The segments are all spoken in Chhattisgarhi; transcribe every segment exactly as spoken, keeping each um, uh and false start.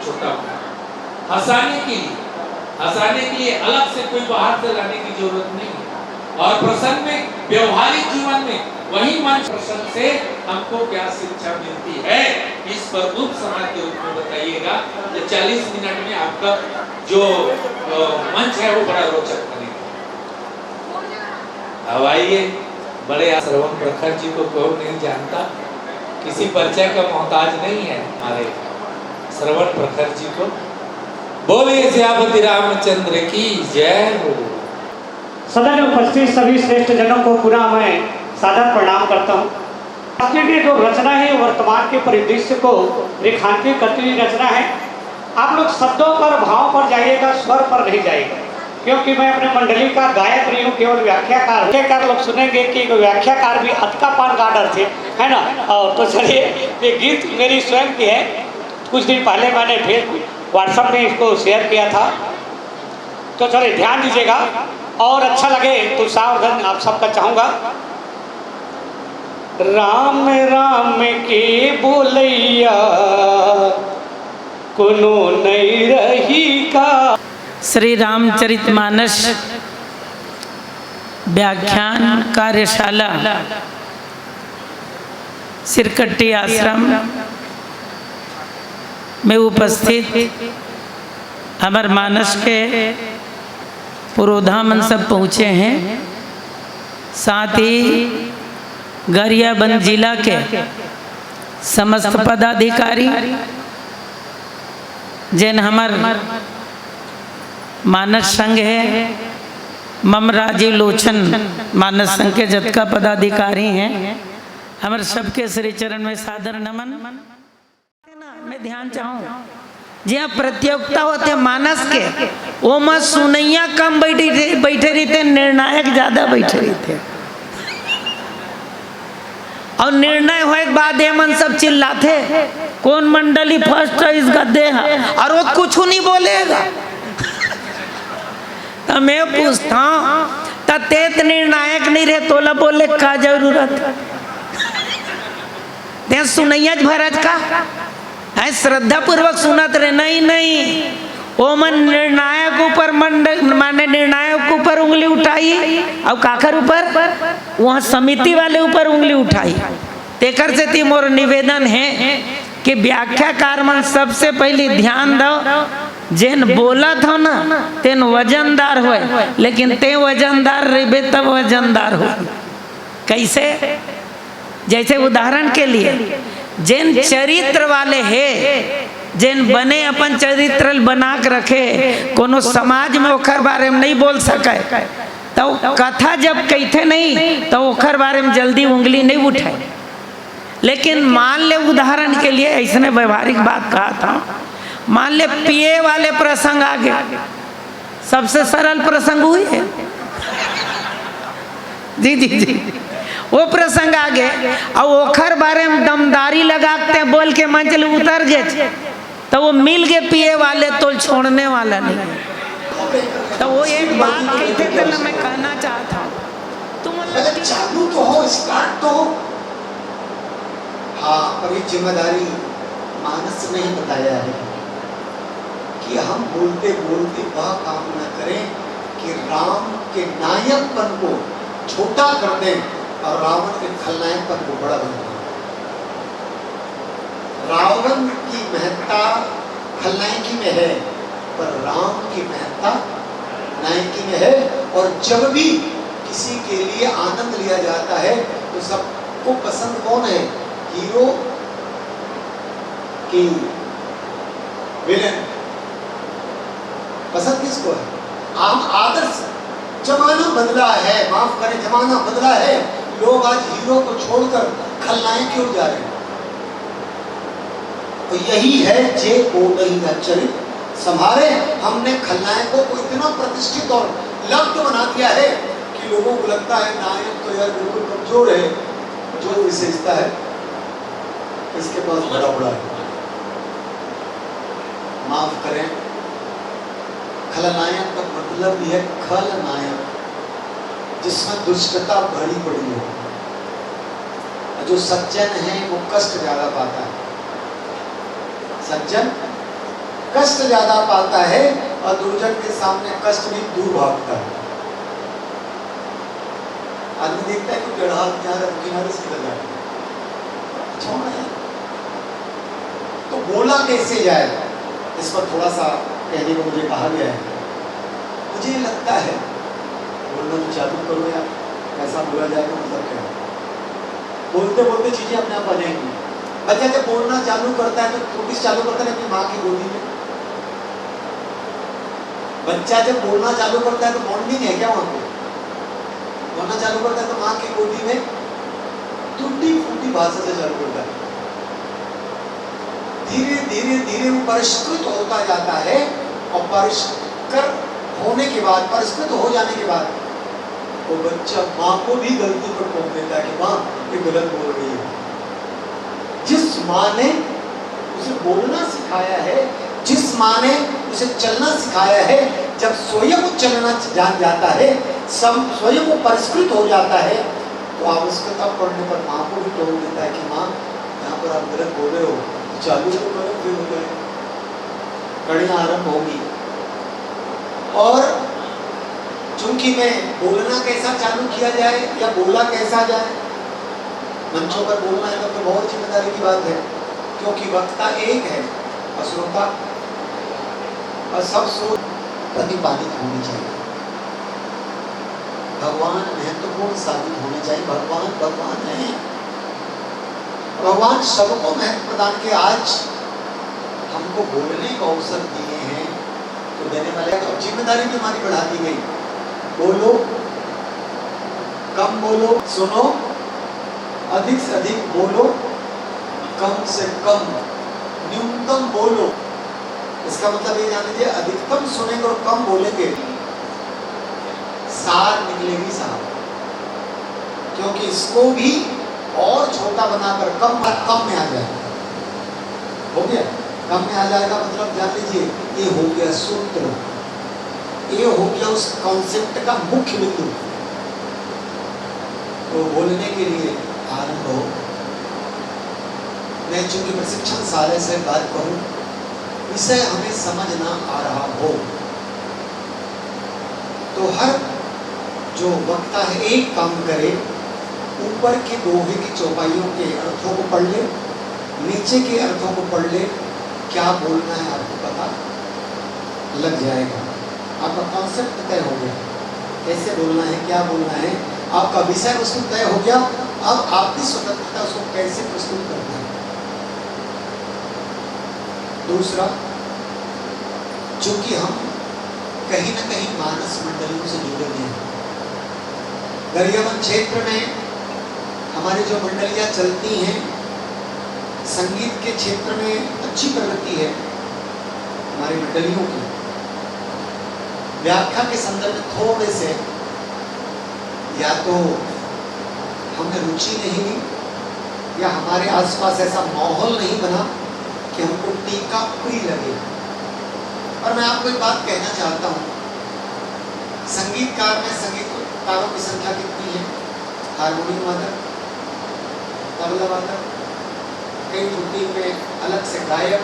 छोटा हंसाने के लिए, हंसाने के लिए अलग से कोई बाहर से लाने की जरूरत नहीं है। और प्रसंग में, व्यवहारिक जीवन में वही मंच प्रसंग से हमको क्या शिक्षा मिलती है, इस पर उपसंहार के रूप में बताइएगा। तो चालीस मिनट में आपका जो मंच है वो बड़ा रोचक बनेगा। अब आइए, बड़े श्रवण प्रखर जी को कौन नहीं जानता, किसी परिचय का मोहताज नहीं है हमारे श्रवण प्रखर जी को। बोलिए सियापति रामचंद्र की जय हो। सदन में उपस्थित सभी श्रेष्ठ जनों को पुनः मैं सादर प्रणाम करता हूँ। आपकी जो रचना है, वर्तमान के परिदृश्य को रेखांकित करती हुई रचना है। आप लोग शब्दों पर, भाव पर जाइएगा, स्वर पर नहीं जाइएगा, क्योंकि मैं अपने मंडली का गायक नहीं हूँ, केवल व्याख्याकार। व्याख्याकार लोग सुनेंगे कि एक व्याख्याकार भी अतका पान का ऑर्डर थे, है ना। और तो चलिए, ये गीत मेरी स्वयं की है, कुछ दिन पहले मैंने फेसबुक, व्हाट्सएप में इसको शेयर किया था। तो चलिए, ध्यान दीजिएगा और अच्छा लगे तो सावधान आप सबका चाहूँगा। राम राम के बोलैया कोनो नहीं रही का। श्री रामचरित मानस व्याख्यान कार्यशाला सिरकट्टी आश्रम में उपस्थित हमर मानस के पुरोधा मन सब पहुँचे हैं। साथ ही गरियाबंद जिला के समस्त पदाधिकारी, जेन हमर मानस संघ है, मम राजीव लोचन मानस संघ के जतका पदाधिकारी हैं, हमर सबके श्री चरण में सादर नमन। मैं ध्यान चाहूँ, जिहाँ प्रतियोगिता होथे मानस के, ओमा सुनइया कम बैठे, बैठे रहिथे, निर्णायक ज्यादा बैठे रहिथे। अउ निर्णय होय के बाद ये मन सब चिल्लाथे, "कौन मंडली फर्स्ट है इस गद्दे हा?" अउ वो कुछु नहीं बोलेगा। त मैं पूछथंव, "त तें त निर्णायक नहीं रहे, तोला बोले का जरूरत?" तें सुनइयाच भरच का? हैं, श्रद्धापूर्वक सुनत रहे, नहीं, नहीं, ओमन निर्णायक ऊपर मंड-, माने निर्णायक ऊपर उंगली उठाई, अउ काकर ऊपर? वहाँ समिति वाले ऊपर उंगली उठाई। तेकर सेती मोर निवेदन हे कि व्याख्याकार मन सबसे पहिली ध्यान दव, जेन बोलत हो ना, तेन वजनदार होय, लेकिन तें वजनदार रहिबे तब वजनदार हो। कइसे? जइसे उदाहरण के लिए, जेन चरित्र वाले हे, जेन बने अपन चरित्र ल बना के रखे, कोनो समाज में ओखर बारे में नहीं बोल सकय, त कथा जब कहिथे नहीं, त ओखर बारे में जल्दी उंगली नहीं उठय। लेकिन मान ले, उदाहरण के लिए, अइसने व्यवहारिक बात कहत हंव, मान ले पिए वाले प्रसंग आगे, सबसे सरल प्रसंग उही हे। जी, जी, जी। वो प्रसंग आगे, अउ ओखर बारे में दमदारी लगा के तें बोल के मंच ले उतर गेच, त वो मिल गे पिए वाले, तोला छोड़ने वाला नहीं। त वो एक बात कहिथे, तेला मैं कहना चाहत हंव, तुम पहले चालू तो हो, स्टार्ट तो हो। हाँ, पर ये जिम्मेदारी मानस ने ही बताया है कि हम बोलते बोलते वह काम न करें कि राम के नायकपन को छोटा कर दें और रावण के खलनायकपन को बड़ा बना दें। रावण की महत्ता खलनायकी में है, पर राम की महत्ता नायकी में है। और जब भी किसी के लिए आनंद लिया जाता है, तो सबको पसंद कौन है? हीरो कि विलेन? पसंद किसको है? आम आदर्श। जमाना बदला है, माफ करें, जमाना बदला है। लोग आज हीरो को छोड़कर खलनायक की ओर जा रहे हैं। तो यही है जे बोलहिया चरित संभारे। हमने खलनायकों को इतना प्रतिष्ठित और लब्ध बना दिया है कि लोगों को लगता है नायक तो यार बिल्कुल कमजोर है, जो विशेषता है इसके पास भरा पड़ा है। माफ करें, खलनायक का मतलब भी है खलनायक, जिसमें दुष्टता भरी पड़ी हो। और जो सज्जन है वो कष्ट ज्यादा पाता है। सज्जन कष्ट ज्यादा पाता है और दुर्जन के सामने कष्ट भी दूर भागता है। आदमी देखता है कि पेड़ हाथ में आ रहा है, किनारे से निकल जाता है। अच्छा होना है। तो बोला कैसे जाए, इस पर थोड़ा सा कहने को मुझे कहा गया है। मुझे लगता है, बोलना तो चालू करो यार, कैसा बोला जाए तो मतलब क्या है? बोलते बोलते चीजें अपने आप आ जाएंगी। बच्चा जब बोलना चालू करता है तो, तो किस चालू करता है? अपनी माँ की गोदी में। बच्चा जब बोलना चालू करता है तो बॉन्डिंग है क्या वहां पे? बोलना चालू करता है तो माँ की गोदी में टूटी फूटी भाषा से चालू करता है। धीरे धीरे धीरे वो परिष्कृत होता जाता है और परिष्कृत होने के बाद, परिष्कृत हो जाने के बाद वो बच्चा माँ को भी गलती पर टोक देता है कि माँ, ये गलत बोल रही है। जिस माँ ने उसे बोलना सिखाया है, जिस माँ ने उसे चलना सिखाया है, जब स्वयं वो चलना जान जाता है, सम-, स्वयं वो परिष्कृत हो जाता है, तो आवश्यकता पड़ने पर माँ को भी टोक देता है कि माँ, यहाँ पर आप गलत बोल रहे हो, चालू तो करो, फिर हो जाए, कड़ियाँ आरंभ होगी। और चूंकि मैं बोलना कैसा चालू किया जाए या बोला कैसा जाए, मंचों पर बोलना है तो, तो बहुत जिम्मेदारी की बात है, क्योंकि वक्ता एक है और श्रोता और सब श्रोता प्रतिपालित होनी चाहिए। भगवान महत्वपूर्ण साबित होने चाहिए। भगवान भगवान है, भगवान सबको महत्व प्रदान किया। आज हमको बोलने का अवसर दिए हैं तो देने वाले, तो जिम्मेदारी भी हमारी बढ़ा दी गई। बोलो, कम बोलो, सुनो, अधिक से अधिक बोलो, कम से कम, न्यूनतम बोलो। इसका मतलब ये जान लीजिए, अधिकतम सुनेंगे और कम बोलेंगे, सार निकलेगी साहब, क्योंकि इसको भी और छोटा बनाकर कम, कम में आ जाएगा। हो गया, कम में आ जाएगा, मतलब जान लीजिए, ये हो गया सूत्र, ये हो गया उस कॉन्सेप्ट का मुख्य बिंदु। तो बोलने के लिए आरंभ हो। मैं चूंकि प्रशिक्षण शाला से बात करूं, विषय हमें समझ ना आ रहा हो, तो हर जो वक्ता है, एक काम करे, ऊपर के दोहे की चौपाइयों के अर्थों को पढ़ ले, नीचे के अर्थों को पढ़ ले, क्या बोलना है आपको पता लग जाएगा। आपका कॉन्सेप्ट तय हो गया, कैसे बोलना है, क्या बोलना है, आपका विषय वस्तु तय हो गया। अब आपकी स्वतंत्रता उसको कैसे प्रस्तुत करना है। दूसरा, चूंकि हम कहीं ना कहीं मानस मंडलियों से जुड़े हुए हैं, गरियाबंद क्षेत्र में हमारी जो मंडलियां चलती हैं, संगीत के क्षेत्र में अच्छी प्रगति है हमारी मंडलियों की। व्याख्या के संदर्भ में थोड़े से या तो हमें रुचि नहीं ली या हमारे आसपास ऐसा माहौल नहीं बना कि हमको टीका प्रिय लगे। और मैं आपको एक बात कहना चाहता हूँ, संगीतकार में संगीतकारों की संख्या कितनी है? हारमोनियम वादक, तबला वादक, कई धुन में अलग से गायक,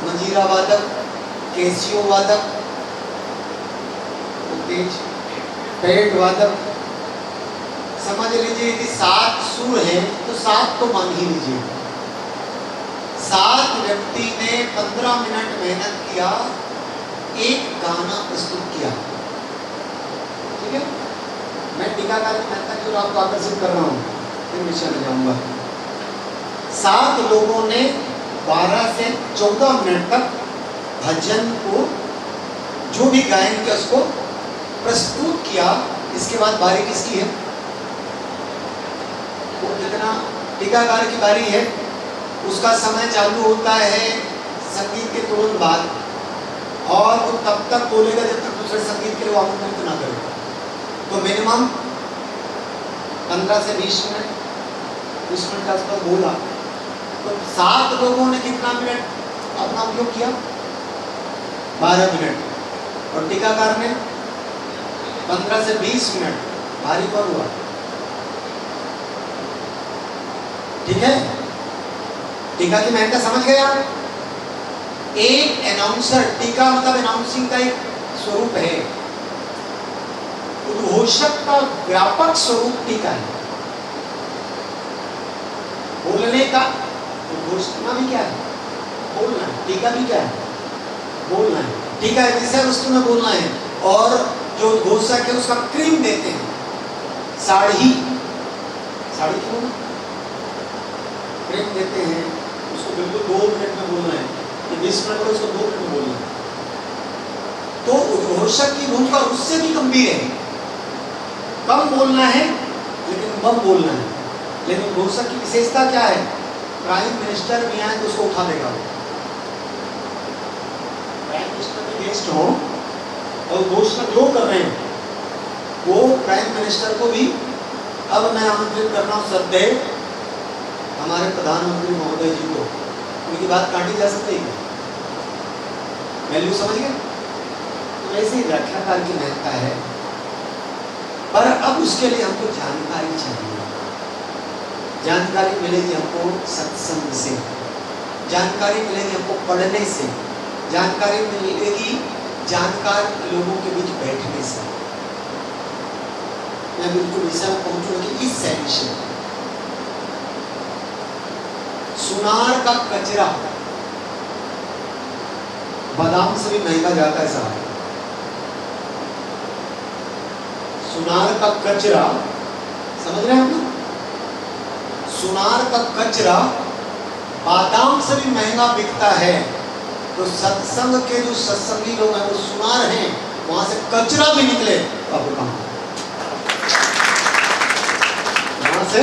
मंजीरा वादक, कैसियो वादक, वो तेज बैंड वादक। समझ लीजिए, यदि सात सुर हैं तो सात तो मान ही लीजिए। सात व्यक्ति ने पन्द्रह मिनट मेहनत किया, एक गाना प्रस्तुत किया। ठीक है, मैं टीकाकार की महत्ता की ओर आपको आकर्षित कर रहा हूँ, फिर विषय में जाऊंगा। सात लोगों ने बारह से चौदह मिनट तक भजन को, जो भी गायन किया, उसको प्रस्तुत किया। इसके बाद बारी किसकी है? वो जितना टीकाकार की बारी है, उसका समय चालू होता है संगीत के तुरंत बाद, और वो तब तक बोलेगा जब तक दूसरे संगीत के लिए वो आमंत्रित ना करे। तो मिनिमम पन्द्रह से बीस मिनट, बीस मिनट के आसपास बोला। तो सात लोगों ने कितना मिनट अपना उपयोग किया? बारह मिनट। और टीकाकार ने पन्द्रह से बीस मिनट। भारी कौन हुआ? ठीक है, टीका की महत्ता समझ गए आप? एक अनाउंसर, टीका मतलब अनाउंसिंग का एक स्वरूप है। उद्घोषक का व्यापक स्वरूप टीका है। बोलने का, उद्घोषणा भी क्या है? बोलना है। टीका भी क्या है? बोलना है। टीका है विषय वस्तु में बोलना है, और जो उद्घोषक है उसका क्रीम देते हैं, साड़ी, साड़ी क्यों ना? क्रीम देते हैं, उसको बिल्कुल दो मिनट में बोलना है। ये बीस मिनट में, उसको दो मिनट में बोलना है। तो उद्घोषक की भूमिका उससे भी गंभीर है। कम बोलना है, लेकिन बम बोलना है। लेकिन उद्घोषक की विशेषता क्या है? प्राइम मिनिस्टर भी आए तो उसको उठा देगा। प्राइम मिनिस्टर भी गेस्ट हो और उद्घोषणा जो कर रहे हैं, वो प्राइम मिनिस्टर को भी, अब मैं आमंत्रित कर रहा हूँ श्रद्धेय हमारे प्रधानमंत्री महोदय जी को, उनकी बात काटी जा सकती है क्या? वैल्यू समझ गए? तो वैसे ही व्याख्याकार की महत्ता है, पर अब उसके लिए हमको जानकारी चाहिए। जानकारी मिलेगी हमको सत्संग से, जानकारी मिलेगी हमको पढ़ने से, जानकारी मिलेगी जानकार लोगों के बीच बैठने से। मैं बिल्कुल विषय में पहुंचूंगा कि इस शैली से सुनार का कचरा बादाम से भी महंगा जाता है साहब। सुनार का कचरा, समझ रहे हैं आप लोग? सुनार का कचरा बादाम से भी महंगा बिकता है। तो सत्संग के जो सत्संगी लोग हैं, वो सुनार हैं, वहां से कचरा भी निकले, तो आपको काम, वहां से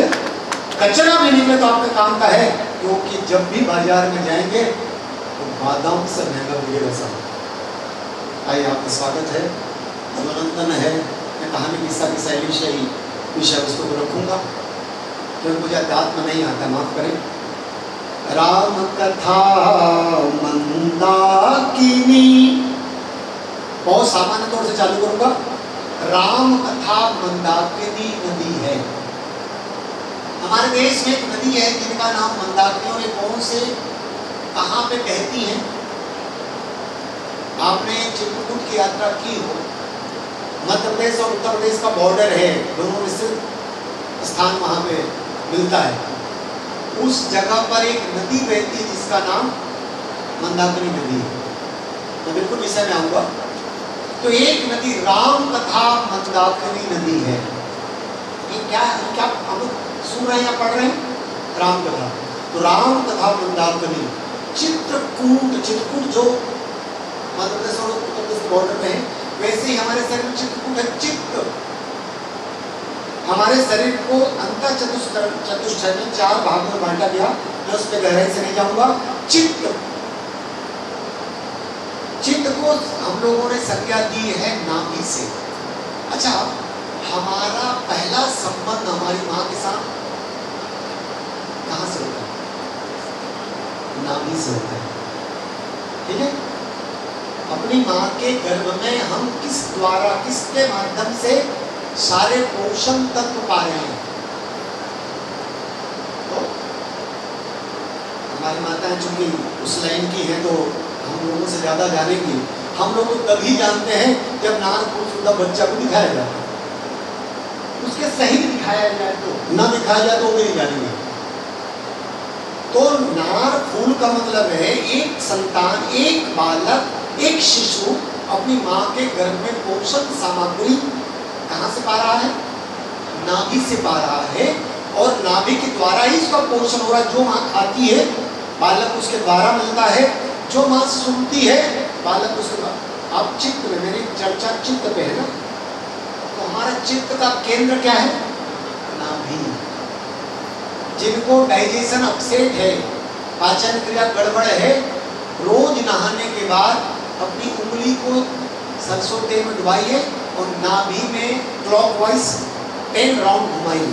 कचरा भी निकले तो आपके काम का है, क्योंकि जब भी बाजार में जाएंगे तो बादाम से महंगा मिलेगा साहब। आइए, आपका स्वागत है, मनोरंजन है। मैं कहानी, किस्सा की शैली से ही विषय वस्तु को रखूंगा, क्योंकि मुझे अध्यात्म नहीं आता, माफ करें। राम कथा मंदाकिनी, बहुत सामान्य तौर से चालू करूंगा। राम कथा मंदाकिनी नदी है। हमारे देश में एक नदी है जिनका नाम मंदाकिनी, और ये कौन से, कहाँ पे बहती है? आपने चित्रकूट की यात्रा की हो, मध्य प्रदेश और उत्तर प्रदेश का बॉर्डर है, दोनों में से स्थान वहाँ पे मिलता है। उस जगह पर एक नदी बहती है जिसका नाम मंदाकिनी नदी है। मैं बिल्कुल विषय में आऊंगा। तो एक नदी राम कथा मंदाकिनी नदी है। ये क्या है? क्या हम लोग सुन रहे हैं या पढ़ रहे हैं? राम कथा। तो राम कथा मंदाकिनी, चित्रकूट, चित्रकूट जो मध्य प्रदेश और उत्तर प्रदेश के बॉर्डर पे है, वैसे ही हमारे शरीर में चित्रकूट है, चित्त। हमारे शरीर को अंत चतुष्कर, चतुष्टय में चार भाग में बांटा गया। मैं उस पर गहराई से नहीं जाऊंगा। चित्त, चित्त को हम लोगों ने संज्ञा दी है नाभि से। अच्छा, हमारा पहला संबंध हमारी माँ के साथ कहाँ से होता है? नाभि से होता है। ठीक है, अपनी माँ के गर्भ में हम किस द्वारा, किसके माध्यम से सारे पोषण तत्व पा रहे हैं? तो हमारी माताएं चूंकि उस लाइन की हैं, तो हम लोगों से ज्यादा जानेंगी। हम लोग तो तभी जानते हैं जब नार फूल सुद्धा बच्चा को दिखाया जाता है, उसके सहित दिखाया जाए, तो ना दिखाया जाए तो वो भी नहीं जानेंगे। तो नार फूल का मतलब है एक संतान, एक बालक, एक शिशु अपनी माँ के गर्भ में पोषण सामग्री कहाँ से पा रहा है? नाभि से पा रहा है। और नाभि के द्वारा ही उसका पोषण हो रहा है। जो माँ खाती है, बालक उसके द्वारा मिलता है। जो माँ सुनती है, बालक उसके द्वारा। अब चित्त में, मेरी चर्चा चित्त पे है ना, तो हमारा चित्त का केंद्र क्या है? नाभि। जिनको डाइजेशन अपसेट है, पाचन क्रिया गड़बड़ है, रोज नहाने के बाद अपनी उंगली को सरसों तेल में डुबाइए और नाभि में क्लॉकवाइज टेन राउंड घुमाइए,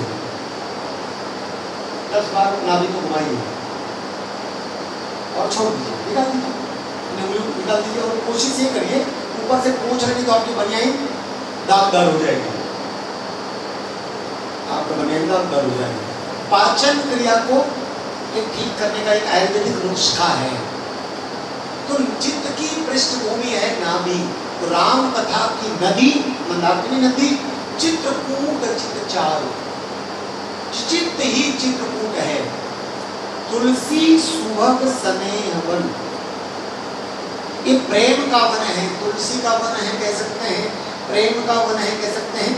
दस बार नाभि को घुमाइए और छोड़ दीजिए, निकाल दीजिए, अपनी उंगली को निकाल दीजिए। और कोशिश ये करिए, ऊपर से पोंछ रहे तो आपकी बनियाइन दागदार हो जाएगी, आपका बनियाइन दागदार हो जाएगा। पाचन क्रिया को ये ठीक करने का एक आयुर्वेदिक नुस्खा है। चित्त की पृष्ठभूमि है नाभि। तो राम कथा की नदी मंदाकिनी नदी, चित्रकूट चित चारु, चित ही चित्रकूट है। तुलसी सुभग स्नेह वन, ये प्रेम का वन है, तुलसी का वन है कह सकते हैं, प्रेम का वन है कह सकते हैं।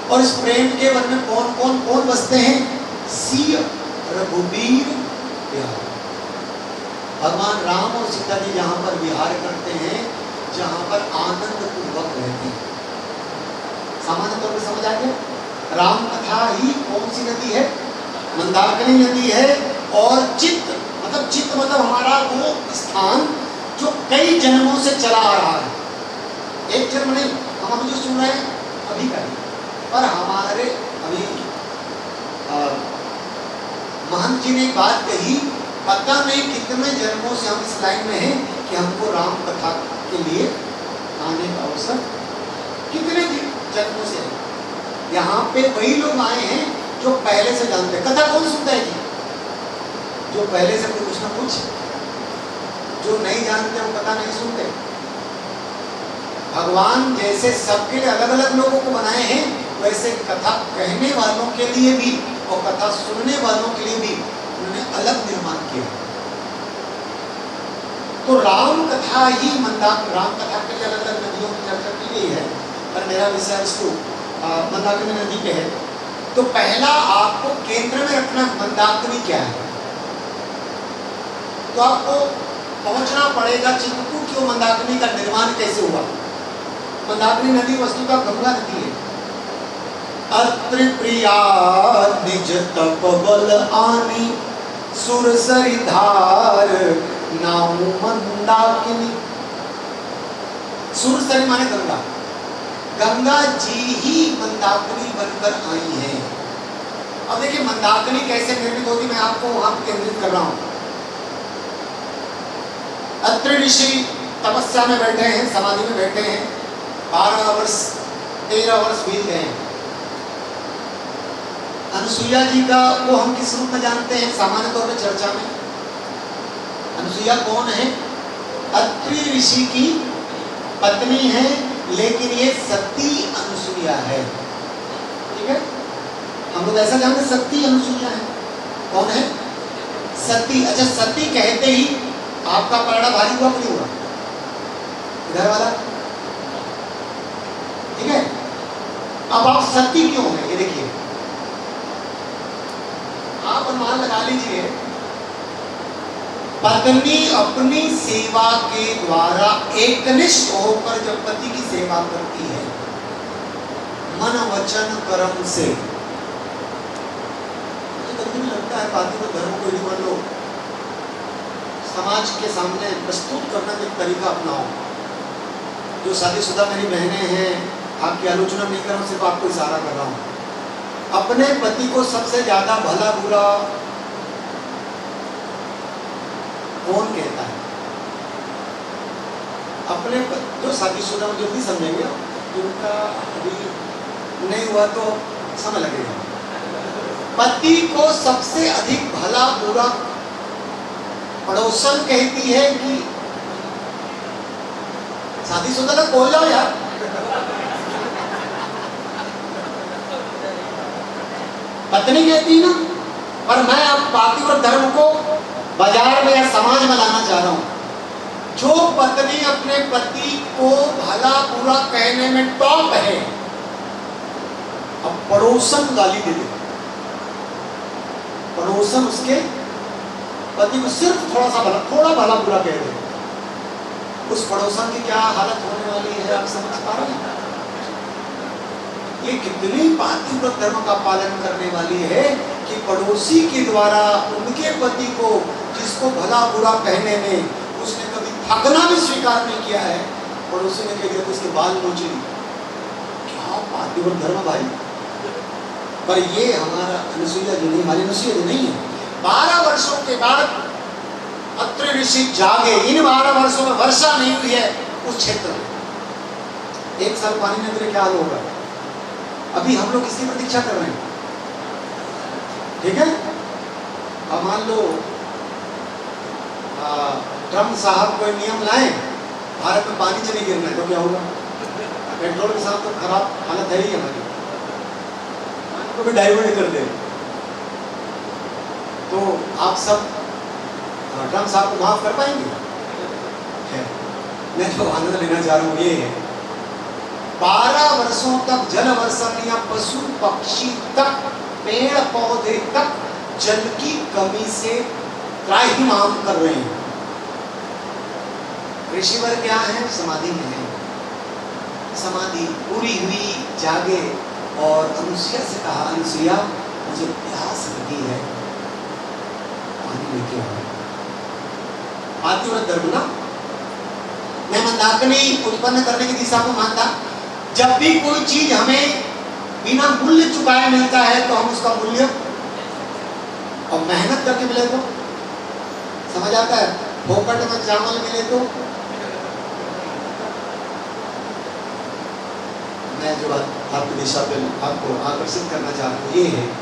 और इस प्रेम के वन में कौन कौन कौन बसते हैं? सिय रघुबीर बिहार। भगवान राम और सीता जी जहाँ पर विहार करते हैं, जहाँ पर आनंद पूर्वक रहते हैं। सामान्य तौर पर समझ आ गया। राम कथा ही कौन सी नदी है? मंदाकिनी नदी है। और चित्त मतलब, चित्त मतलब हमारा वो स्थान जो कई जन्मों से चला आ रहा है। एक जन्म नहीं, हम अभी जो सुन रहे हैं अभी का नहीं, पर हमारे अभी अ, महंत जी ने एक बात कही, पता नहीं कितने जन्मों से हम इस लाइन में हैं कि हमको राम कथा के लिए आने का अवसर कितने दिन, जन्मों से है। यहाँ पे वही लोग आए हैं जो पहले से जानते हैं। कथा कौन सुनता है जी? जो पहले से कुछ ना कुछ, जो नहीं जानते वो कथा नहीं सुनते। भगवान जैसे सबके लिए अलग अलग लोगों को बनाए हैं, वैसे कथा कहने वालों के लिए भी और कथा सुनने वालों के लिए भी उन्होंने अलग निर्माण किया। तो राम कथा ही मंदाक राम कथा के लिए अलग अलग नदियों की चर्चा की गई है, पर मेरा विषय वस्तु मंदाकिनी नदी पे है। तो पहला आपको केंद्र में रखना मंदाकिनी क्या है। तो आपको पहुंचना पड़ेगा चित्रकूट की मंदाकिनी का निर्माण कैसे हुआ। मंदाकिनी नदी वस्तुतः गंगा नदी है। अत्रि प्रिया निज तप बल आनी, सुर सरि धार नाउ मंदाकिनी। सुर सरि माने गंगा, गंगा जी ही मंदाकिनी बनकर आई हैं। अब देखिए, मंदाकिनी कैसे निर्मित होती, मैं आपको वहां केंद्रित कर रहा हूं। अत्रि ऋषि तपस्या में बैठे हैं, समाधि में बैठे हैं, बारह वर्ष, तेरह वर्ष बीत गए हैं। अनुसुईया जी का वो हम किस रूप में जानते हैं? सामान्य तौर पर चर्चा में अनुसुईया कौन है? अत्रि ऋषि की पत्नी है, लेकिन ये सती अनुसुईया है। ठीक है, हम लोग ऐसा जानते, सती अनुसुईया है। कौन है? सती। अच्छा, सती कहते ही आपका पलड़ा भारी हुआ कि नहीं हुआ? इधर वाला, ठीक है। अब आप सती क्यों है, ये देखिए, आप अनुमान लगा लीजिए। पत्नी अपनी सेवा के द्वारा एकनिष्ठ होकर जब पति की सेवा करती है, मन वचन कर्म से, तो कभी कभी लगता है, बाकी तो धर्म को ही मान लो, समाज के सामने प्रस्तुत करने का एक तरीका अपनाओ। जो शादीशुदा मेरी बहनें हैं, आपकी आलोचना नहीं कर रहा हूँ, सिर्फ आपको इशारा कर रहा हूँ। अपने पति को सबसे ज्यादा भला बुरा कौन कहता है? अपने प-, जो शादीशुदा, जो भी समझेंगे, उनका अभी नहीं हुआ तो समय लगेगा। पति को सबसे अधिक भला बुरा पड़ोसन कहती है कि शादीशुदा तो बोल जाओ यार। पत्नी कहती ना, पर मैं अब पातिव्रत धर्म को बाजार में या समाज में लाना चाह रहा हूं। जो पत्नी अपने पति को भला बुरा कहने में टॉप है, अब पड़ोसन गाली दे दे, पड़ोसन उसके पति को सिर्फ थोड़ा सा भला, थोड़ा भला बुरा कह दे, उस पड़ोसन की क्या हालत होने वाली है, आप समझ पा रहे हैं? ये कितनी पातिव्रत धर्म का पालन करने वाली है कि पड़ोसी के द्वारा उनके पति को, जिसको भला बुरा कहने में उसने कभी थकना भी स्वीकार नहीं किया है, पड़ोसी ने कह दिया तो उसके बाल नोच ली। क्या पातिव्रत धर्म भाई। पर ये हमारा अनुसुईया जी नहीं, हमारी अनुसुईया जी नहीं है। बारह वर्षों के बाद अत्रि ऋषि जागे। इन बारह वर्षों में वर्षा नहीं हुई है उस क्षेत्र में। एक साल पानी नहीं गिरे, क्या हाल होगा? अभी हम लोग किसकी प्रतीक्षा कर रहे हैं? ठीक है, अब मान लो, आ, ट्रम्प साहब कोई नियम लाए, भारत में पानी च नहीं गिरना है, तो क्या होगा? पेट्रोल के साथ तो खराब हालत है ही हमारी, पानी को भी डाइवर्ट कर दे। तो आप सब, अ, ट्रम्प साहब को माफ कर पाएंगे? खैर, मैं जो आनंद लेना चाह रहा हूँ ये है, बारह वर्षों तक जल वर्षा नहीं, पशु पक्षी तक, पेड़ पौधे तक जल की कमी से त्राहिमाम कर रहे हैं। ऋषिवर क्या है? समाधि में है। समाधि पूरी हुई, जागे और अनुसुईया से कहा, "अनुसुईया, मुझे प्यास लगी है, पानी लेके आओ।" पातिव्रत धर्म ना, मैं मंदाकिनी उत्पन्न करने की दिशा को मानता। जब भी कोई चीज हमें बिना मूल्य चुकाए मिलता है तो हम उसका मूल्य, और मेहनत करके मिले तो, समझ आता है? फोकट में चावल मिले तो। मैं जो बात आपकी दिशा पे आपको आकर्षित करना चाह रहा हूँ ये है,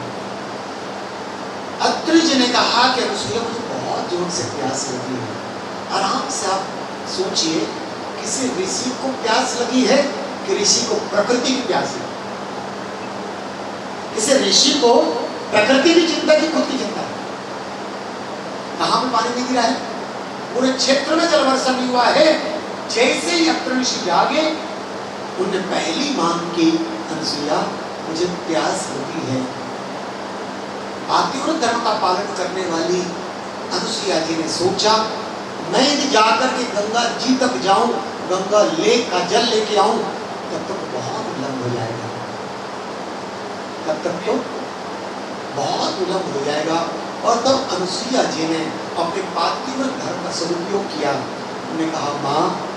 अत्रि जी ने कहा कि अनुसुईया, मुझे बहुत जोर से प्यास लगी है। आराम से आप सोचिए, किसी ऋषि को प्यास लगी है कि ऋषि को प्रकृति की प्यास लगी? किसी ऋषि को प्रकृति की चिंता की खुद की चिंता है? कहाँ पे पानी नहीं गिरा है? पूरे क्षेत्र में जल वर्षा नहीं हुआ है। जैसे ही अत्रि ऋषि जागे, उनने पहली मांग की, "अनुसुईया, मुझे प्यास लगी है।" पातिव्रत धर्म का पालन करने वाली अनुसुईया जी ने सोचा, "मैं यदि जाकर के गंगा जी तक जाऊं, गंगा लेक का जल लेके आऊं, तब तक बहुत विलंब हो जाएगा, तब तक तो बहुत विलंब हो जाएगा।" और तब अनुसुईया जी ने अपने पातिव्रत धर्म का सदुपयोग किया। उन्होंने कहा, "माँ,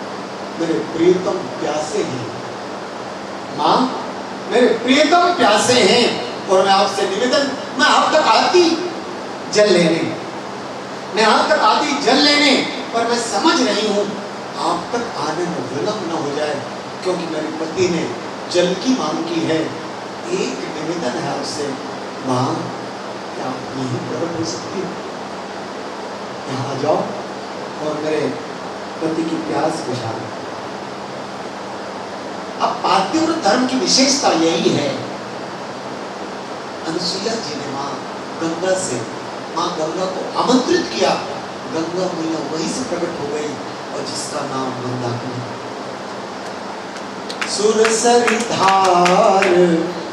मेरे प्रियतम प्यासे हैं, माँ, मेरे प्रियतम प्यासे हैं, और मैं आपसे निवेदन, मैं आप तक आती जल लेने, मैं आप तक आती जल लेने, पर मैं समझ रही हूँ, आप तक आने में विलंब न हो जाए, क्योंकि मेरी पति ने जल की मांग की है। एक निवेदन है आपसे, माँ, क्या आप यहीं प्रकट हो सकती हो? यहाँ आ जाओ और मेरे पति की प्यास बुझा दो।" अब पातिव्रत धर्म की विशेषता यही है, अनुसुईया जी ने माँ गंगा से, माँ गंगा को आमंत्रित किया, गंगा मैया वहीं से प्रकट हो गई, और जिसका नाम मंदाकिनी। सुरसरि धार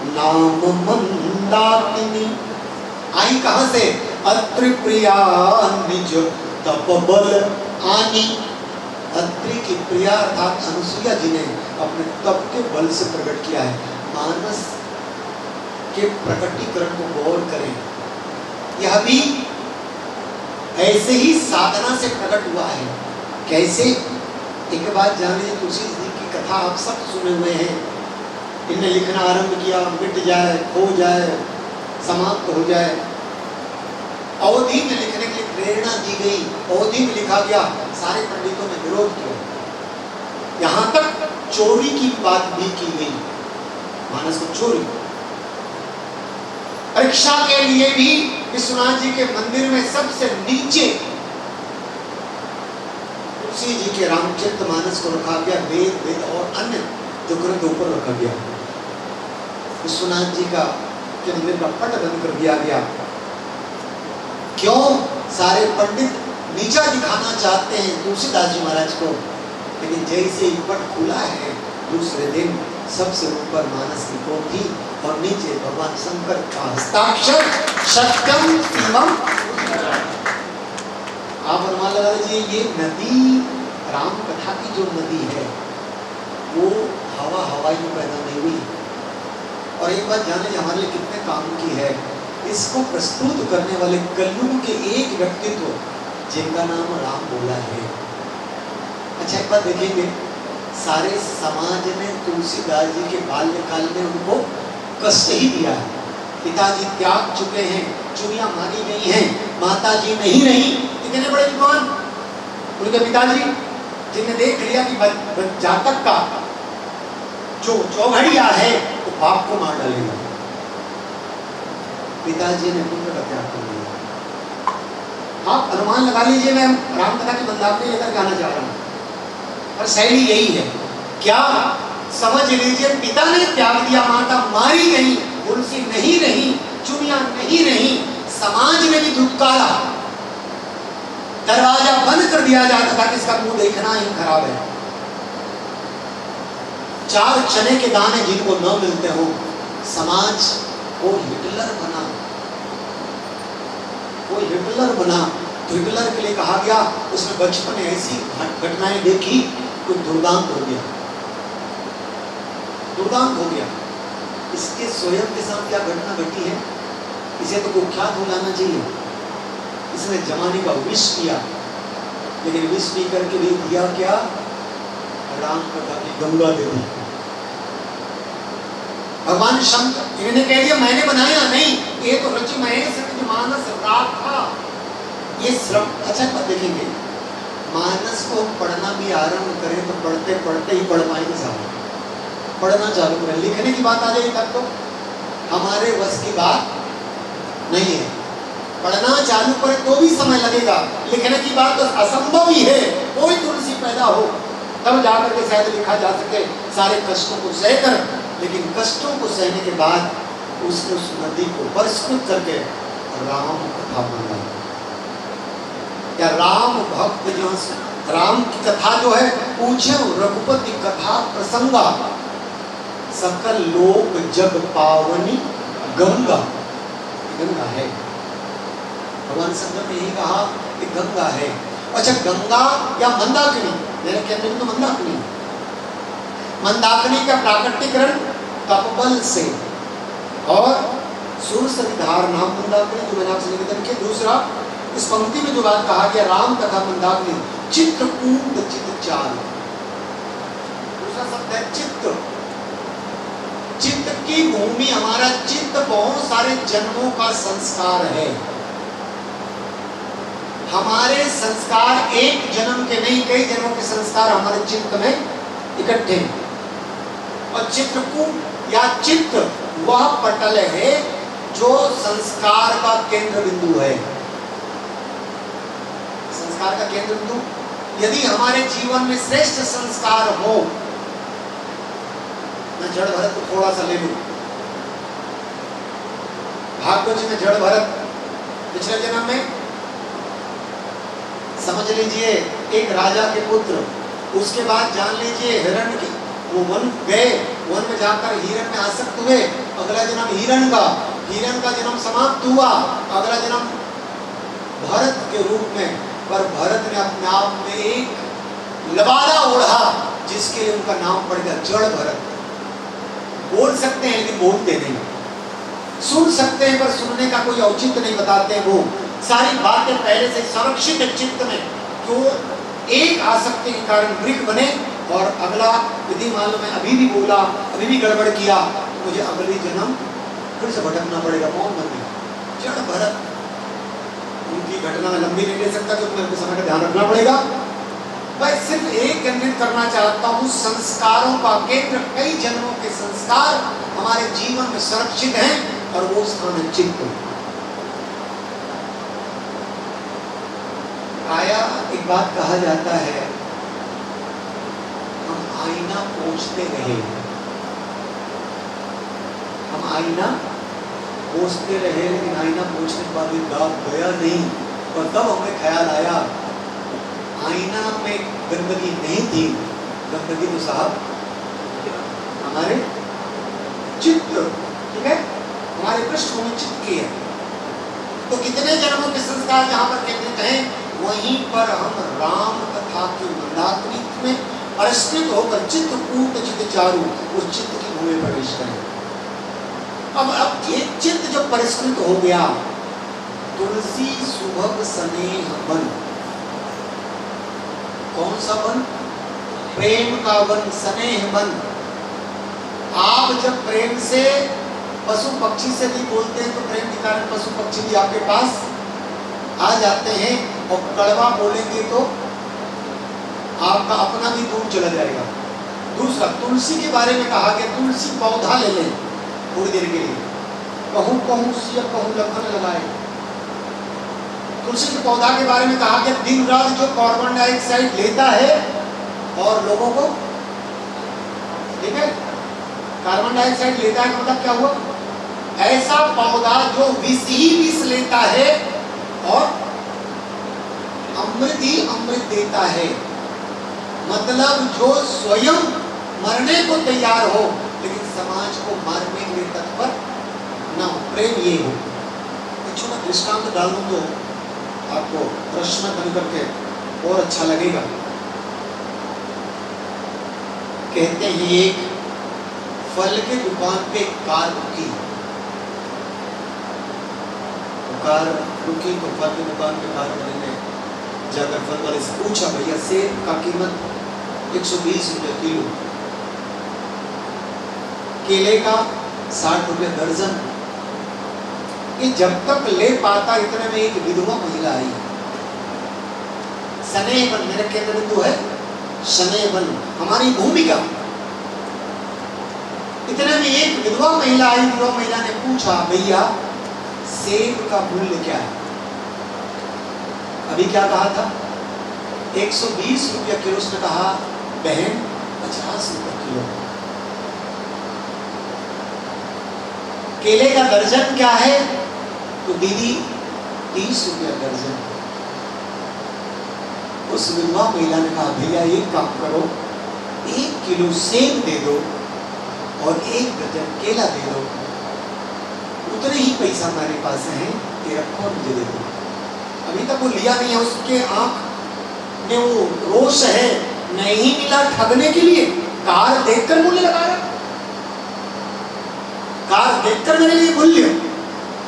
नाम मंदाकिनी। आई कहाँ से? अत्रि प्रिया निज तप बल आनी। अत्रि की प्रिया अर्थात अनुसुईया जी ने अपने तप के बल से प्रकट किया है। मानस के प्रकटीकरण को गौर करें, यह भी ऐसे ही साधना से प्रकट हुआ है। कैसे? एक बात जाने, तुलसी जी की कथा आप सब सुने हुए हैं। इनने लिखना आरंभ किया, मिट जाए, खो जाए, समाप्त हो जाए। अवधी में लिखने के लिए प्रेरणा दी गई, अवधी में लिखा गया, सारे पंडितों ने विरोध किया। यहाँ तक चोरी की बात भी की गई, मानस को चोरी। परीक्षा के लिए भी विश्वनाथ जी के मंदिर में सबसे नीचे तुलसी जी के रामचरित मानस को रखा गया, वेद, वेद और अन्य जो ग्रंथ ऊपर रखा गया। विश्वनाथ जी का, के मंदिर का पट बंद कर दिया गया। क्यों? सारे पंडित नीचा दिखाना चाहते हैं तुलसीदास जी महाराज को, लेकिन जैसे ही पट खुला है, दूसरे दिन सबसे ऊपर मानस की पोथी और नीचे भगवान शंकर का हस्ताक्षर, "सत्यम शिवम।" आप अनुमान लगा लीजिए, ये नदी, राम कथा की जो नदी है, वो हवा हवाई में पैदा नहीं हुई। और एक बात जाने, हमारे लिए कितने काम की है, इसको प्रस्तुत करने वाले कलयुग के एक व्यक्तित्व, जिनका नाम राम भोला है। अच्छा, एक बात देखेंगे, सारे समाज ने तुलसीदास जी के बाल्यकाल में उनको कष्ट ही दिया है। पिताजी त्याग चुके हैं, चुनिया मारी गई हैं, माता जी नहीं रही। इतने बड़े विद्वान, उनके पिताजी, जिनने देख लिया कि बच-, बच-, जातक का जो चौघड़िया है, वो बाप को मार डालेगा। पिताजी ने पुत्र का त्याग कर दिया। आप अनुमान लगा लीजिए, मैं रामकथा की मंदाकिनी लेकर के आना चाह रहा हूँ, पर शैली यही है। क्या समझ लीजिए, पिता ने त्याग दिया, माता मारी नहीं, तुलसी नहीं रही, चुनिया नहीं रही, समाज ने भी दुत्कारा, दरवाजा बंद कर दिया जाता था कि इसका मुंह देखना ही खराब है। चार चने के दाने जिनको न मिलते हो, समाज वो हिटलर बना, वो हिटलर बना। तो हिटलर के लिए कहा गया, उसने बचपन में ऐसी घट- घटनाएं देखी, तो दुर्दांत हो गया, दुर्दांत हो गया। इसके स्वयं के साथ क्या घटना घटी है, इसे तो कुख्यात हो जाना चाहिए। इसने जमाने का विष पिया, लेकिन विष पी करके भी दिया क्या? राम कथा की गंगा दे दी। भगवान शंकर, इन्होंने कह दिया, "मैंने बनाया नहीं, ये तो रचि महेश रचि मानस राखा।" ये श्रम, अच्छा, एक बात देखेंगे, मानस को हम पढ़ना भी आरंभ करें तो पढ़ते पढ़ते ही पढ़ पाएंगे साहब। पढ़ना चालू करें, लिखने की बात आ जाए तब तो हमारे वश की बात नहीं है। पढ़ना चालू करें तो भी समय लगेगा, लिखने की बात तो असंभव ही है। कोई तुलसी पैदा हो तब जाकर के शायद लिखा जा सके, सारे कष्टों को सहकर। लेकिन कष्टों को सहने के बाद उसने उस नदी को परिष्कृत करके राम कथा बना। या राम भक्त जो, राम की कथा जो है, पूछे रघुपति कथा प्रसंगा, सकल लोक जग पावनी गंगा। गंगा है, भगवान शंकर ने यही कहा कि गंगा है। अच्छा, गंगा या मंदाकिनी, मेरे कहने में तो मंदाकिनी, मंदाकिनी का प्राकृतिक रंग तपबल से, और सुरसरि धार नाम मंदाकिनी, जो मैंने आपसे निवेदन किया। दूसरा, इस पंक्ति में जो बात कहा गया, राम कथा मंदाकिनी, चित्रकूट चित चारु। दूसरा शब्द है चित्त। चित्त की भूमि, हमारा चित्त बहुत सारे जन्मों का संस्कार है। हमारे संस्कार एक जन्म के नहीं, कई जन्मों के संस्कार हमारे चित्त में इकट्ठे हैं। और चित्रकूट या चित्त वह पटल है जो संस्कार का केंद्र बिंदु है। संस्कार का केंद्र बिंदु, यदि हमारे जीवन में श्रेष्ठ संस्कार हो, मैं जड़ भरत को थोड़ा सा ले लूं, भागवत जी में जड़ भरत पिछले जन्म में, समझ लीजिए, एक राजा के पुत्र, उसके बाद जान लीजिए हिरण की, वो वन गए, वन में जाकर हिरण में आसक्त हुए, अगला जन्म हिरण का, हिरण का जन्म समाप्त हुआ, अगला जन्म भरत के रूप में, पर भरत ने अपने आप में एक लबादा ओढ़ा, जिसके लिए उनका नाम पड़ गया जड़ भरत। बोल सकते हैं लेकिन बोलते नहीं, सुन सकते हैं पर सुनने का कोई औचित्य नहीं बताते हैं। वो सारी बातें पहले से संरक्षित है चित्त में, तो एक आसक्ति के कारण मृग बने। और अगला, यदि मान लो मैं अभी भी बोला, अभी भी गड़बड़ किया, तो मुझे अगली जन्म फिर से भटकना पड़ेगा, मौत बन गई। जड़ भरत, उनकी घटना में लंबी नहीं ले सकता क्योंकि मेरे को समय का ध्यान रखना पड़ेगा। मैं सिर्फ एक केंद्रित करना चाहता हूँ, संस्कारों का केंद्र, कई जन्मों के संस्कार हमारे जीवन में संरक्षित हैं और वो स्थान है चित्त। प्रायः एक बात कहा जाता है, हम आईना पोंछते रहे, हम आईना पोंछते रहे, लेकिन आईना पोंछने के बाद भी दाग गया नहीं। और तब हमें ख्याल आया, आईना में गंदगी नहीं थी, गंदगी तो साहब हमारे चित्त, ठीक है, हमारे पृष्ठभूमि चित्त की है। तो कितने जन्मों के संस्कार जहाँ पर केंद्रित हैं, वहीं पर हम राम कथा के मंदाकिनी में परिष्कृत होकर चित्रकूट चित चारु, उस चित्त की भूमि में प्रवेश करें। अब, अब ये चित्त जब परिष्कृत हो गया, तुलसी सुभग स्नेह बन। कौन सा बन? प्रेम का बन, स्नेह बन। आप जब प्रेम से पशु पक्षी से भी बोलते हैं तो प्रेम के कारण पशु पक्षी भी आपके पास आ जाते हैं, और कड़वा बोलेंगे तो आपका अपना भी दूर चला जाएगा। दूसरा, तुलसी के बारे में कहा गया, तुलसी पौधा ले लें थोड़ी देर के लिए, कहूँ कहूँ सिय कहूँ लखन लगाए। तुलसी के पौधा के बारे में कहा कि दिन रात जो कार्बन डाइऑक्साइड लेता है और लोगों को, ठीक है, कार्बन डाइऑक्साइड लेता है तो मतलब क्या हुआ? ऐसा पौधा जो विष ही विष लेता है और अमृत ही अमृत देता है, मतलब जो स्वयं मरने को तैयार हो लेकिन समाज को मारने के लिए तत्पर ना हो। प्रेम ये हो। एक छोटा दृष्टांत डाल दूं तो आपको प्रश्न बन करके और अच्छा लगेगा। कहते हैं एक फल के दुकान पे कार रुकी, तो कार रुकी तो फल की दुकान पे कार वाले ने जाकर फल वाले से पूछा, भैया सेब का कीमत एक सौ बीस रुपये किलो, केले का साठ रुपये दर्जन। ये जब तक ले पाता इतने में एक विधवा महिला आई। स्नेह बल मेरा केंद्र बिंदु है, स्नेह बल हमारी भूमिका। इतने में एक विधवा महिला आई। विधवा महिला ने पूछा, भैया सेब का मूल्य क्या है? अभी क्या कहा था? एक सौ बीस रुपया किलो। उसने कहा, बहन पचास रुपया किलो। केले का दर्जन क्या है? तो दीदी तीस रुपया दर्जन। उस विधवा महिला ने कहा, भैया एक काम करो, एक किलो सेब दे दो और एक दर्जन केला दे दो, उतने ही पैसा हमारे पास है, ये रखो और मुझे दे दो। अभी तक वो लिया नहीं है, उसके आंख में वो रोष है, नहीं मिला ठगने के लिए। कार देखकर मूल्य लगा रहा, कार देखकर मेरे लिए मूल्य।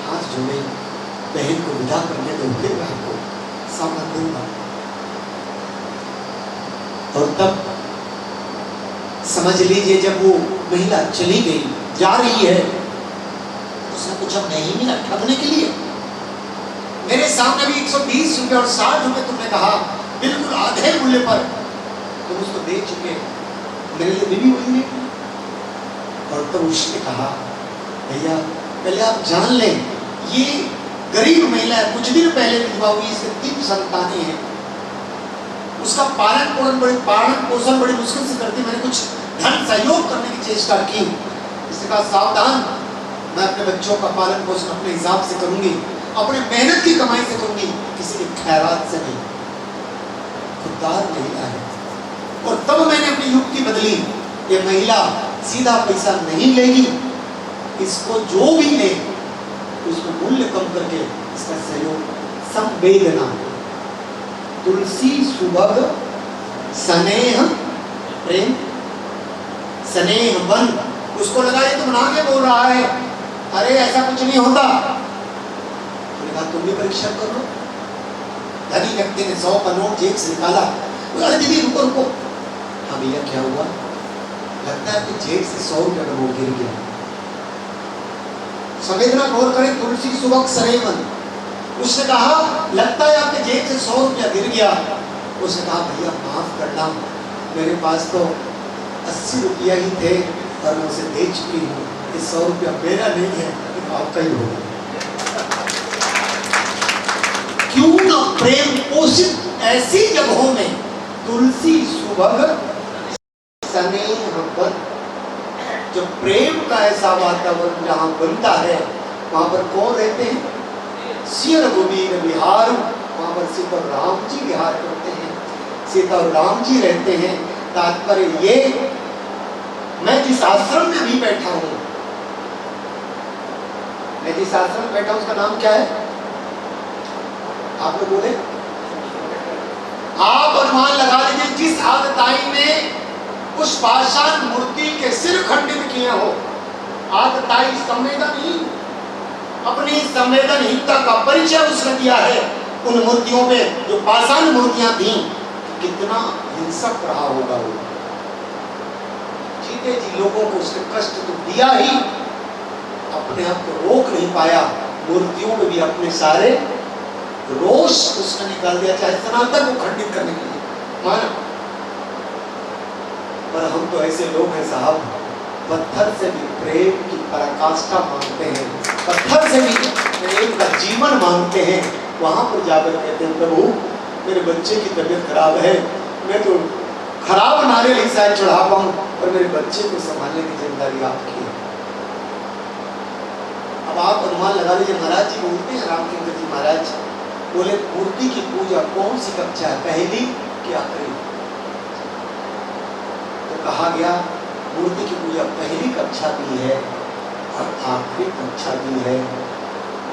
हाथ जोड़े, बहन को विदा करने दो, फिर मैं आपको सामान दूंगा। और तब समझ लीजिए, जब वो महिला चली गई, जा रही है, उसने पूछा, नहीं मिला ठगने के लिए? मेरे सामने भी एक सौ बीस रुपये और साठ रुपये तुमने कहा, बिल्कुल आधे मूल्य पर तुम उसको दे चुके हो, मेरे लिए भी वही रेट है। और तब उसने कहा, भैया पहले आप जान लें, ये गरीब महिला है, कुछ दिन पहले विधवा हुई, इसके तीन संतानें हैं, उसका पालन पोषण बड़ी पालन पोषण बड़ी मुश्किल से करती। मैंने कुछ धन सहयोग करने की चेष्टा की। इसने कहा, सावधान, मैं अपने बच्चों का पालन पोषण अपने हिसाब से करूंगी, अपने मेहनत की कमाई से करूंगी, किसी के खैरात से नहीं। खुददार महिला है। और तब मैंने अपनी युक्ति बदली, ये महिला सीधा पैसा नहीं लेगी, इसको जो भी ले उसको मूल्य कम करके इसका सहयोग, संवेदना। तुलसी सुभग स्नेह प्रेम, स्नेह बन। उसको लगा, ये तो बना के बोल रहा है, अरे ऐसा कुछ नहीं होता। मैंने कहा, तुम भी परीक्षण कर लो। धनी व्यक्ति ने सौ का नोट जेब से निकाला। बोला, अरे दीदी, रुको, रुको। हाँ भैया, क्या हुआ? लगता है आपकी जेब से सौ रुपये का नोट गिर गया। संवेदना गौर करें, तुलसी सुभग स्नेह बन। उसने कहा, लगता है आपके जेब से सौ रुपया गिर गया। उसने कहा, भैया, माफ करना, मेरे पास तो अस्सी रुपया ही थे और मैं उसे दे चुकी हूँ। ये सौ रुपया मेरा नहीं है, ये तो आपका ही होगा। क्यों ना प्रेम पोषित ऐसी जगहों में तुलसी सुभग स्नेह बन। जब प्रेम का ऐसा वातावरण जहाँ बनता है, वहाँ पर कौन रहते हैं? सिय रघुबीर विहार, वहाँ पर सीता और राम जी विहार करते हैं, सीता और राम जी रहते हैं। तात्पर्य ये, मैं जिस आश्रम में भी बैठा हूँ, मैं जिस आश्रम में बैठा हूँ, उसका नाम क्या है? आप लोग बोले। आप अनुमान लगा लीजिए, जिस आतताई ने उस पाषाण मूर्ति के सिर खंडित किए हो, आतताई संवेदनहीन, अपनी संवेदनहीनता का परिचय उसने दिया है उन मूर्तियों में, जो पाषाण मूर्तियां थीं। कितना हिंसक रहा होगा वो। जीते जी लोगों को उसने कष्ट तो दिया ही, अपने आप को रोक नहीं पाया, मूर्तियों में भी अपने सारे रोष उसने निकाल दिया, चाहे सनातन को खंडित करने के लिए माना। पर हम तो ऐसे लोग हैं साहब, पत्थर से भी प्रेम की पराकाष्ठा मांगते हैं, पत्थर से भी प्रेम का जीवन मांगते हैं। वहां पर जाकर कहते हैं, प्रभु, मेरे बच्चे की तबीयत खराब है, मैं तो खराब नारियल ही शायद चढ़ा पाऊं, पर मेरे बच्चे को संभालने की जिम्मेदारी आपकी है। अब आप अनुमान लगा लीजिए, महाराज जी बोलते हैं, रामचंद्र जी महाराज बोले, मूर्ति की पूजा कौन सी कक्षा है, पहली कि आखिरी? तो कहा गया, मूर्ति की पूजा पहली कक्षा भी है और आखिरी कक्षा भी है।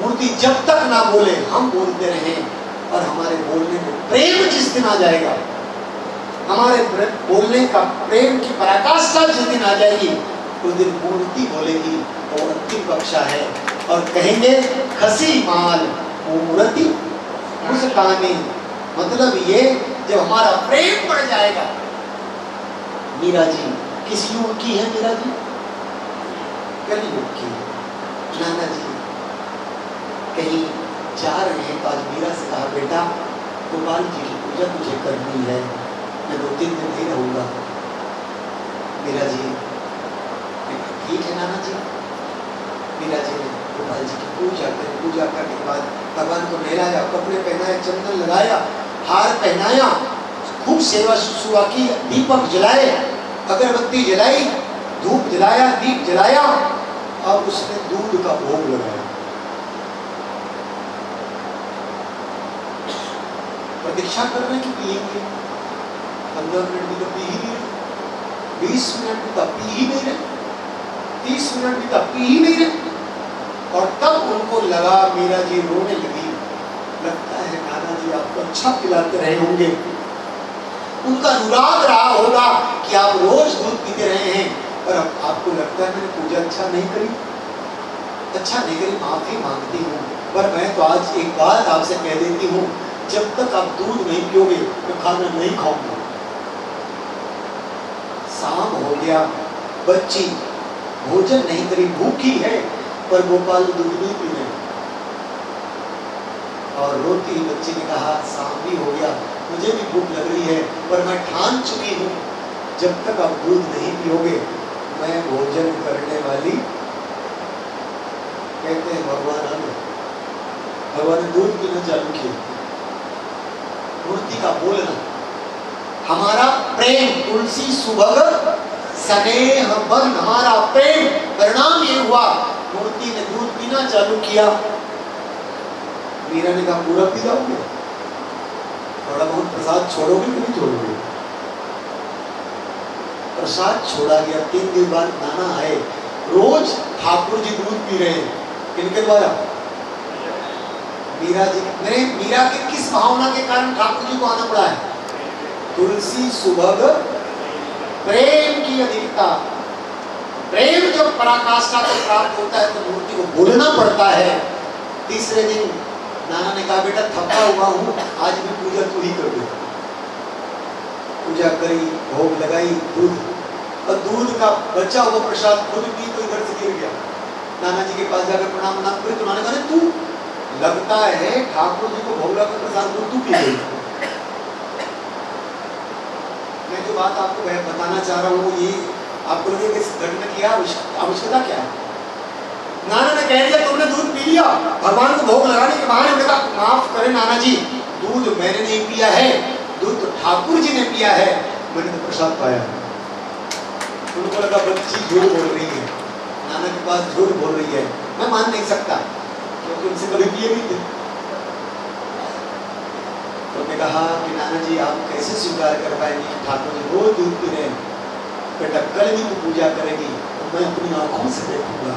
मूर्ति जब तक ना बोले, हम बोलते रहें, और हमारे बोलने में प्रेम जिस दिन आ जाएगा, हमारे प्र-, बोलने का प्रेम की पराकाष्ठा जिस दिन आ जाएगी, उस दिन मूर्ति बोलेगी, वो अंतिम कक्षा है। और कहेंगे, "खसी माल मूर्ति मुस्कानी।" मतलब ये, जब हमारा प्रेम बढ़ जाएगा। मीरा जी किस युग की है? मीरा जी कलयुग की। नाना जी कहीं जा रहे हैं, तो आज मीरा से कहा, "बेटा, गोपाल जी की पूजा तुझे करनी है, मैं दो तीन दिन नहीं रहूंगा।" मीरा जी ने कहा, "ठीक है नाना जी।" मीरा जी ने गोपाल जी की पूजा करी। पूजा करने के बाद भगवान को नहलाया, कपड़े पहनाए, चंदन लगाया, हार पहनाया, खूब सेवा सुश्रूषा की, दीपक जलाए, अगरबत्ती जलाई, धूप जलाया, दीप जलाया और उसने दूध का भोग लगाया। प्रतीक्षा कर रहे हैं कि पिएंगे। पंद्रह मिनट भी तो पी ही नहीं रहे, बीस मिनट भी तो पी ही नहीं रहे, तीस मिनट भी तो पी ही नहीं रहे। और तब उनको लगा, मीरा जी रोने लगी, "लगता है नाना जी आपको अच्छा पिलाते रहे होंगे।" उनका अनुराग रहा होगा कि आप रोज दूध पीते रहे हैं, पर अब आपको लगता है मैंने पूजा अच्छा नहीं करी, अच्छा नहीं करी, माफी मांगती हूँ, पर मैं तो आज एक बात आपसे कह देती हूँ, जब तक आप दूध नहीं पियोगे, मैं खाना नहीं खाऊंगा। शाम हो गया, बच्ची भोजन नहीं करी, भूखी है, पर गोपाल दूध नहीं पी रहे। और रोती हुई बच्ची ने कहा, "शाम भी हो गया, मुझे भी भूख लग रही है, पर मैं ठान चुकी हूँ, जब तक आप दूध नहीं पियोगे, मैं भोजन करने वाली।" कहते हैं भगवान आ गए, भगवान ने दूध पीना चालू किया। मूर्ति का बोलना, हमारा प्रेम, तुलसी सुभग स्नेह बन, हमारा प्रेम, परिणाम ये हुआ, मूर्ति ने दूध पीना चालू किया। मीरा ने कहा, "पूरा पी जाओगे? थोड़ा बहुत प्रसाद छोड़ोगे कि नहीं छोड़ोगे?" प्रसाद छोड़ा गया। तीन दिन बाद नाना आए, रोज ठाकुर जी दूध पी रहे हैं। किनके द्वारा? मीरा जी। मेरे, मीरा के किस भावना के कारण ठाकुर जी को आना पड़ा है? तुलसी सुभग प्रेम की अधिकता। प्रेम जब पराकाष्ठा को प्राप्त होता है तो मूर्ति को बोलना पड़ता है। तीसरे दिन नाना ने कहा, "बेटा, थका हुआ हूँ, आज भी पूजा तू ही कर दे।" पूजा करी, भोग लगाई, दूध, और दूध का बचा हुआ प्रसाद खुद पी तो इधर से गिर गया। नाना जी के पास जाकर प्रणाम वनाम करी तो उन्होंने कहा, "अरे तू, लगता है ठाकुर जी को भोग लगाकर प्रसाद खुद तू पी गई।" मैं जो बात आपको बह-, बताना चाह रहा हूँ, ये आपको लगे कि इस घटना की आवश्यक-, आवश्यकता क्या है? नाना ने कह दिया, "तुमने दूध पी लिया।" भगवान को भोग लगाने के बहाने उन्होंने कहा, "माफ करें नाना जी, दूध मैंने नहीं पिया है, दूध तो ठाकुर जी ने पिया है, मैंने तो प्रसाद पाया है।" उनको लगा, "बच्ची झूठ बोल रही है, नाना के पास झूठ बोल रही है, मैं मान नहीं सकता, क्योंकि उनसे कभी पिए नहीं थे।" तो उन्होंने कहा कि, "नाना जी, आप कैसे स्वीकार कर पाएंगे कि ठाकुर जी रोज दूध पी रहे हैं? बेटा, कल भी तू पूजा करेगी तो मैं अपनी आंखों से देखूंगा,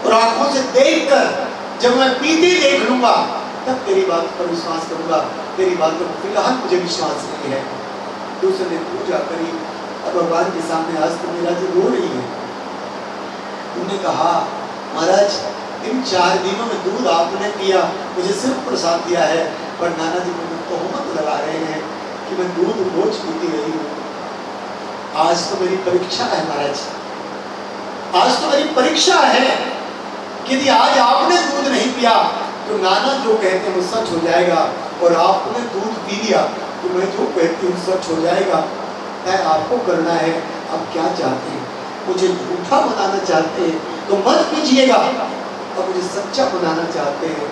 और आंखों से देखकर जब मैं पीती देख लूंगा, तब तेरी बात पर विश्वास करूंगा, तेरी बात पर फिलहाल मुझे विश्वास नहीं है।" दूसरे दिन पूजा करी और भगवान के सामने आज तो मीरा जी रो रही है। उन्होंने कहा, "महाराज, इन चार दिनों में दूध आपने पिया, मुझे सिर्फ प्रसाद दिया है, पर नाना जी मुझे तोहमत लगा रहे हैं कि मैं दूध रोज पीती रही हूँ। आज तो मेरी परीक्षा है महाराज, आज तो मेरी परीक्षा है कि यदि आज आपने दूध नहीं पिया तो नाना जो कहते हैं वो सच हो जाएगा, और आपने दूध पी लिया तो मैं जो कहती हूँ सच हो जाएगा। तय आपको करना है, आप क्या चाहते हैं। मुझे झूठा बनाना चाहते हैं तो मत पीजिएगा, और मुझे सच्चा बनाना चाहते हैं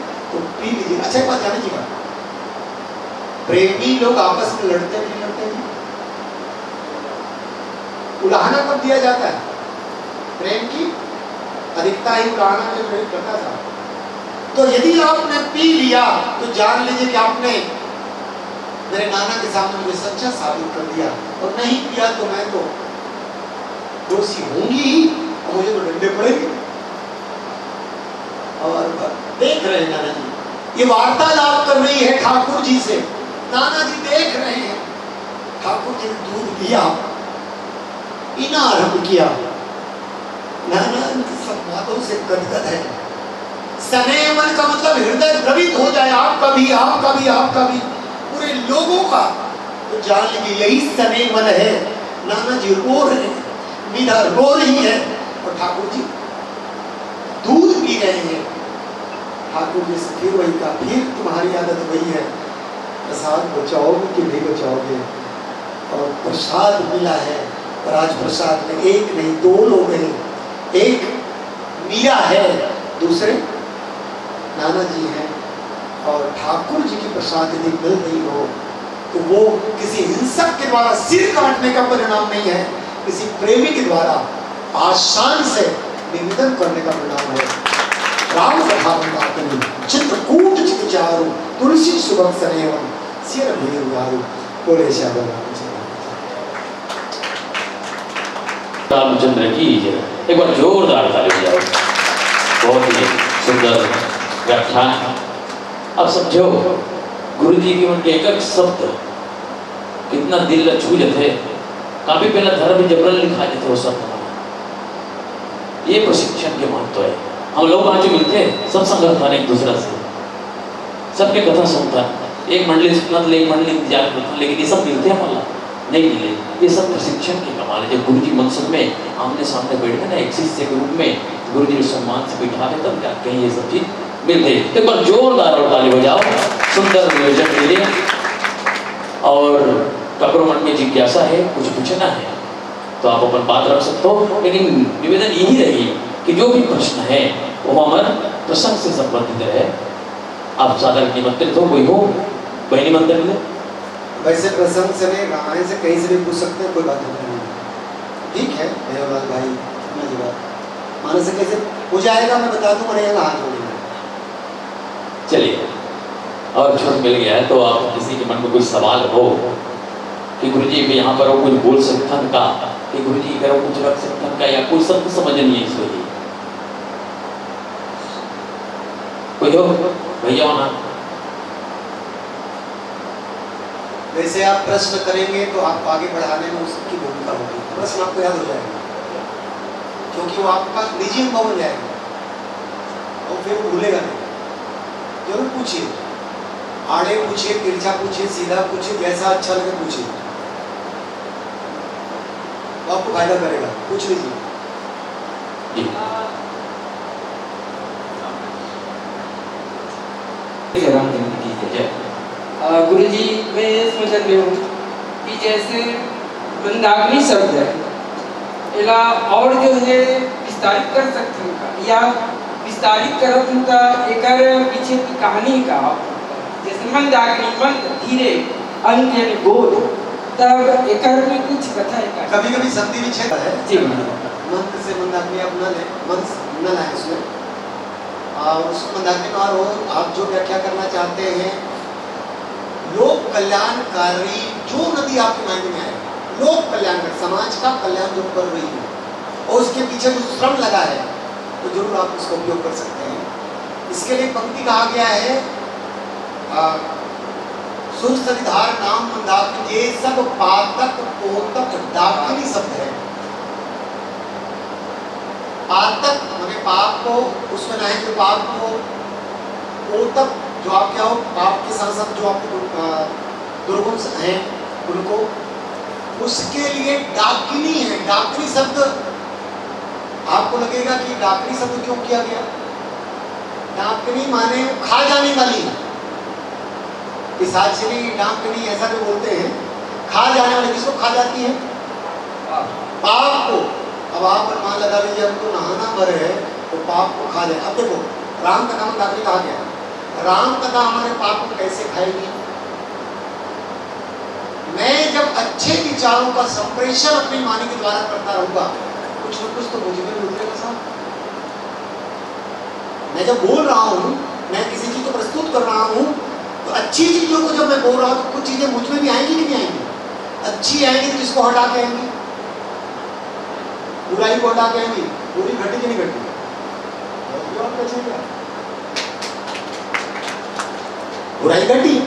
पी लीजिए। अच्छा, एक बात जाने की बात, प्रेमी लोग आपस में लड़ते नहीं, लड़ते नहीं? उलाहना कब दिया जाता है? प्रेम की अधिकता ही उलाहना में प्रयोग करता था। तो यदि आपने पी लिया तो जान लीजिए कि आपने मेरे नाना के सामने मुझे सच्चा साबित कर दिया, और नहीं किया तो मैं तो दोषी होंगी ही, और मुझे तो डंडे पड़ेंगे। और देख रहे हैं नाना जी, ये वार्तालाप कर रही है ठाकुर जी से। नाना जी देख रहे हैं, ठाकुर जी ने दूध पिया, पीना आरंभ किया। नाना जी संवादों से गदगद है। सनेवन का मतलब हृदय द्रवित हो जाए, आपका भी, आपका भी, आपका भी, पूरे लोगों का। तो जान लीजिए, यही सनेवन है। नाना जी रो रहे हैं, मीरा रो रही है, और ठाकुर जी दूध पी रहे हैं। ठाकुर जी से फिर वही कहा, फिर तुम्हारी आदत वही है, प्रसाद बचाओगे कि नहीं बचाओगे? और प्रसाद मिला है, और आज प्रसाद में एक नहीं, दो लोग हैं, एक मीरा है, दूसरे नाना जी हैं। और ठाकुर जी की प्रसाद यदि मिल रही हो तो वो किसी हिंसक के द्वारा सिर काटने का परिणाम नहीं है, किसी प्रेमी के द्वारा आसान से निवेदन करने का परिणाम है। राम कथा मंदाकिनी चित्रकूट चित चारु, तुलसी सुभग सनेवन सिर भीर उदारु। बोले श्याम रामचंद्र। रामचंद्र की जय। एक बार जोरदार ताली बजाओ। बहुत ही सुंदर व्याख्यान। अब समझो, गुरु जी के उनके एक एक शब्द कितना दिल ला छू जाते। काफी पहला धर्म जबरन लिखा जाते वो शब्द। ये प्रशिक्षण के महत्व है। हम लोग आज मिलते हैं, सत्संग करते हैं एक दूसरा से, सबके कथा सुनता है, एक मंडली सुनता तो एक मंडली इंतजार करता, लेकिन ये सब मिलते हैं मला? नहीं मिले। ये सब प्रशिक्षण के कमाल है। जब गुरु जी मनसुख में आमने सामने बैठ गए ना, एक शिष्य के रूप में गुरु जी को सम्मान से बिठा के तब जाके ये सब चीज मिलते हैं। तो एक बार जोरदार और ताली बजाओ, सुंदर निवेदन के लिए। और ककरो मन में जिज्ञासा है, कुछ पूछना है, तो आप अपन बात रख सकते हो, लेकिन निवेदन यही रही कि जो भी प्रश्न है वो हमारे प्रसंग से संबंधित रहे। आप सादर निमंत्रित हो, कोई हो, वही निमंत्रण ले। वैसे प्रसंग से नहीं, रामायण से कहीं से भी पूछ सकते हैं, कोई बात नहीं है। ठीक है, देवलाल भाई, अपना जवाब मानस से कैसे हो जाएगा, मैं बता दूं, बड़े यहाँ हाथ जोड़ेंगे। चलिए, और छूट मिल गया है, तो आप किसी के मन में कोई सवाल हो कि गुरु जी, मैं यहाँ पर हूँ, कुछ बोल सकथन का, कि गुरु जी करो कुछ रख सकथन का, या कोई शब्द समझ नहीं है इसको जी। कोई हो? भैया हो ना? वैसे आप प्रश्न करेंगे तो आपको आगे बढ़ाने में उसकी भूमिका होगी, प्रश्न आपको याद हो जाएगा, क्योंकि वो आपका निजी अनुभव बन जाएगा और फिर वो भूलेगा नहीं। जरूर पूछिए, आड़े पूछिए, तिरछा पूछिए, सीधा पूछिए, जैसा अच्छा लगे पूछिए, वो आपको फायदा करेगा। पूछ लीजिए। जी। जय राम जी की जय। अ, गुरु जी, मैं ये समझ रही हूँ कि जैसे मंदाकिनी शब्द है, एला और जो है विस्तारित कर सकते हैं का? या विस्तारित करत हूँ त एकर पीछे की कहानी का? जैसे मंदाकिनी, मंद, धीरे, अंत यानी गोद, तब एकर में कुछ कथा है का? कभी-कभी संधि विच्छेद है। जी। मंद से मंदाकिनी आप न लें, मंद न लाएं उसमें। और उसको मंदाकिनी और हो, आप जो व्याख्या करना चाहते हैं, लोक कल्याणकारी जो नदी आपके माइंड में आए, लोक कल्याणकारी, समाज का कल्याण जो कर रही हो, और उसके पीछे जो श्रम लगा है, तो जरूर आप उसका उपयोग कर सकते हैं। इसके लिए पंक्ति कहा गया है, आ, सुर सरिधार नाम मंदाकिनी, ये सब पातक, पोतक, डाकिनी शब्द है। पातक माने पाप को, उसमें नहाए जो पाप को, पोतक जो आप क्या हो, पाप के साथ साथ जो आपके दु-, अ, दुर्गुण स-, हैं उनको, उसके लिए डाकिनी है। डाकिनी शब्द आपको लगेगा कि डाकिनी शब्द क्यों किया गया? डाकिनी माने वो खा जाने वाली है। पिशाचिनी, डाकिनी ऐसा भी बोलते हैं, खा जाने वाली, किसको खा जाती है? पाप को। अब आप अनुमान लगा लीजिए, हमको नहाना भर है तो पाप को खा जाए। अब देखो, राम कथा में डाकिनी कहा गया, राम कथा हमारे पाप को कैसे खाएगी? मैं जब अच्छे विचारों का संप्रेषण अपनी वाणी के द्वारा करता रहूंगा, कुछ न कुछ तो मुझ में भी उतरेगा साहब। मैं जब बोल रहा हूँ, मैं किसी चीज को प्रस्तुत कर रहा हूँ, तो अच्छी चीजों को जब मैं बोल रहा हूँ तो कुछ चीजें मुझ में भी आएंगी कि नहीं आएंगी? अच्छी आएंगी तो किसको हटा के आएंगी? बुराई को हटा के आएंगी। बुरी घटी कि नहीं घटी? और जो आप कैसे क्या? बुराई घटी।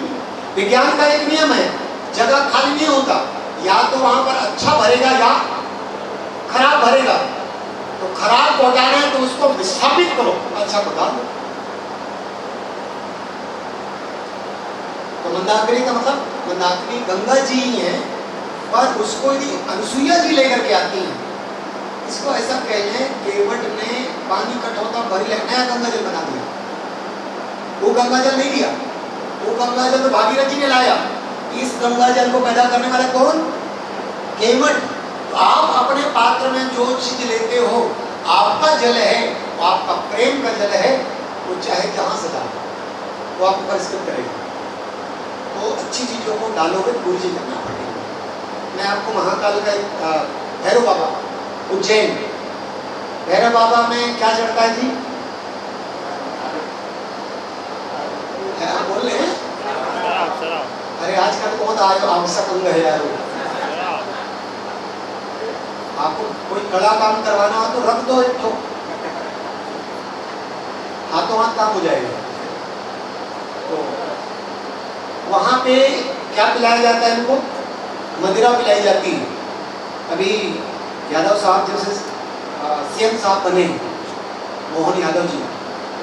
विज्ञान का एक नियम है, जगह खाली नहीं होता, या तो वहां पर अच्छा भरेगा या खराब भरेगा। तो खराब को हटाना है तो उसको विस्थापित करो, अच्छा को डाल दो। तो मंदाकिनी का मतलब, मंदाकिनी गंगा जी ही है, पर उसको यदि अनुसुईया जी लेकर के आती हैं, इसको ऐसा कह लें, केवट ने पानी कठौता भरी ले, नया गंगा जल बना दिया। वो गंगा जल नहीं दिया, वो गंगा जल तो भागीरथ जी ने लाया। इस गंगा जल को पैदा करने वाला कौन? केवट। तो आप अपने पात्र में जो चीज लेते हो, आपका जल है, वो आपका प्रेम का जल है, वो चाहे जहां से डालो, वो आपको परिष्कृत करेगा। तो अच्छी चीजों को डालोगे, बुरी चीजें ना पड़ेंगी। मैं आपको महाकाल का एक, अ, भैरव बाबा, उज्जैन, भैरव बाबा में क्या चढ़ता है जी? है, आप बोल रहे हैं? शराब, शराब। अरे, आजकल बहुत आय-, आवश्यक अंग है यार वो। शराब। आपको कोई कड़ा काम करवाना हो तो रख दो एक ठो, हाथों हाथ काम हो जाएगा। तो वहां पे क्या पिलाया जाता है इनको? मदिरा पिलाई जाती है। अभी यादव साहब जब से सीएम साहब बने, मोहन यादव जी,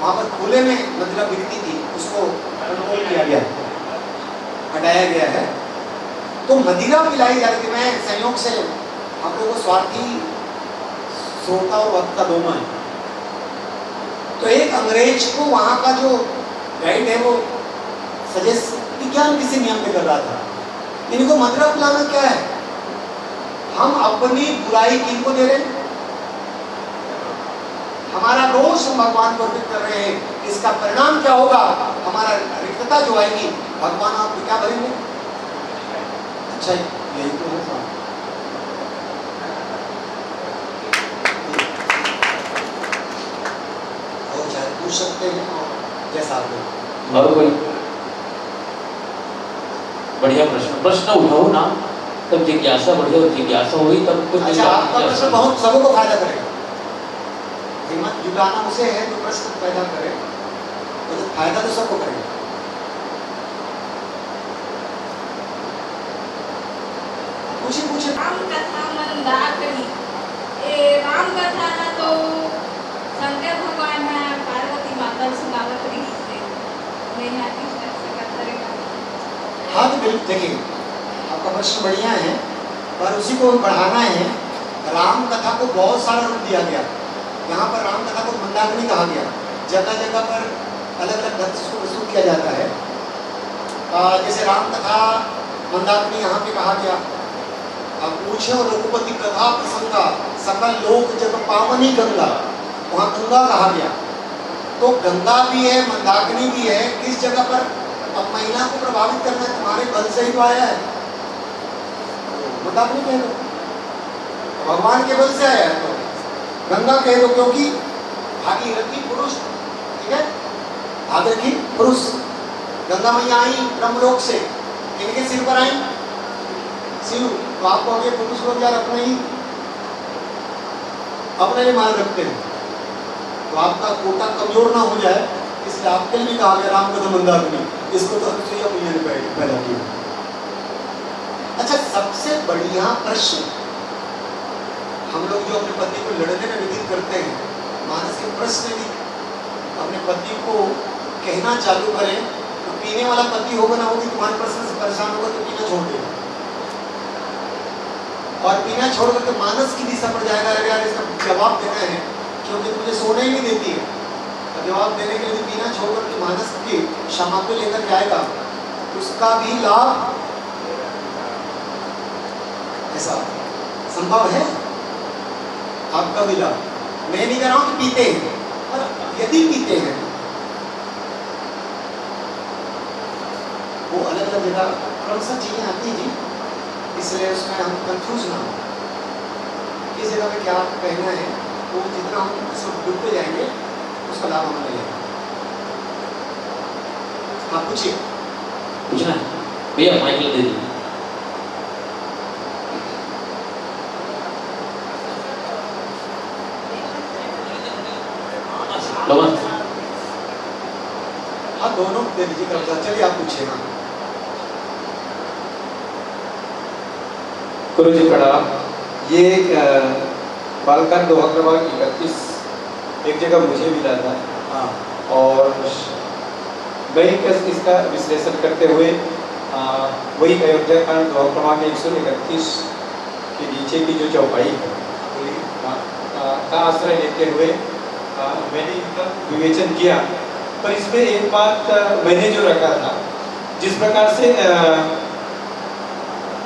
वहां पर खुले में मदिरा बिकती थी, उसको कंट्रोल किया गया, हटाया गया है। तो मदिरा पिलाई जाती थी। मैं संयोग से, हम लोग को स्वार्थी श्रोता और वक्ता दोनों है। तो एक अंग्रेज को वहां का जो गाइड है, वो सजेस्ट, विज्ञान किसी नियम पे कर रहा था, इनको मदिरा पिलाना क्या है? हम अपनी बुराई किनको दे रहे हैं? हमारा दोष हम भगवान को अर्पित कर रहे हैं। इसका परिणाम क्या होगा? हमारा रिक्तता जो आएगी, भगवान आपको क्या भरेंगे? अच्छा, यही तो है बात। और शायद पूछ सकते हैं, और जैसा आप लोग। और कोई? बढ़िया प्रश्न, प्रश्न उठाओ ना, तब जिज्ञासा बढ़े, और जिज्ञासा होई तब कुछ अच्छा, आपका जिज्ञासा प्रश्न बहुत सबको फायदा करेगा। हिम्मत जुटाना उसे है जो प्रश्न पैदा करे, मतलब फायदा तो सबको करेगा। पूछिए, पूछिए। राम कथा मंदाकिनी। ए, राम कथा ह तो शंकर भगवान ह पार्वती माता ल सुनावत रिहिस हे। मैं ह किस तरह से कथा रे कथा। हाँ, तो बिल्कुल, देखिए, आपका प्रश्न बढ़िया है, पर उसी को बढ़ाना है। राम कथा को बहुत सारा रूप दिया गया। यहाँ पर राम कथा को मंदाकिनी कहा गया। जगह जगह पर अलग-अलग ढंग से इसको प्रस्तुत किया जाता है। अ, जैसे राम कथा मंदाकिनी यहाँ पे कहा गया। अब पूछे रघुपति कथा प्रसंगा, सकल लोक जग पावनी गंगा, वहाँ गंगा कहा गया। तो गंगा भी है, मंदाकिनी भी है, किस जगह पर? अब महिला को प्रभावित करना है, तुम्हारे बल से ही तो आया है, मंदाकिनी कह दो। भगवान के बल से आया है तो गंगा कह दो, क्योंकि भागीरथी पुरुष, ठीक है, भागीरथी पुरुष, गंगा मैया आई ब्रह्मलोक से, किनके सिर पर आई? शिव। तो आपको अगर पुरुष लोग यार अपने ही, अपने लिए मान रखते हैं, तो आपका कोटा कमजोर ना हो जाए, इसलिए आपके लिए भी कहा गया राम कथा मंदाकिनी, इसको तो अनुसुईया मैया ने पै-, पैदा किया। अच्छा, सबसे बढ़िया प्रश्न, हम लोग जो अपने पति को लड़ने में व्यतीत करते हैं, मानस के प्रश्न यदि अपने पति को कहना चालू करें, तो पीने वाला पति होगा ना, वो भी तुम्हारे प्रश्न से परेशान होगा तो पीना छोड़ देगा। और पीना छोड़ करके मानस की दिशा पर जाएगा, "अरे यार, इसका जवाब देना है, क्योंकि मुझे सोने ही नहीं देती है।" और जवाब देने के लिए पीना छोड़ करके मानस की क्षमा को लेकर जाएगा, उसका भी लाभ। ऐसा संभव है? आपका भी लाभ। मैं नहीं कह रहा हूं कि पीते हैं, पर यदि पीते हैं, वो अलग अलग जगह क्रमशः चीज़ें आती हैं जी, इसलिए उसमें हम कंफ्यूज ना हो, किस जगह पे क्या कहना है। वो जितना हम उसको डूबते जाएंगे, उसका लाभ हमें मिलेगा। आप पूछिए। पूछना है भैया, माइक दे दीजिए। हाँ, दोनों दे दीजिए कर्मचारी। चलिए, आप पूछिए। हाँ। गुरु जी प्रणाम। ये अ, बालकांड दोहा क्रमांक इकतीस एक जगह मुझे मिला था। हाँ। और मैं इसका विश्लेषण करते हुए अ, वही अयोध्या कांड दोहा क्रमांक एक सौ इकतीस के नीचे की जो चौपाई है, बोलिए। हाँ, अ, का आश्रय लेते हुए अ, मैंने इनका विवेचन किया, पर इसमें एक बात अ, मैंने जो रखा था, जिस प्रकार से अ,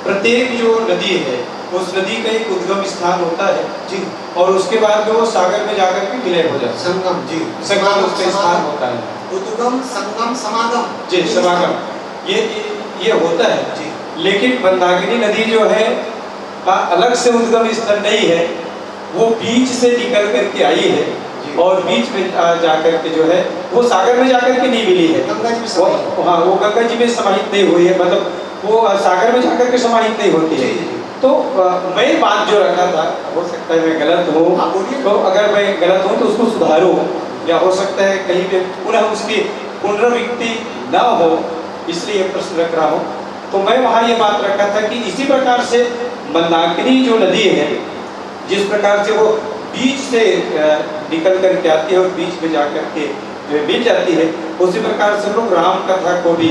प्रत्येक जो नदी है, उस नदी का एक उद्गम स्थान होता है जी। और उसके बाद में वो सागर में जाकर के विलय हो जाता है। संगम जी। संगम उसका समागम। स्थान होता है। उद्गम, संगम, समागम। जी, समागम। ये, ये, ये होता है। जी। लेकिन मंदाकिनी नदी जो है, का अलग से उद्गम स्थल नहीं है, वो बीच से निकल करके आई है जी। और बीच में आ, जा करके जो है, वो सागर में जा करके नहीं मिली है। गंगा जी में वो, समाहित। हाँ, वो गंगा जी में समाहित नहीं हुई है, मतलब वो आ, सागर में जा करके समाहित नहीं होती है। जी, जी। तो आ, मैं बात जो रखा था, हो सकता है मैं गलत हूँ, आप बोलिए। तो अगर मैं गलत हूँ तो उसको सुधारो, या हो सकता है कहीं पे पुनः उसकी पुनरावृत्ति ना हो, इसलिए ये प्रश्न रख रहा हूँ। तो मैं वहाँ ये बात रखा था कि इसी प्रकार से मंदाकिनी जो नदी है, जिस प्रकार से वो बीच से अ, निकल करके आती है और बीच में जा करके जो है मिल जाती है, उसी प्रकार से हम लोग राम कथा को भी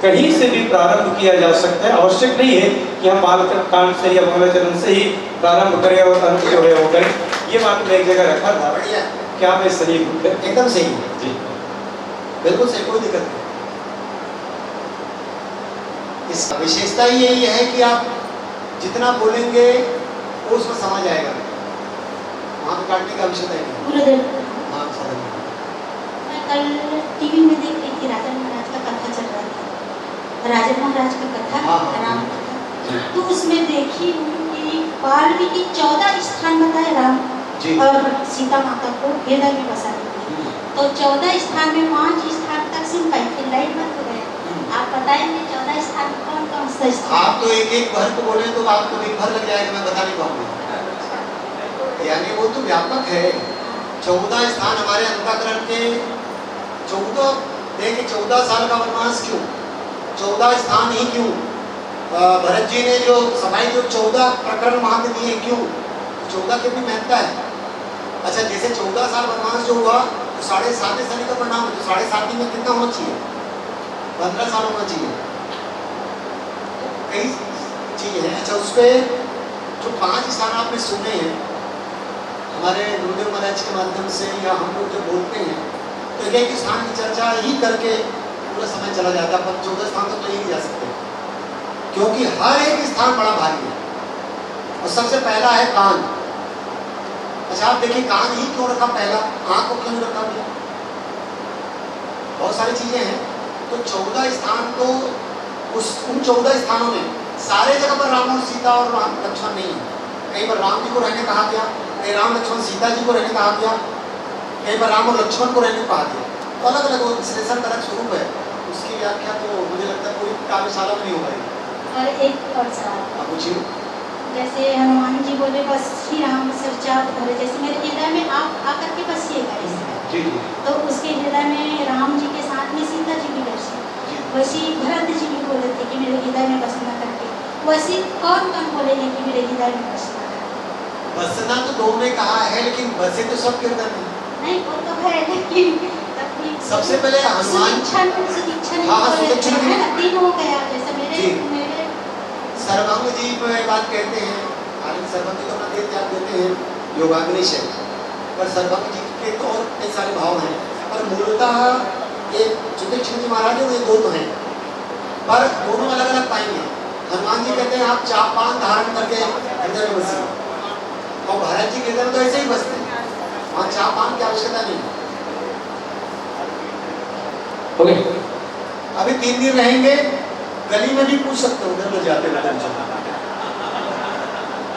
कहीं से भी प्रारंभ किया जा सकता है। आवश्यक नहीं है कि हम बालकांड से या मंगलाचरण से ही प्रारंभ करें और अंत जो है वो करें। ये बात मैं एक जगह रखा था। बढ़िया। क्या मैं सही हूँ? एकदम सही है। जी। बिल्कुल सही, कोई दिक्कत नहीं। इसका विशेषता ही यही है कि आप जितना बोलेंगे, वो उसमें समा जाएगा। वहाँ पे काटने की आवश्यकता ही नहीं। गुरुदेव। हाँ, साधन। मैं कल टीवी में देख रही थी, राजा महाराज का कथा चल रहा था, राजा महाराज का कथा, हाँ, हाँ। राम कथा। जी। तो उसमें देखी हूँ कि वाल्मीकि चौदह स्थान बताए राम जी। और सीता माता को हृदय में बसा लेते हैं। हम्म। तो चौदह स्थान में पांच स्थान तक सुन पाई, फिर लाइन बंद हो गया। हम्म। आप बताएंगे चौदह स्थान कौन कौन सा स्थान? आप तो एक एक भर को बोले तो आपको दिन भर लग जाएगा, मैं बता नहीं पाऊंगा। यानी वो तो व्यापक है। चौदह स्थान हमारे अंतःकरण के, चौदह, देखिए, चौदह साल का वनवास क्यों? चौदह स्थान ही क्यों? अ, भरत जी ने जो सफाई जो चौदह प्रकरण वहां पे दिए, क्यों? चौदह की भी महत्ता है। अच्छा, जैसे चौदह साल वनवास जो हुआ, तो साढ़े सात से निकल परिणाम है, तो साढ़े सात में कितना होना चाहिए? पन्द्रह साल होना चाहिए। कई चीजें हैं। अच्छा, उस पे जो पांच स्थान आपने सुने हैं, हमारे गुरुदेव महाराज के माध्यम से या हम लोग जब बोलते हैं, तो एक एक स्थान की चर्चा ही करके पूरा समय चला जाता है, पर चौदह स्थान तक तो ले ही नहीं जा सकते, क्योंकि हर एक स्थान बड़ा भारी है। और सबसे पहला है कान। अच्छा, आप देखिए, कान ही क्यों रखा पहला, आंख को क्यों नहीं रखा भैया? बहुत सारी चीजें हैं। तो चौदह स्थान तो उस, उन चौदह स्थानों में सारे जगह पर राम और सीता और राम लक्ष्मण नहीं है। कहीं पर राम जी को रहने कहा गया, कहीं राम लक्ष्मण सीता जी को रहने कहा गया, कहीं पर राम और लक्ष्मण को रहने कहा गया। तो अलग अलग वो विश्लेषण का अलग स्वरूप है, उसकी व्याख्या तो मुझे लगता है पूरी कार्यशाला में नहीं हो पाएगी। और एक और सवाल। हाँ, पूछिए। जैसे हनुमान जी बोले, "बस श्री राम सिरचा धरे", जैसे मेरे हृदय में आप आकर के बसिएगा इस तरह। जी, जी। तो उसके हृदय में राम जी के साथ में सीता जी भी बसी। जी। वैसे ही भरत जी भी बोले थे कि मेरे हृदय में बसना करके। वैसे कौन कौन बोले हैं कि मेरे हृदय में बसना करके? बसना तो दो में कहा है, लेकिन बसे तो सब के अंदर में। नहीं, वो तो है, लेकिन अपनी सबसे पहले हनुमान सुदीक्षण, सुदीक्षण हाँ, हाँ, बोले सुदीक्षण थे, भी। है ना, तीन हो गया, जैसे मेरे, जी। मेरे सर्वांग जी में बात कहते हैं, हालांकि सर्वांग जी तो अपना देह त्याग देते हैं, योगाग्नि से, पर सर्वांग जी के तो और कई सारे भाव हैं, पर मूलतः ये सुदीक्षण जी महाराज हैं, ये दो तो हैं, पर दोनों अलग-अलग पाएंगे। हनुमान जी कहते हैं, "आप चापान धारण करके हृदय में बसिए।" और भरत जी के हृदय में तो ऐसे ही बसते हैं, वहाँ चापान की आवश्यकता नहीं है। ओके। अभी तीन दिन रहेंगे, गली में भी पूछ सकते हो, उधर ले जाते हुए।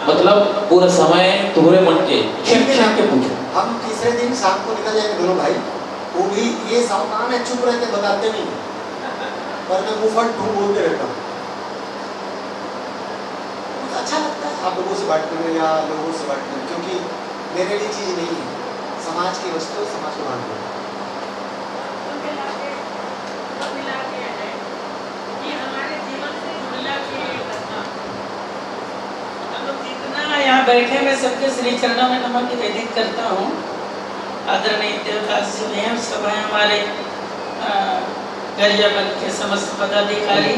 मतलब पूरा समय तुम्हारे मन के खेल खेल के पूछो। हम तीसरे दिन शाम को निकल जाएंगे दोनों भाई। वो भी ये सावधान है, चुप रहते, बताते नहीं, पर मैं मुफट ठू बोलते रहता हूँ। कुछ अच्छा लगता है आप लोगों से बात करने या लोगों से बात करने, क्योंकि मेरे लिए चीज़ नहीं है, समाज की वस्तु है, समाज को बांट दो। यहाँ बैठे मैं सबके श्री चरणों में नमन निवेदित करता हूँ। आदरणीय देवदास जी, नियम सभा हमारे गरियाबंद के समस्त पदाधिकारी,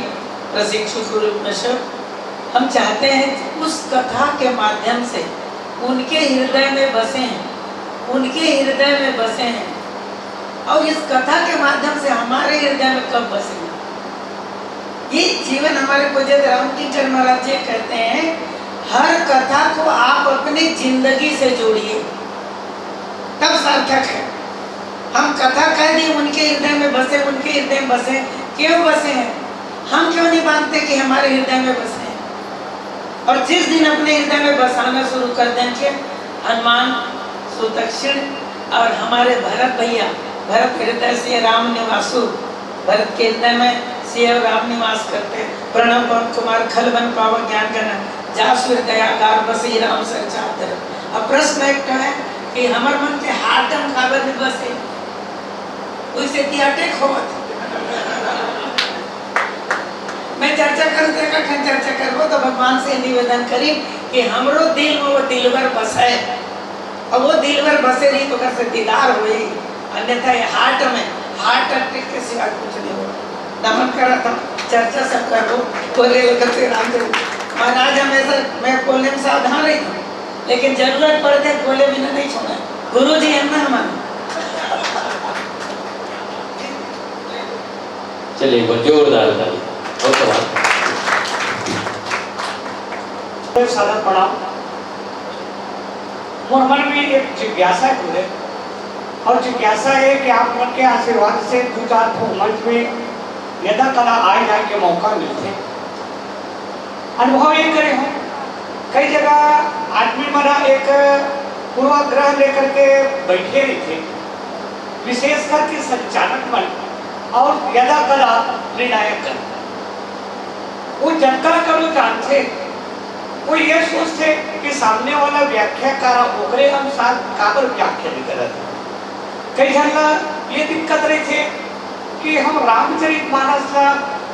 प्रशिक्षु गुरु, सब हम चाहते हैं उस कथा के माध्यम से उनके हृदय में बसे हैं, उनके हृदय में बसे हैं और इस कथा के माध्यम से हमारे हृदय में कब बसेंगे। ये जीवन हमारे पूज्य रामकिंकर महाराज जी कहते हैं, हर कथा को आप अपनी जिंदगी से जोड़िए, तब सार्थक है। हम कथा कह दी, उनके हृदय में बसे, उनके हृदय में बसे, क्यों बसे हैं? हम क्यों नहीं मानते कि हमारे हृदय में बसे हैं? और जिस दिन अपने हृदय में बसाना शुरू कर देंगे, हनुमान सुदक्षिण और हमारे भरत भैया, भरत हृदय से राम निवासु, भरत के हृदय में से राम निवास करते। प्रणव पवन कुमार खल बन पावा ज्ञान गण, जासु हृदयागार बसे राम सर चादर। अब प्रश्न एक है कि हमारे मन के हार्ट हम काबर नहीं बसे, उसे अटैक होवत। मैं चर्चा करूँ तो एक चर्चा करबो तो भगवान से निवेदन करी कि हमरो दिल में वो दिलबर बसे, और वो दिलबर बसे रही तो से दीदार हुई, अन्यथा ये हार्ट में हार्ट अटैक के सिवा कुछ नहीं हो। नमन करा था, चर्चा सब कर लो, बोले लेकर से राम जी महाराज हमेशा मैं बोलने में सावधान रही हूँ, लेकिन जरूरत पड़ते बोले बिना नहीं छोड़ा। गुरु जी है ना हमारे। चलिए, एक बार जोरदार ताली। बहुत सवाल। सादर प्रणाम। मोर मन में एक जिज्ञासा जुड़े और जिज्ञासा है कि आप मन के आशीर्वाद से दो चार ठो मंच में यदा कदा आए जाए के मौका मिलते। अनुभव ये करे हो, कई जगह आदमी मना एक पूर्वाग्रह लेकर के बैठे रहिथे, विशेष करके संचालक मन और यदा कदा निर्णायक गण। वो जनता का वो जानथे, वो ये सोचथे कि सामने वाला व्याख्याकार ओकरे अनुसार काबर व्याख्या नहीं करत। कई झन ला ये दिक्कत रहिथे कि हम रामचरित मानस ला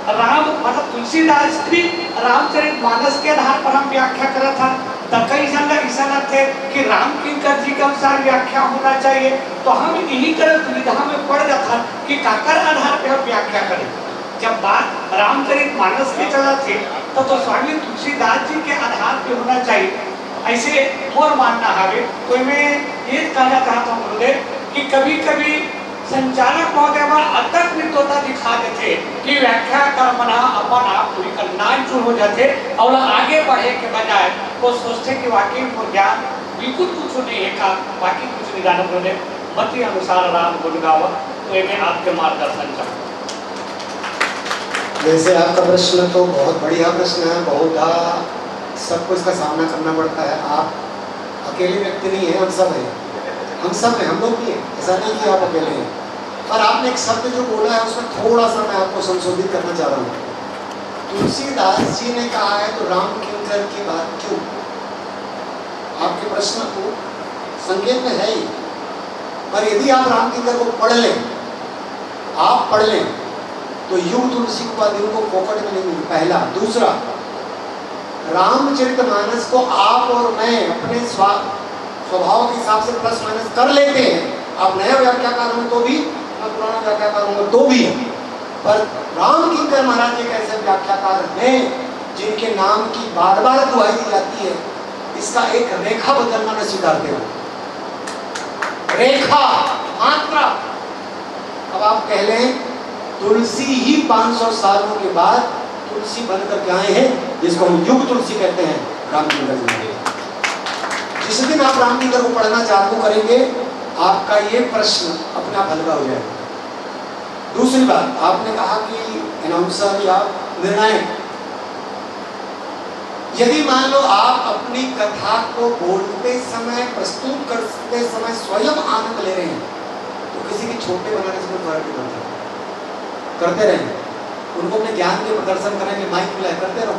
राम मतलब तुलसीदास भी रामचरित मानस के आधार पर हम व्याख्या करत हन, त कई झन ला ऐसा लगथे कि राम किंकर जी के अनुसार व्याख्या होना चाहिए, तो हम इही गलत विधा में पड़ जाथन कि काकर आधार पे हम व्याख्या करें। जब बात रामचरित मानस के चलत हे, तो, तो स्वामी तुलसीदास जी के आधार पे होना चाहिए। ऐसे मोर मानना हवे। तो मैं ये कहना चाहता हूँ गुरुदेव कि कभी कभी संचालक महोदय मन अतक मित्रता दिखा देथे कि व्याख्याकार मन ह अपन आप पूरी कर नाचुर हो जाथे और आगे बढ़े के बजाय वो सोचथे कि वाकई मोर ज्ञान बिल्कुल कुछ नहीं है का, बाकी कुछ नहीं जानो। गुरुदेव, मति अनुसार राम गुण गावा, तो ये मैं आपके मार्गदर्शन चाहूँ। वैसे आपका प्रश्न तो बहुत बढ़िया प्रश्न है, बहुधा सबको इसका सामना करना पड़ता है। आप अकेले व्यक्ति नहीं है, हम सब हैं, हम सब हैं, हम लोग भी हैं। ऐसा नहीं कि आप अकेले हैं। पर आपने एक शब्द जो बोला है, उसमें थोड़ा सा मैं आपको संशोधित करना चाह रहा हूँ। तुलसीदास जी ने कहा है, तो राम किंकर की बात क्यों? आपके प्रश्न को संकेत में है ही, पर यदि आप राम किंकर को पढ़ लें, आप पढ़ लें, तो युग तुलसी उपाधि उनको फोकट में नहीं मिली। पहला। दूसरा, रामचरित मानस को आप और मैं अपने स्वा- स्वभाव के हिसाब से प्लस माइनस कर लेते हैं। आप नया व्याख्याकार हों तो भी, मैं पुराना व्याख्याकार हूँ तो भी, पर राम किंकर महाराज एक ऐसे व्याख्याकार हैं जिनके नाम की बार बार दुहाई दी जाती है, इसका एक रेखा बदलना मैं स्वीकारते हूँ। रेखा, मात्रा। अब आप कह लें, तुलसी ही पाँच सौ सालों के बाद तुलसी बन करके आए हैं, जिसको हम युग तुलसी कहते हैं, रामचंद्र जी। जिस दिन आप रामचंद्र को पढ़ना चालू करेंगे, आपका ये प्रश्न अपने आप हल्का हो जाएगा। दूसरी बात, आपने कहा कि अनाउंसर या निर्णायक। यदि मान लो आप अपनी कथा को बोलते समय, प्रस्तुत करते समय स्वयं आनंद ले रहे हैं, तो किसी के छोटे बनाने से कोई फर्क नहीं पड़ता। करते रहें, उनको अपने ज्ञान के प्रदर्शन करने के लिए माइक मिला है, करते रहो,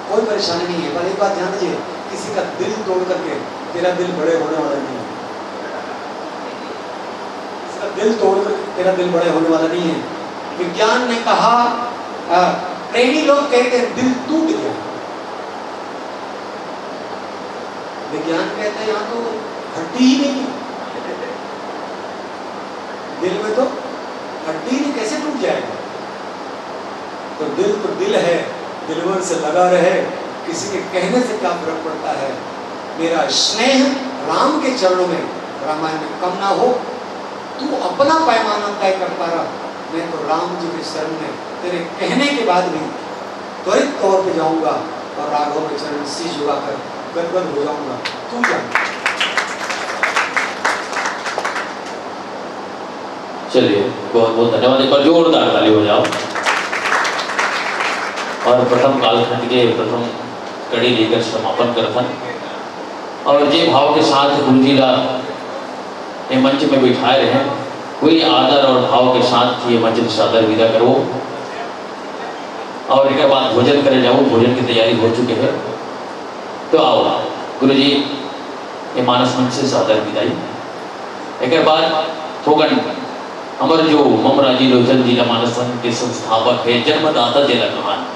कोई परेशानी नहीं है। पर एक बात ध्यान दीजिए, किसी का दिल तोड़ करके तेरा दिल बड़े होने वाला नहीं है। इसका दिल तोड़ कर तेरा दिल बड़े होने वाला नहीं है। विज्ञान ने कहा, अ, प्रेमी लोग कहते हैं, "दिल टूट गया।" विज्ञान कहते हैं, "यहाँ तो हड्डी ही नहीं है, दिल में तो हड्डी ही नहीं, कैसे टूट जाएगा?" तो दिल तो दिल है, दिलबर से लगा रहे, किसी के कहने से क्या फर्क पड़ता है। मेरा स्नेह राम के चरणों में, रामायण में कम ना हो। तू अपना पैमाना तय करता रह, मैं तो राम जी के शरण में तेरे कहने के बाद भी त्वरित तौर पे जाऊंगा और राघव के चरण शीश झुकाकर गदगद हो जाऊंगा। तू जा। चलिए, बहुत बहुत धन्यवाद। एक बार जोरदार ताली बजाओ। और प्रथम कालखंड के प्रथम कड़ी लेकर समापन करथन। और जे भाव के साथ गुरु जी ला ये मंच में बैठाए रहे, वही आदर और भाव के साथ ये मंच से आदर विदा करवो। और एक बाद भोजन करे जाओ, भोजन की तैयारी हो चुके है। तो आओ गुरु जी, ये मानस मंच से आदर विदाई। एक बाद होगन हमर जो मम राजीव लोचन जिला मानस संघ के संस्थापक है, जन्मदाता जिला कहान।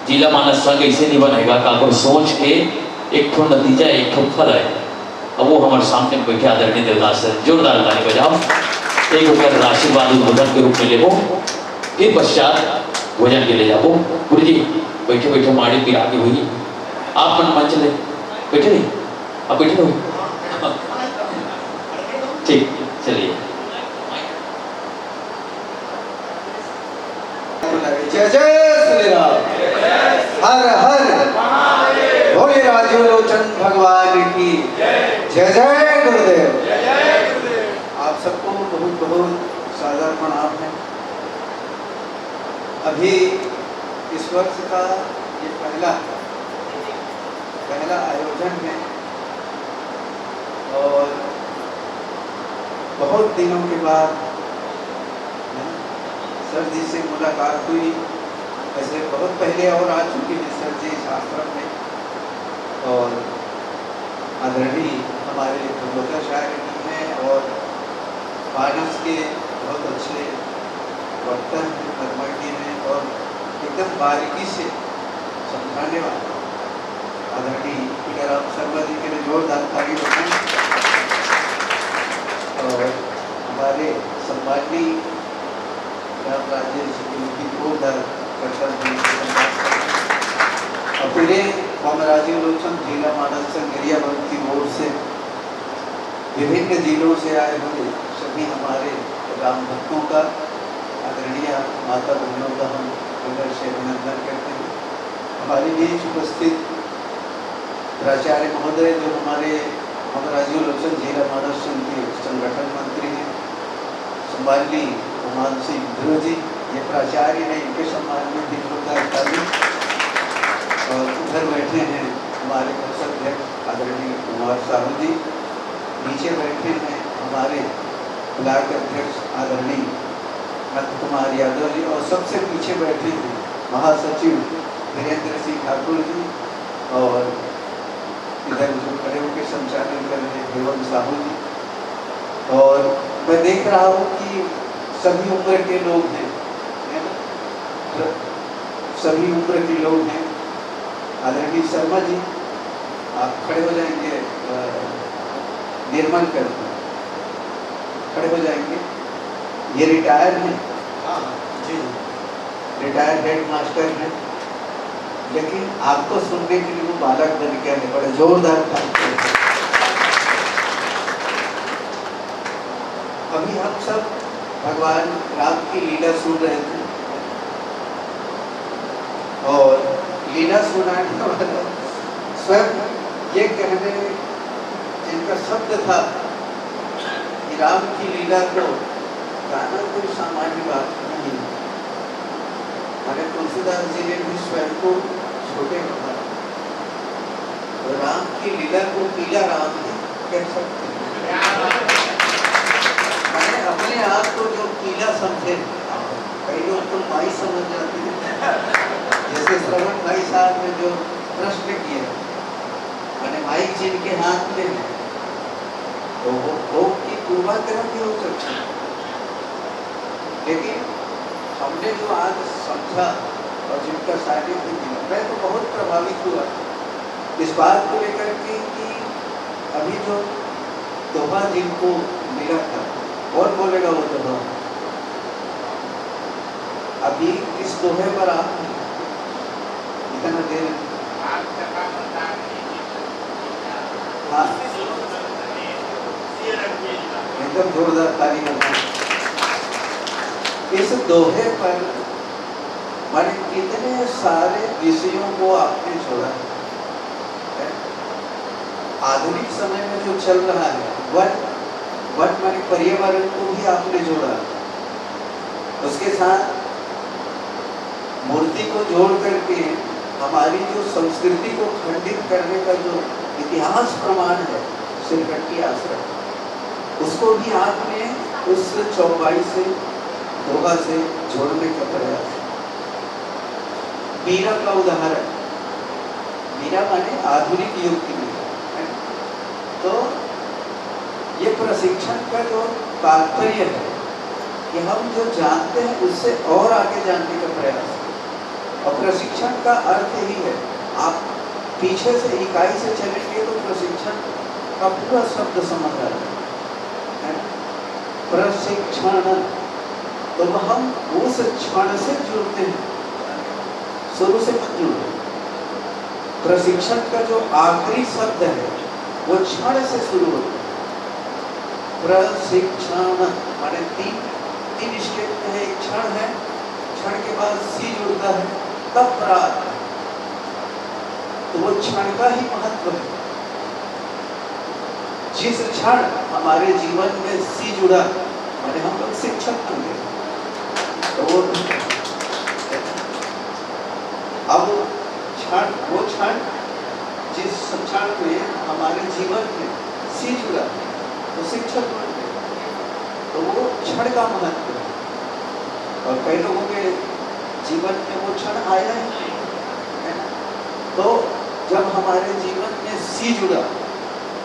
जिला मानस संघ ऐसे नहीं बनेगा, काकर सोच के एक ठो नतीजा, एक ठो फल आए। अब वो हमारे सामने बैठे आदरणीय देवदास सर, जोरदार ताली बजाओ। एक ओकर आशीर्वाद उद्बोधन के रूप में लेबो, फिर पश्चात भोजन के लिए जाबो। गुरु जी, बैठे बैठे माड़ी पिरा के हुई, आप मन मंच ले बैठे नहीं, आप बैठे नहीं। ठीक, चलिए। जय जय श्री राम, हर हर भोले राजीव लोचन भगवान की जय। जय गुरुदेव। आप सबको बहुत बहुत सादर प्रणाम है। अभी इस वर्ष का ये पहला पहला आयोजन है और बहुत दिनों के बाद, है ना, सर जी से मुलाकात हुई। वैसे बहुत पहले और आ चुके हैं सर जी इस आश्रम में। और आदरणीय हमारे प्रमोदाचार्य जी हैं और मानस के बहुत अच्छे वक्ता हैं, कर्मठ जी हैं और एकदम बारीकी से समझाने वाले आदरणीय पीताराम शर्मा जी के लिए जोरदार ताली बजाएं। और हमारे सम्माननीय राम राजेश जी के लिए भी जोरदार कर्तव्य। अपने मम राजीव लोचन जिला मानस संघ गरियाबंद की ओर से विभिन्न जिलों से आए हुए सभी हमारे राम भक्तों का, आदरणीय माता बहनों का हम हृदय से अभिनंदन करते हैं। हमारे बीच उपस्थित प्राचार्य महोदय, जो हमारे मम राजीव लोचन जिला मानस संघ के संगठन मंत्री हैं, सम्माननीय भगवान सिंह ध्रुव जी, ये प्राचार्य हैं, इनके सम्मान में भी जोरदार ताली। और उधर बैठे हैं हमारे कोषाध्यक्ष आदरणीय कुमार साहू जी, नीचे बैठे हैं हमारे ब्लॉक अध्यक्ष आदरणीय नंद कुमार यादव जी, और सबसे पीछे बैठे हैं महासचिव वीरेंद्र सिंह ठाकुर जी, और इधर जो खड़े होकर संचालन कर रहे हैं हेमंत साहू जी। और मैं देख रहा हूँ कि सभी उम्र के लोग हैं, है ना? सभी उम्र के लोग हैं। आदरणीय शर्मा जी, आप खड़े हो जाएंगे, अ, निर्मल कर खड़े हो जाएंगे। ये रिटायर हैं, हाँ, हाँ, जी, जी। रिटायर हेडमास्टर हैं, लेकिन आपको सुनने के लिए वो बालक बन के आए, बड़े जोरदार ताली। अभी हम सब भगवान राम की लीला सुन रहे थे और लीला सुनाने वाला स्वयं ये कहने जिनका शब्द था कि राम की लीला को गाना कोई सामान्य बात नहीं है। अगर तुलसीदास जी ने भी स्वयं को छोटे कहा, तो राम की लीला को पीला राम ही कह सकते हैं। मैंने अपने आप को जो पीला समझे, कई लोग तो माई समझ जाते हैं, जैसे श्रवण भाई साहब ने जो प्रश्न किया, मैंने माइक जिनके हाथ में है, तो वो, वो की पूर्वाग्रह भी हो सकता है। लेकिन हमने जो आज समझा और जिनका सानिध्य मिला, मैं तो बहुत प्रभावित हुआ इस बात को लेकर के कि अभी जो दोहा जिनको मिला था, कौन बोलेगा वो दोहा? अभी इस दोहे पर आप इतना देर, हाँ, एकदम जोरदार ताली बजाएं। इस दोहे पर माने कितने सारे विषयों को आपने जोड़ा है। आधुनिक समय में जो चल रहा है, वन, वन माने पर्यावरण को भी आपने जोड़ा, उसके साथ मूर्ति को जोड़ करके हमारी जो संस्कृति को खंडित करने का जो इतिहास प्रमाण है, सिरकट्टी आश्रम, उसको भी आपने उस चौपाई से, दोहा से जोड़ने का प्रयास। मीरा का उदाहरण, मीरा माने आधुनिक युग की मीरा, है ना? तो ये प्रशिक्षण का जो तात्पर्य है कि हम जो जानते हैं, उससे और आगे जानने का प्रयास करें। और प्रशिक्षण का अर्थ ही है, आप पीछे से, इकाई से चलेंगे तो प्रशिक्षण का पूरा शब्द समझ आ जाएगा, है ना? प्रशिक्षण, तो हम उस क्षण से जुड़ते हैं, शुरू से मत जुड़ो। प्रशिक्षण का जो आखिरी शब्द है, वो क्षण से शुरू होता है। प्रशिक्षण माने तीन, तीन स्टेप में है। एक क्षण है, क्षण के बाद सी जुड़ता है, तब प्र आता है। तो वो क्षण का ही महत्व है। जिस क्षण हमारे जीवन में सी जुड़ा, माने हम लोग शिक्षक बन गए। तो वो, अब क्षण, वो क्षण जिस क्षण में हमारे जीवन में सी जुड़ा, वो शिक्षक बन गए। तो वो क्षण का महत्व है। और कई लोगों के जीवन में वो क्षण आया ही नहीं, है ना? तो जब हमारे जीवन में सी जुड़ा,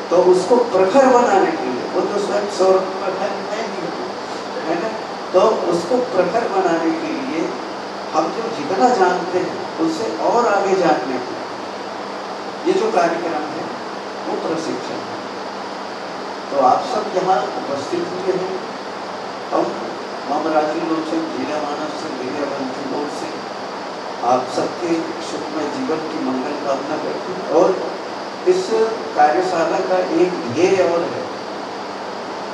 तो उसको प्रखर बनाने के लिए, वो तो स्वयं सौर प्रखर है ही, है ना? तो उसको प्रखर बनाने के लिए हम जो जितना जानते हैं, उससे और आगे जानने के लिए ये जो कार्यक्रम है, वो प्रशिक्षण है। तो आप सब यहाँ उपस्थित हुए हैं। हम मम राजू लोचन, लीला मानव सिंह, लीला बंधु लोक से आप सबके सुखमय जीवन की मंगल कामना करते हैं। और इस कार्यशाला का एक ध्येय और है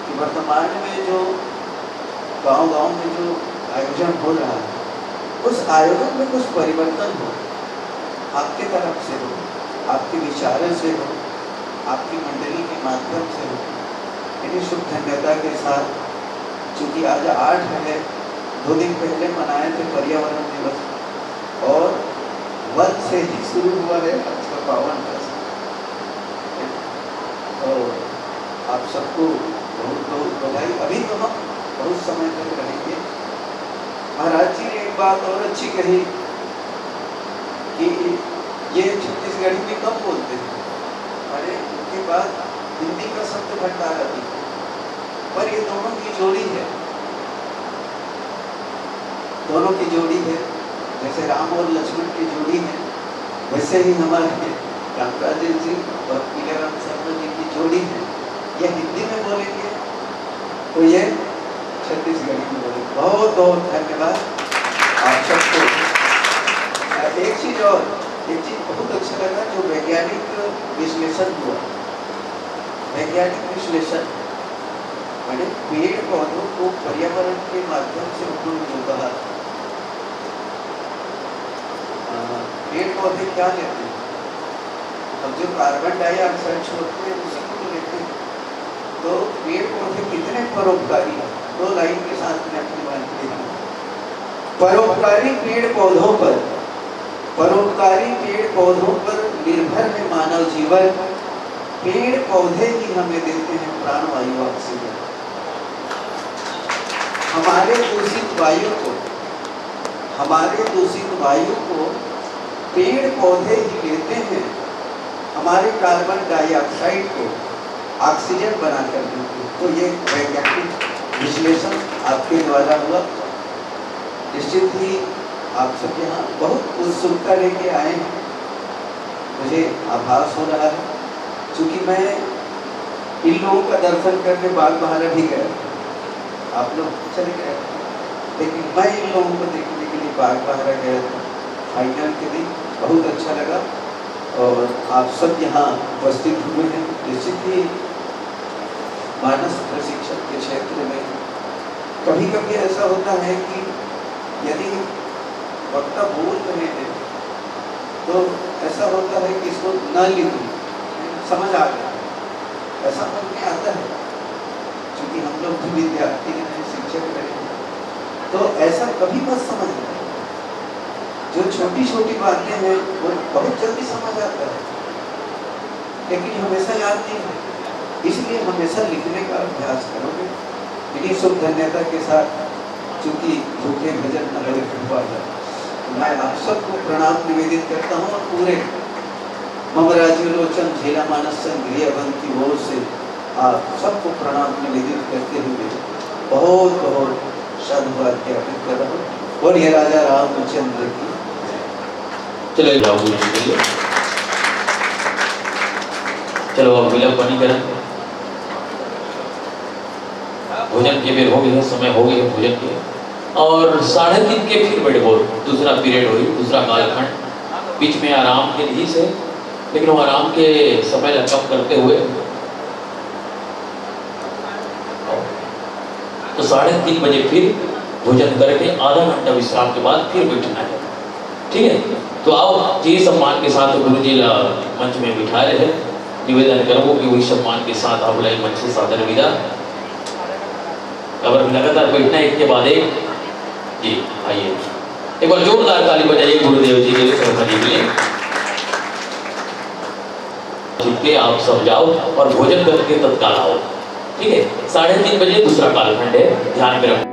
कि वर्तमान में जो गांव-गांव में जो आयोजन हो रहा है, उस आयोजन में कुछ परिवर्तन हो, आपके तरफ से हो, आपके विचारों से हो, आपकी मंडली के माध्यम से हो। इन्हीं शुभ धन्यता के साथ, चूंकि आज आठ है, दो दिन पहले मनाए थे पर्यावरण दिवस, और वन से ही शुरू हुआ है आज का पावन पर्व। तो आप सबको बहुत बहुत बधाई। अभी तो हम बहुत समय तक रहेंगे। महाराज जी ने एक बात और अच्छी कही कि ये छत्तीसगढ़ी में कम बोलते हैं, अरे उनके पास हिंदी का शब्द भंडार अधिक है, पर ये दोनों की जोड़ी है, दोनों की जोड़ी है, जैसे राम और लक्ष्मण की जोड़ी है, वैसे ही हमारे कामराजेश जी और पीलाराम शर्मा जी की जोड़ी है। ये हिंदी में बोलेंगे तो ये छत्तीसगढ़ी में बोलेंगे। बहुत बहुत धन्यवाद आप सबको। एक चीज और, एक चीज बहुत अच्छा लगा जो वैज्ञानिक विश्लेषण हुआ, वैज्ञानिक विश्लेषण माने पेड़ पौधों को पर्यावरण के माध्यम से उपयोग होता है। अ, पेड़ पौधे क्या लेते हैं? अब जो कार्बन डाइऑक्साइड छोड़ते हैं, उसी को तो लेते हैं। तो पेड़ पौधे कितने परोपकारी हैं। दो लाइन के साथ में अपनी बात कही। परोपकारी पेड़ पौधों पर, परोपकारी पेड़ पौधों पर निर्भर है मानव जीवन। पेड़ पौधे ही हमें देते हैं प्राणवायु, ऑक्सीजन। हमारे दूषित वायु को, हमारे दूषित वायु को पेड़ पौधे ही लेते हैं, हमारे कार्बन डाइऑक्साइड को ऑक्सीजन बनाकर देते हैं। तो ये वैज्ञानिक विश्लेषण आपके द्वारा हुआ। निश्चित ही आप सब यहाँ बहुत उत्सुकता लेके आए हैं, मुझे आभास हो रहा है। चूँकि मैं इन लोगों का दर्शन करने बागबाहरा भी गया, आप लोग चले गए, लेकिन मैं इन लोगों को देखने के लिए बागबाहरा गया था। फाइनल के दिन बहुत अच्छा लगा और आप सब यहाँ उपस्थित हुए हैं। निश्चित ही मानस प्रशिक्षण के क्षेत्र में कभी कभी ऐसा होता है कि यदि वक्ता बोल रहे हैं तो ऐसा होता है कि इसको न लिखो, समझ आ गया, ऐसा मन में आता है। क्योंकि हम लोग भी विद्यार्थी हैं, शिक्षक रहे हैं, तो ऐसा कभी मत समझना। जो छोटी छोटी बातें हैं वो बहुत जल्दी समझ आता है, लेकिन हमेशा याद नहीं है। इसलिए हमेशा लिखने का अभ्यास करोगे। इन्हीं शुभ धन्यता के साथ, चूंकि भूखे भजन न लगे फुटपाथ, तो मैं आप सबको प्रणाम निवेदित करता हूँ और पूरे मम राजीव लोचन झेला मानस संघ गृह बंद की ओर से आप सबको प्रणाम निवेदित करते हुए बहुत बहुत साधुवाद ज्ञापित कर रहा हूँ। बोलिए राजा रामचंद्र की। चलो, जाओ, पूजा कीजिए। चलो, अब विलंब नहीं करें, भोजन के बेर हो गए, समय हो गए भोजन के। और साढ़े तीन के फिर बड़े बोल, दूसरा पीरियड हुई, दूसरा कालखंड, बीच में आराम के लिए से, लेकिन वो आराम के समय ला कम करते हुए तो साढ़े तीन बजे फिर भोजन करके आधा घंटा विश्राम के बाद फिर बैठना है। ठीक है, तो आओ जी, सम्मान के साथ गुरु जी ला मंच में बिठा रहे हैं। निवेदन करबो कि वही सम्मान के साथ आप लाई मंच से सादर विदा। अगर लगातार बैठना है एक के बाद एक, जी आइए, एक बार जोरदार ताली बजाइए गुरुदेव जी के शर्मा जी के लिए। ठीक है, आप सब जाओ और भोजन करके तत्काल आओ। ठीक है, साढ़े तीन बजे दूसरा कालखंड है, ध्यान में रखो।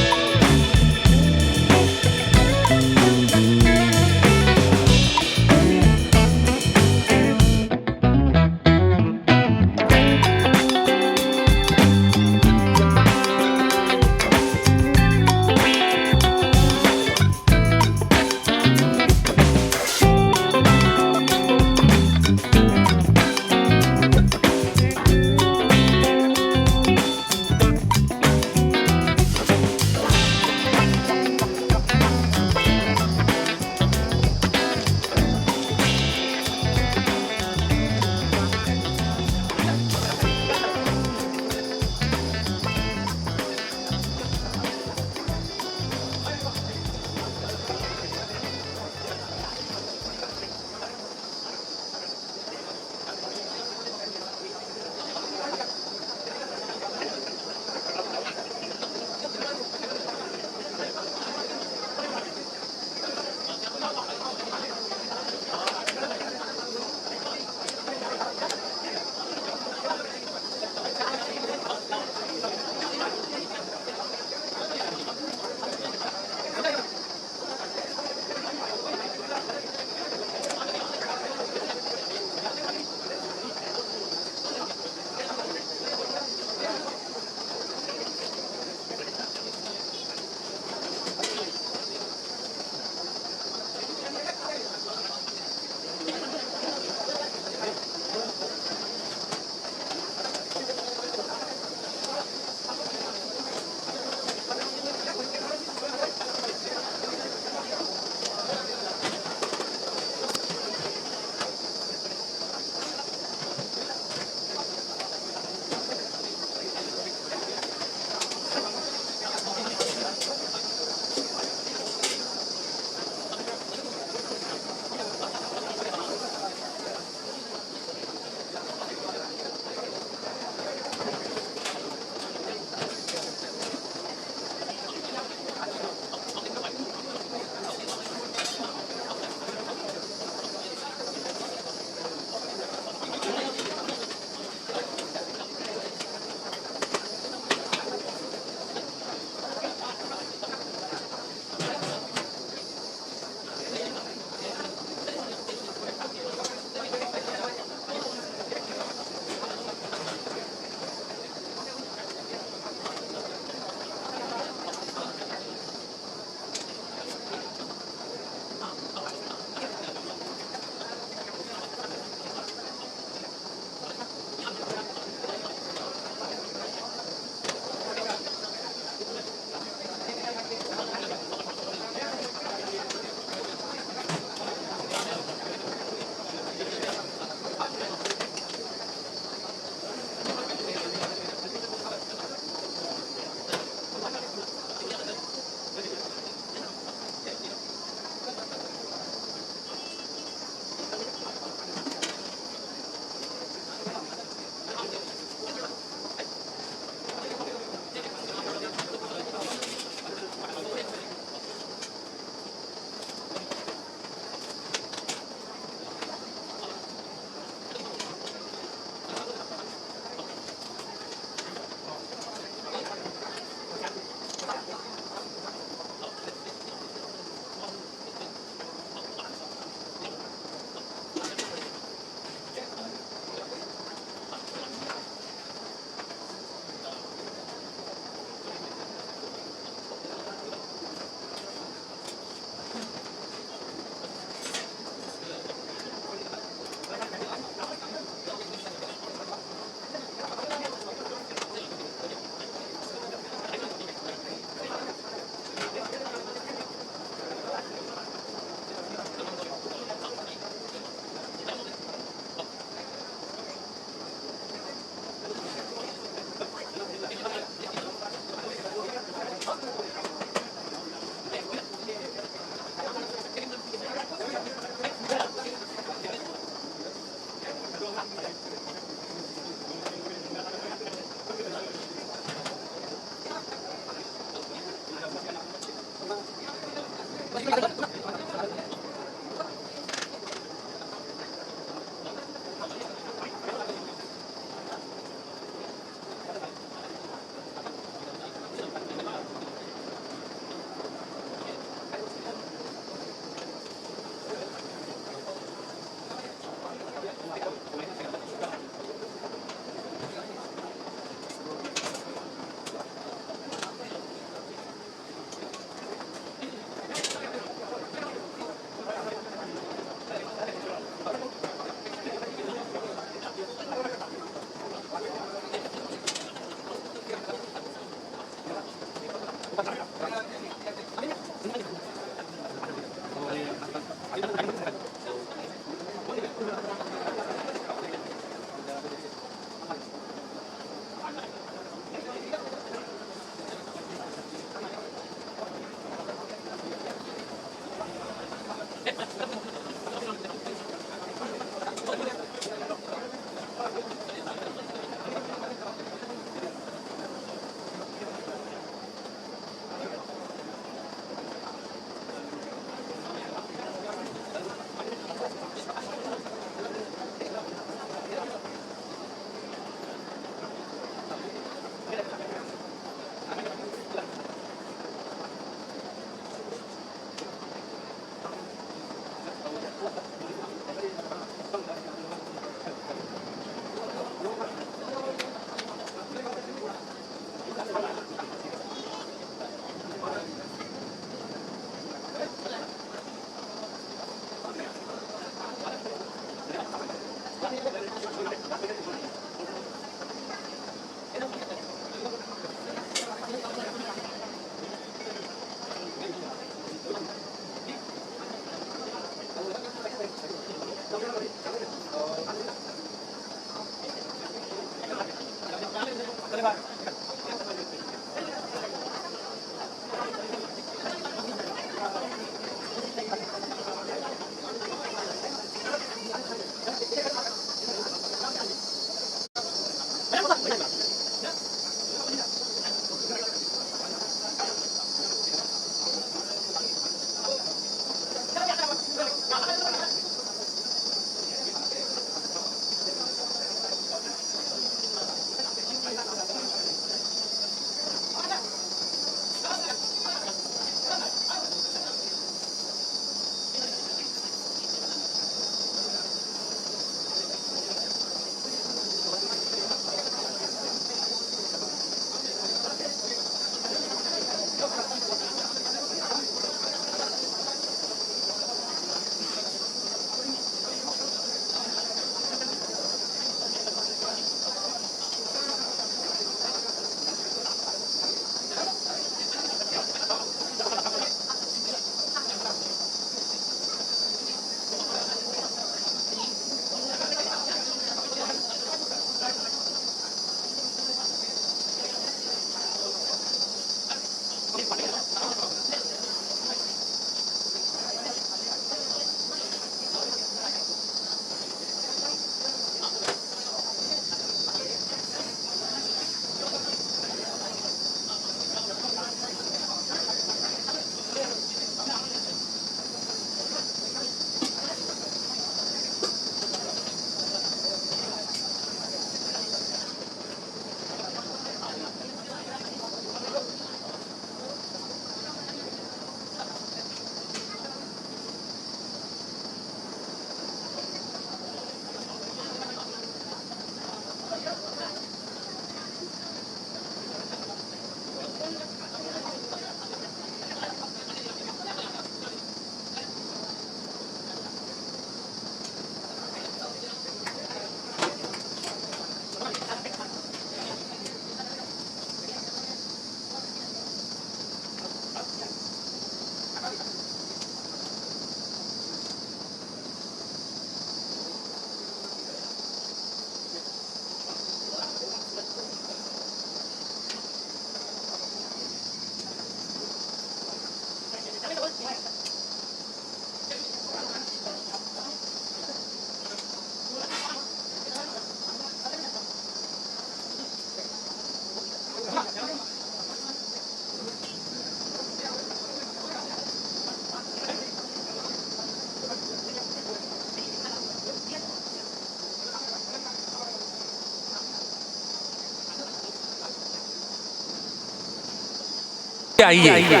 आइए,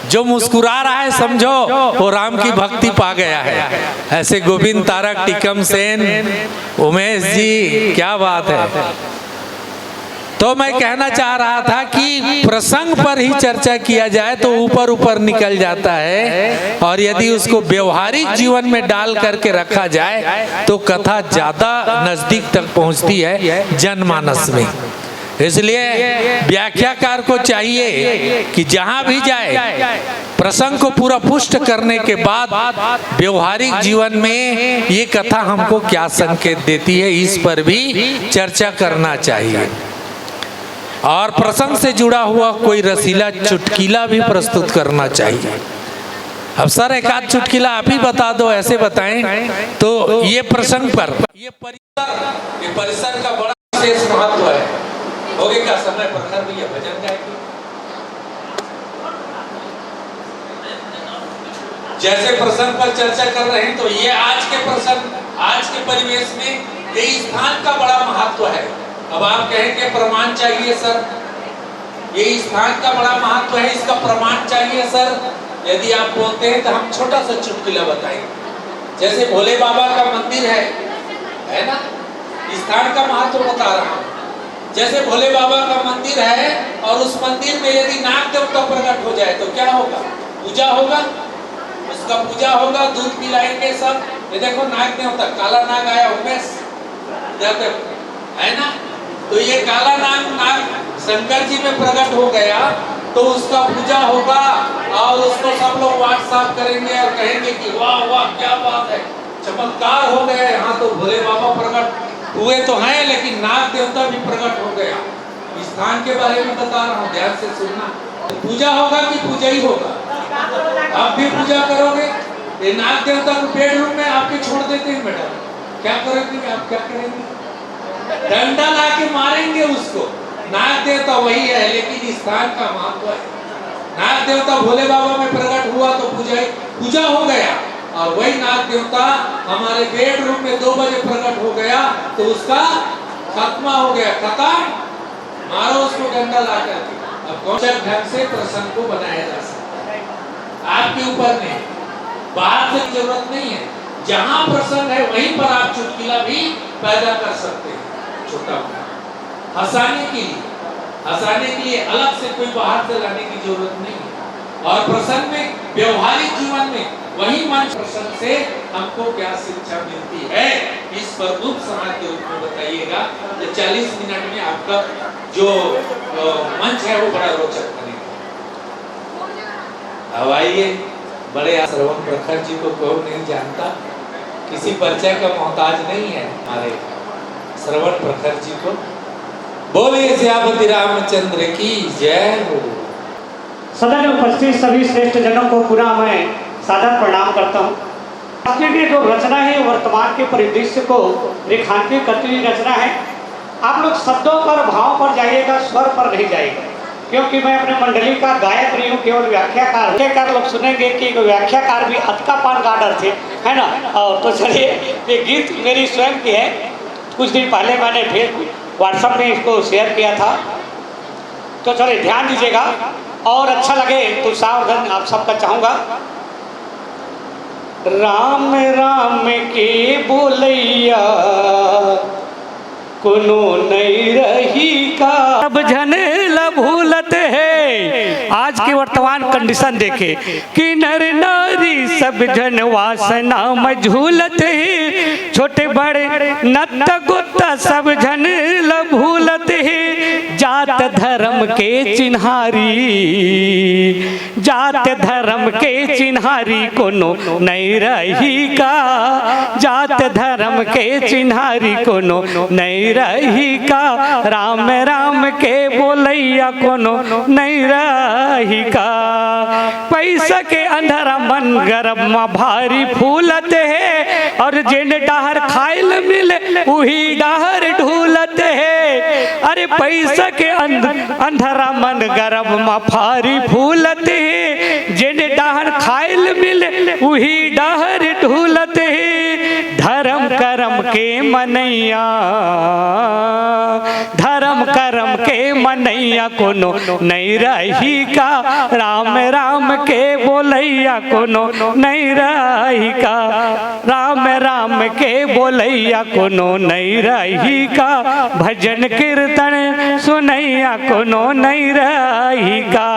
जो मुस्कुरा रहा है, समझो वो राम की भक्ति पा गया है। ऐसे गोविंद तारक, टिकम सेन, उमेश जी, क्या बात है। तो मैं कहना चाह रहा था कि प्रसंग पर ही चर्चा किया जाए तो ऊपर ऊपर निकल जाता है, और यदि उसको व्यवहारिक जीवन में डाल करके रखा जाए तो कथा ज्यादा नजदीक तक पहुंचती है जनमानस में। इसलिए व्याख्याकार को चाहिए कि जहां भी जाए, प्रसंग को पूरा पुष्ट करने के बाद व्यवहारिक जीवन में ये कथा हमको क्या संकेत देती है, इस पर भी चर्चा करना चाहिए। और प्रसंग से जुड़ा हुआ कोई रसीला चुटकीला भी प्रस्तुत करना चाहिए। अब सर, एक आध चुटकीला आप ही बता दो, ऐसे बताएं तो ये प्रसंग पर। ये परिसर का बड़ा विशेष महत्व है। हो गया क्या समय? प्रखर भैया भजन गाएंगे। जैसे प्रसंग पर चर्चा कर रहे हैं, तो ये आज के प्रसंग, आज के परिवेश में ये स्थान का बड़ा महत्व है। अब आप कहेंगे, "प्रमाण चाहिए सर, ये स्थान का बड़ा महत्व है, इसका प्रमाण चाहिए सर।" यदि आप बोलते हैं, तो हम छोटा सा चुटकुला बताएंगे। जैसे भोले बाबा का मंदिर है, है ना, स्थान का महत्व बता रहा हूँ। जैसे भोले बाबा का मंदिर है और उस मंदिर में यदि नाग देवता प्रकट हो जाए तो क्या होगा? पूजा होगा, उसका पूजा होगा, दूध पिलाएंगे सब। ये देखो, नाग देवता, काला नाग आया, उमेश, देवता, है ना? तो ये काला नाग, नाग शंकर जी में प्रकट हो गया तो उसका पूजा होगा और उसको सब लोग WhatsApp करेंगे और कहेंगे कि "वाह, वाह, क्या बात है, चमत्कार हो गया, यहाँ तो भोले बाबा प्रकट हुए तो हैं, लेकिन नाग देवता भी प्रकट हो गया।" इस स्थान के बारे में बता रहा हूँ, ध्यान से सुनना। तो पूजा होगा कि पूजा ही होगा? अब भी पूजा करोगे? ये नाग देवता को बेडरूम में आपके छोड़ देते हैं मैडम, क्या करेंगे आप, क्या करेंगे? डंडा ला के मारेंगे उसको। नाग देवता वही है, लेकिन स्थान का महत्व है। नाग देवता भोले बाबा में प्रकट हुआ तो पूजा, पूजा हो गया, और वही नाग देवता हमारे बेडरूम में दो बजे प्रकट हो गया तो उसका खात्मा हो गया, खत्म। मारो उसको डंडा ला करके। अब कौन सा ढंग से प्रसंग को बनाया जा सकता है, आपके ऊपर नहीं, बाहर से जरूरत नहीं है। जहां प्रसंग है वहीं पर आप चुटकिला भी पैदा कर सकते हैं, छोटा मोटा हंसाने के लिए, हंसाने के लिए अलग से कोई बाहर से लाने की जरूरत नहीं है। और प्रसंग में, व्यवहारिक जीवन में वही मंच प्रसंग से हमको क्या शिक्षा मिलती है, इस पर उपसंहार के रूप में बताइएगा। तो चालीस मिनट में आपका जो अ, मंच है वो बड़ा रोचक बनेगा। अब आइए, बड़े श्रवण प्रखर जी को कौन नहीं जानता, किसी परिचय का मोहताज नहीं है हमारे श्रवण प्रखर जी को। बोलिए सियापति रामचंद्र की जय हो। सदन में उपस्थित सभी श्रेष्ठ जनों को पुनः मैं सादर प्रणाम करता हूँ। आपकी ये जो रचना है, वर्तमान के परिदृश्य को रेखांकित करती हुई रचना है। आप लोग शब्दों पर, भाव पर जाइएगा, स्वर पर नहीं जाइएगा, क्योंकि मैं अपने मंडली का गायक नहीं हूँ, केवल व्याख्याकार हूँ। व्याख्याकार लोग सुनेंगे कि एक व्याख्याकार भी अतका पान का ऑर्डर थे, है ना? और तो चलिए, ये गीत मेरी स्वयं की है, कुछ दिन पहले मैंने फेसबुक, व्हाट्सएप में इसको शेयर किया था। तो चलिए, ध्यान दीजिएगा और अच्छा लगे तो सावधान आप सबका चाहूँगा। राम राम के बोलैया कोनो नहीं रही का। सब झन ल भूलत हे। आज के वर्तमान कंडीशन देखे कि नर नारी सब झन वासना में झूलत हे। छोटे बड़े नत्त गुत्त सब झन ल भूलत हे। जात धर्म के चिन्हारी, जात धर्म के चिन्हारी कोनो नहीं रही का। जात धर्म के चिन्हारी कोनो नहीं रही का। राम राम के बोलैया कोनो नहीं रही का। पैसा के अंधरा मन गरब म भारी फूलत हे, और जेन डाहर खाइल मिले उही डाहर ढूलत हे। अरे पैसा के अंध-, अंधरा मन गरब म भारी फूलत हे, जेन डाहर खाइल मिले उही डाहर ढूलत हे। धर्म करम के मनैया, धर्म करम के मनैया कोनो नहीं रही का। राम राम के बोलैया कोनो नहीं रही का। राम राम के बोलैया कोनो नहीं रही का। भजन कीर्तन सुनैया कोनो नहीं रही का।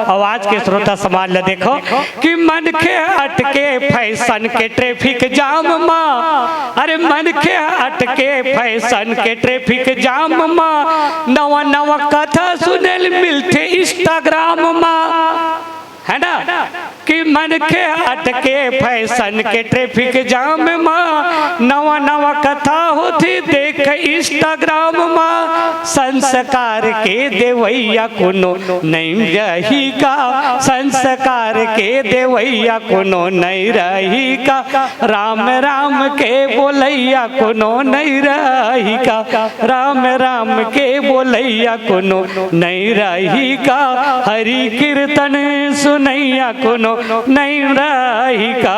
आवाज के श्रोता समाज ल देखो कि मनखे अटके फैशन के ट्रैफिक जाम मा। अरे मनखे अटके फैशन के ट्रैफिक जाम मा। नवा नवा कथा सुनेल मिलथे इंस्टाग्राम मा, है ना? कि मनखे अटके फैशन के ट्रैफिक जाम मा। नवा नवा कथा होथे देख इंस्टाग्राम मा। संस्कार के देवैया कोनो नहीं रही का। संस्कार के देवैया कोनो नहीं रही का। राम राम के बोलैया कोनो नहीं रही का। राम राम के बोलैया कोनो नहीं रही का। हरि कीर्तन सुनैया कोनो नहीं रही का।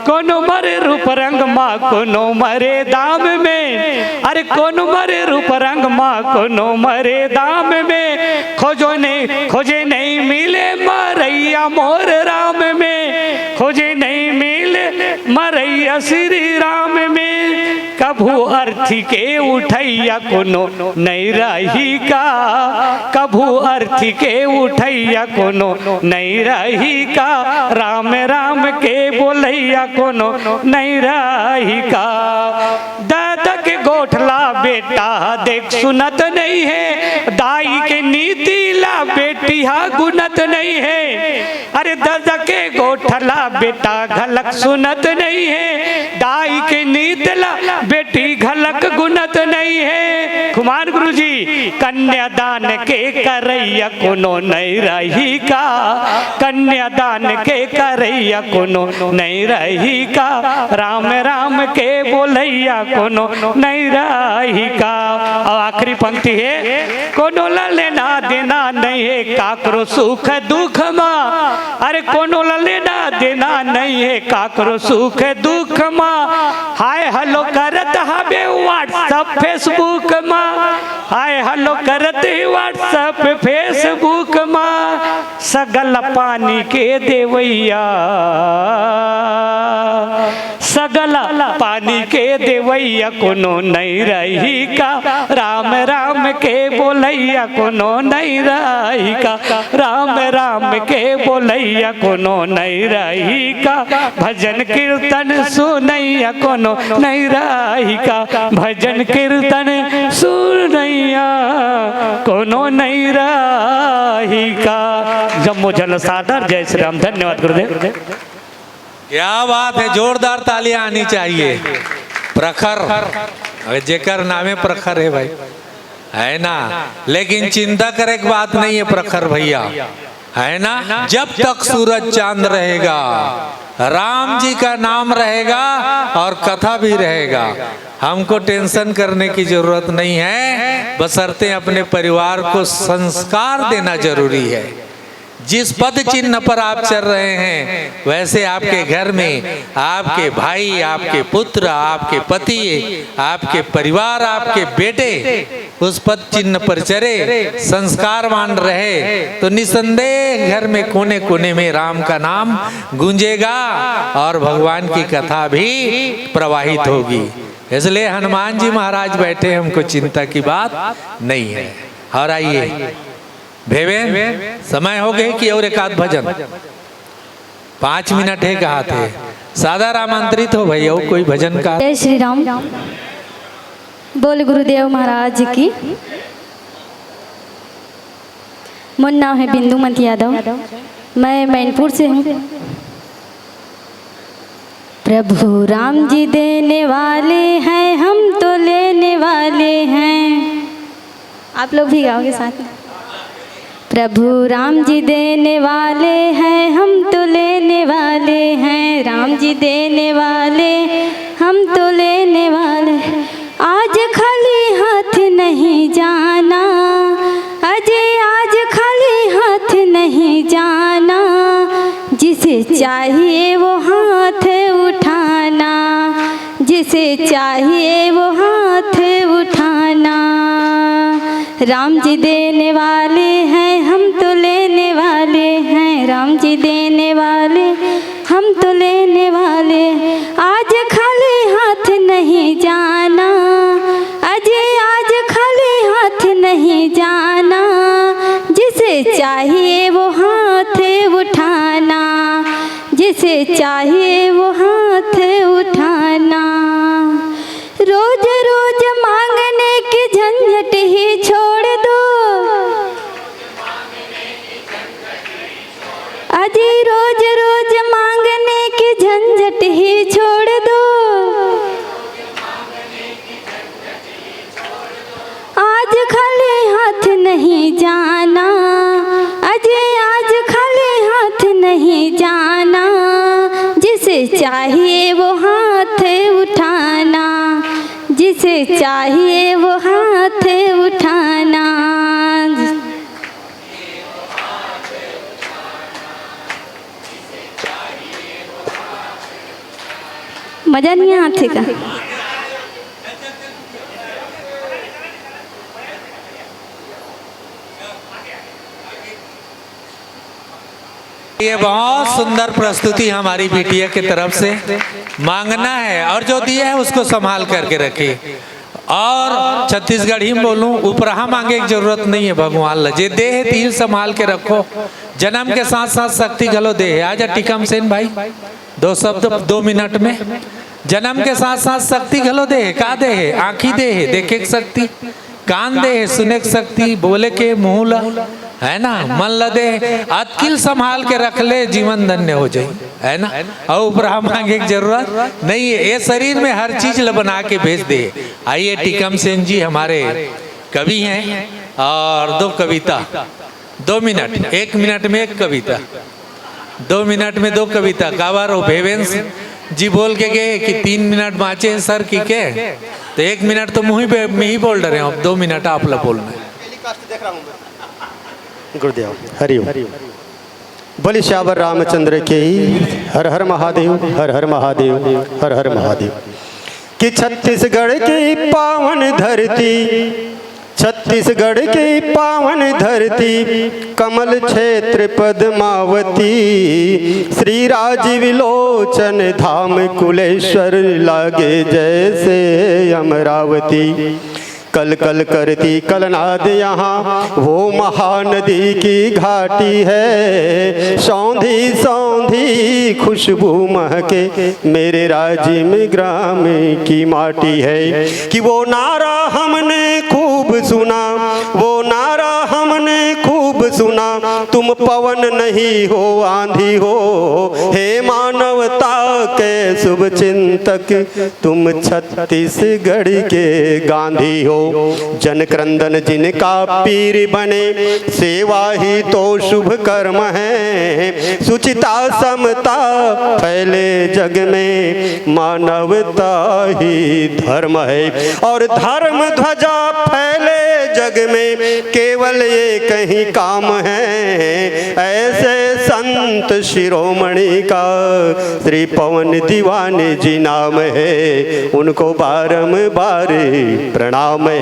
कोनो मरे रूप रंग मा कोनो मरे दाम में। अरे कोनो मरे रूप रंग मा कोनो मरे दाम में। खोजो नहीं, खोजे नहीं मिले मरैया मोर राम में। खोजे नहीं मिले मरैया श्री राम में। कभू अर्थी के उठैया कोनो नहीं रही का। कभू अर्थी के उठैया कोनो नहीं रही का। राम राम के बोलैया कोनो नहीं रही का। दादा के गोठला बेटा देख सुनत नहीं है। दाई के नीति ला बेटी हा गुनत नहीं है। अरे दादा के गोठला बेटा घलक सुनत नहीं है। दाई के नीत ला बेटी घलक गुनत नहीं है। कुमार गुरुजी, कन्यादान के करैया कोनो नइ रही का? कन्यादान के करैया कोनो नइ रही का? राम राम के बोलैया कोनो नइ रही का? अब आखिरी पंक्ति हे, कोनो ला लेना देना नइ हे काकरो सुख दुख मा। अरे कोनो ला लेना देना नइ हे काकरो सुख दुख मा। हाय हेलो करत हबे WhatsApp Facebook मा, हाय हेलो करत ही WhatsApp Facebook मा। सगल पानी के देवैया, सगल पानी के देवैया कोनो नइ रही का? राम राम के बोलैया कोनो नइ रही का? राम राम के बोलैया कोनो नइ रही का? भजन कीर्तन सुनैया कोनो नइ रही का? भजन कीर्तन सुनैया कोनो नइ रही का? जम्मो जन सादर, जय श्री राम। धन्यवाद गुरुदेव। क्या बात है, जोरदार तालियां आनी चाहिए। प्रखर, अरे जेकर नामे प्रखर है भाई, है ना? लेकिन चिंता करे के बात नहीं है प्रखर भैया, है ना? जब तक सूरज चांद रहेगा, राम जी का नाम रहेगा और कथा भी रहेगा। हमको टेंशन करने की जरूरत नहीं है, बशर्ते अपने परिवार को संस्कार देना जरूरी है। जिस पद चिन्ह पर आप चल रहे हैं, वैसे आपके घर में आपके भाई, आपके पुत्र, आपके पति, आपके परिवार, आपके बेटे उस पद चिन्ह पर चले, संस्कारवान रहे, तो निसंदेह घर में कोने कोने में राम का नाम गूंजेगा और भगवान की कथा भी प्रवाहित होगी। इसलिए हनुमान जी महाराज बैठे, हमको चिंता की बात नहीं है। और आइए भेवेन, समय हो गए कि और एक आध भजन, पाँच मिनट है कहा थे। सादर आमंत्रित हो भैया, कोई भजन का। जय श्री राम। बोल गुरुदेव महाराज की। मोर नाम है बिंदुमती यादव, मैं मैनपुर से हूँ। प्रभु राम जी देने वाले हैं, हम तो लेने वाले हैं। आप लोग भी गाओगे साथ में। प्रभु राम जी देने वाले हैं, हम तो लेने वाले हैं। राम जी देने वाले, हम तो लेने वाले हैं। आज खाली हाथ नहीं जाना, अजय आज खाली हाथ नहीं जाना। जिसे चाहिए वो हाथ उठाना, जिसे चाहिए वो हाथ उठाना। राम जी देने वाले हैं, हम तो लेने वाले हैं। राम जी देने वाले, हम तो लेने वाले। आज खाली हाथ नहीं जाना, अजय आज खाली हाथ नहीं जाना। जिसे चाहिए वो हाथ उठाना, जिसे चाहिए वो हाथ उठाना। रोज रोज मांगने की झंझट ही छोड़ दो, अजी रोज रोज मांगने की झंझट ही छोड़ दो। आज खाली हाथ नहीं जाना, अजय आज खाली हाथ नहीं जाना। जिसे चाहिए वो हाथ उठाना, जिसे चाहिए वो हाथ उठाना। मजा नहीं आते का? ये बहुत सुंदर प्रस्तुति हमारी बिटिया की तरफ से। मांगना है और जो दिया है उसको संभाल करके रखिए। और छत्तीसगढ़ी में बोलूं, उपराहा मांगे की जरूरत नहीं है भगवान ला। जे दे है तिही संभाल के रखो। जन्म के साथ साथ शक्ति घलो दे है। आजा टीकम सेन भाई, दो शब्द दो मिनट में। जन्म के साथ साथ शक्ति घलो दे है। का दे है? आंखी दे है देखे के शक्ति, कान दे है सुने के शक्ति, बोले के मुंह ला, है ना, मन ला दे है। अतकिल संभाल के रख ले, जीवन धन्य हो जाई, है ना। और उपराहा मांगे की जरूरत नहीं है। ये शरीर में हर चीज ला बना के भेज दे। आइए टीकम सेन जी हमारे कवि हैं और दो कविता, दो मिनट, एक मिनट में एक कविता, दो मिनट में दो कविता। काबर वो भेवेंस जी बोल के गए कि तीन मिनट बाँचे हैं सर की के, तो एक मिनट तो मुँह ही पे, मैं ही बोल रहे हूँ, अब दो मिनट आप लोग बोलना है। गुरुदेव हरिओम। बोले सियावर रामचंद्र की। हर हर महादेव, हर हर महादेव, हर हर महादेव। कि छत्तीसगढ़ की पावन धरती, छत्तीसगढ़ की पावन धरती, कमल क्षेत्र पद्मावती, श्री राजीव लोचन धाम कुलेश्वर, लागे जैसे अमरावती। कल कल करती कलनाद यहाँ, वो महानदी की घाटी है। सौंधी सौंधी खुशबू महके, मेरे राजिम ग्राम की माटी है। कि वो नारा हमने खूब सुना, वो नारा हमने खूब सुना, तुम पवन नहीं हो आंधी हो, हे मानवता के शुभ चिंतक, तुम छत्तीसगढ़ के गांधी हो। जन क्रंदन जिनका पीर बने, सेवा ही तो शुभ कर्म है। सुचिता समता फैले जग में, मानवता ही धर्म है। और धर्म ध्वजा फैले जग में, केवल ये कहीं काम है। ऐसे संत शिरोमणि का श्री पवन दीवाने जी नाम है, उनको बारंबार प्रणाम है।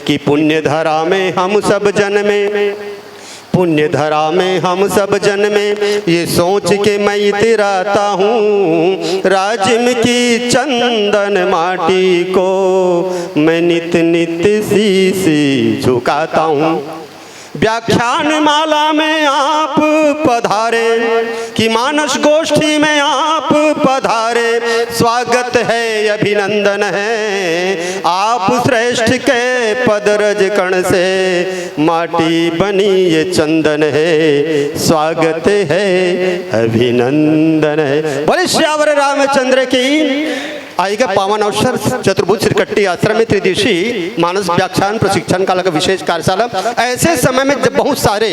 कि पुण्य धरा में हम सब जन्मे, पुण्य धरा में हम सब जन्मे, ये सोच के मैं इतराता हूँ। राजिम की चंदन माटी को मैं नित नित शीश झुकाता हूँ। व्याख्यान माला में आप पधारे, कि मानस गोष्ठी में आप पधारे, स्वागत है, अभिनंदन है। आप श्रेष्ठ के पदरज कण से माटी बनी ये चंदन है, स्वागत है, अभिनंदन है। बोले सियावर रामचंद्र की। आइगा पावन अवसर चतुर्भुज श्रीकट्टी आश्रम में त्रिदिवसीय मानस व्याख्यान प्रशिक्षण का लगा विशेष कार्यशाला। ऐसे समय में जब बहुत सारे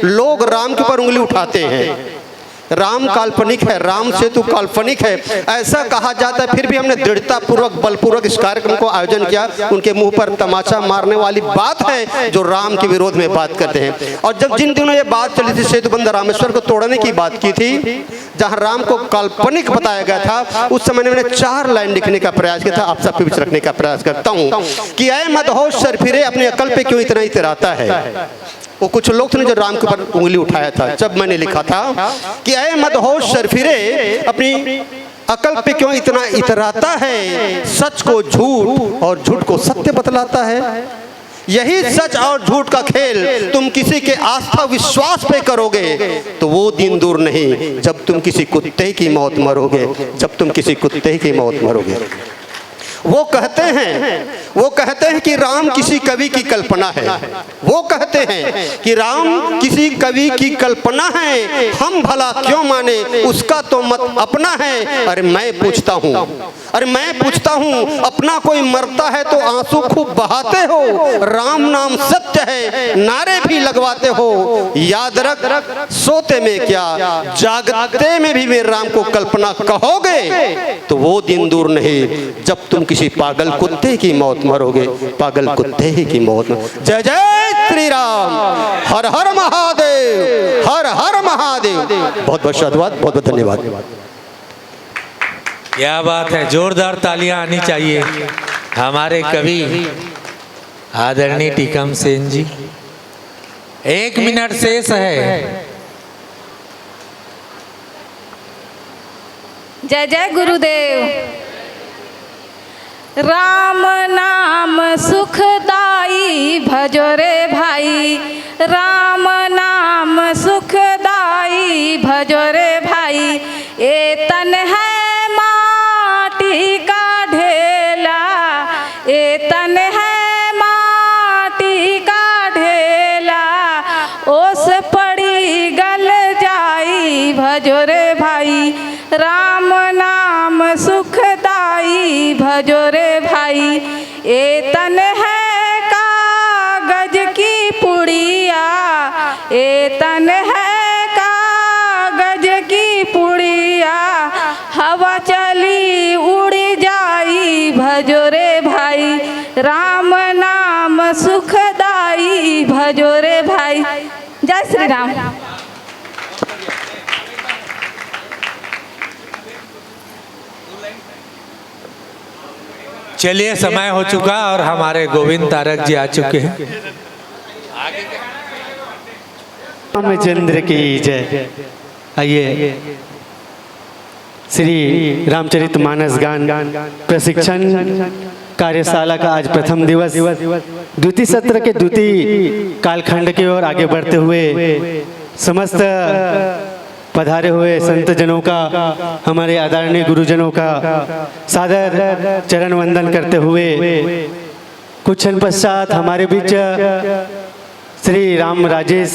लोग राम के ऊपर उंगली उठाते हैं, राम काल्पनिक है, राम सेतु काल्पनिक है, ऐसा कहा जाता है, फिर भी हमने दृढ़तापूर्वक, बलपूर्वक इस कार्यक्रम को आयोजन किया। उनके मुंह पर तमाचा मारने वाली बात है जो राम के विरोध में बात करते हैं। और जब जिन दिनों ये बात चली थी सेतु बंध रामेश्वर को तोड़ने की बात की थी, जहां राम को काल्पनिक बताया गया था, उस समय मैंने चार लाइन लिखने का प्रयास किया था, आप सबके बीच रखने का प्रयास करता हूं कि ऐ मदहोश सरफिरे, अपनी अकल पे क्यों इतना इतराता है। वो कुछ लोग थे ना जो राम के ऊपर उंगली उठाया था, जब मैंने लिखा था कि ऐ मदहोश सरफिरे, अपनी अकल पे क्यों इतना इतराता है, सच को झूठ और झूठ को सत्य बतलाता है। यही सच और झूठ का खेल तुम किसी के आस्था विश्वास पे करोगे तो वो दिन दूर नहीं जब तुम किसी कुत्ते की मौत मरोगे, जब तुम किसी कुत्ते की मौत मरोगे। वो कहते हैं, वो कहते हैं कि राम किसी कवि की कल्पना है। वो कहते हैं कि राम किसी कवि की कल्पना है, हम भला क्यों माने, उसका तो मत अपना है। अरे मैं पूछता हूँ, अरे मैं पूछता हूँ, अपना कोई मरता है तो आंसू खूब बहाते हो, राम नाम सत्य है, नारे भी लगवाते हो। याद रख, सोते में क्या, जागते में भी मेरे राम को कल्पना कहोगे तो वो दिन दूर नहीं जब तुम किसी पागल कुत्ते की मौत मरोगे, पागल कुत्ते ही की मौत। जय जय श्री राम, हर हर महादेव, हर हर महादेव। बहुत बहुत साधुवाद, बहुत बहुत धन्यवाद। क्या बात है, जोरदार तालियां आनी चाहिए हमारे कवि आदरणीय टीकम सेन जी। एक मिनट शेष है। जय जय गुरुदेव। राम नाम सुखदाई भजो रे भाई, राम नाम सुखदाई भजो रे भाई। ए तन है माटी का ढेला, ए तन है माटी का ढेला, ओस पड़ी गल जाई भजो रे भाई। राम नाम सुखदाई भजो रे भाई। ए तन है का तन है कागज की पुड़िया, हवा चली उड़ जाई। भजो रे भाई, राम नाम सुखदाई। भजो रे भाई। जय श्री राम। चलिए, समय हो चुका और हमारे गोविंद तारक जी आ चुके हैं। रामचंद्र की जय। आइए, श्री रामचरित मानस गान प्रशिक्षण कार्यशाला का आज प्रथम दिवस, द्वितीय सत्र के द्वितीय कालखंड की ओर आगे बढ़ते हुए समस्त पधारे हुए संत जनों का, हमारे आदरणीय गुरुजनों का सादर चरण वंदन करते हुए कुछ क्षण पश्चात हमारे बीच श्री राम राजेश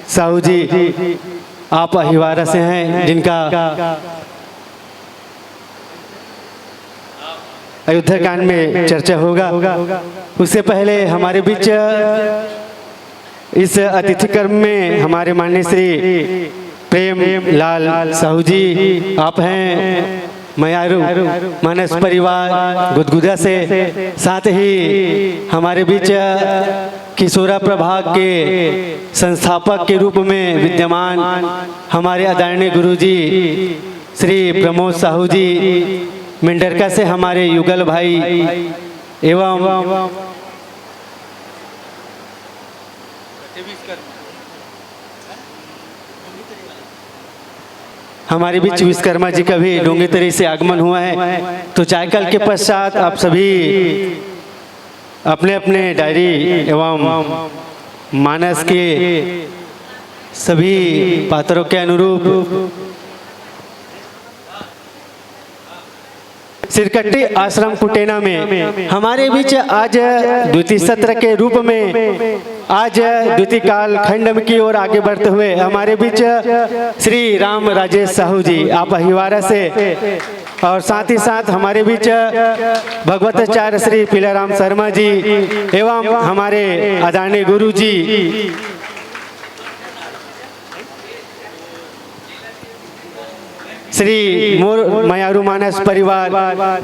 साहू जी, आप अहिवारा से हैं, जिनका अयोध्या कांड में चर्चा होगा। उससे पहले हमारे बीच इस अतिथि कर्म में हमारे माननीय श्री प्रेम लाल साहू जी आप हैं, मयारू मानस परिवार गुदगुदा से, साथ ही हमारे बीच किशोरा प्रभाग के संस्थापक के रूप में विद्यमान हमारे आदरणीय गुरुजी श्री प्रमोद साहू जी मेंढरका से हमारे युगल भाई एवं हमारे बीच विश्वकर्मा जी का भी डोंगेतरी से आगमन हुआ है। तो चायकाल के पश्चात आप सभी अपने अपने डायरी एवं मानस के सभी पात्रों के अनुरूप सिरकट्टी आश्रम कुटेना में हमारे बीच आज द्वितीय सत्र के रूप में आज द्वितीय काल खंड की ओर आगे बढ़ते हुए हमारे बीच श्री राम राजेश साहू जी आप अहिवारा से, और साथ ही साथ हमारे बीच भगवताचार्य श्री पीलाराम शर्मा जी एवं हमारे आदरणीय गुरु जी श्री मोर मयारू मानस परिवार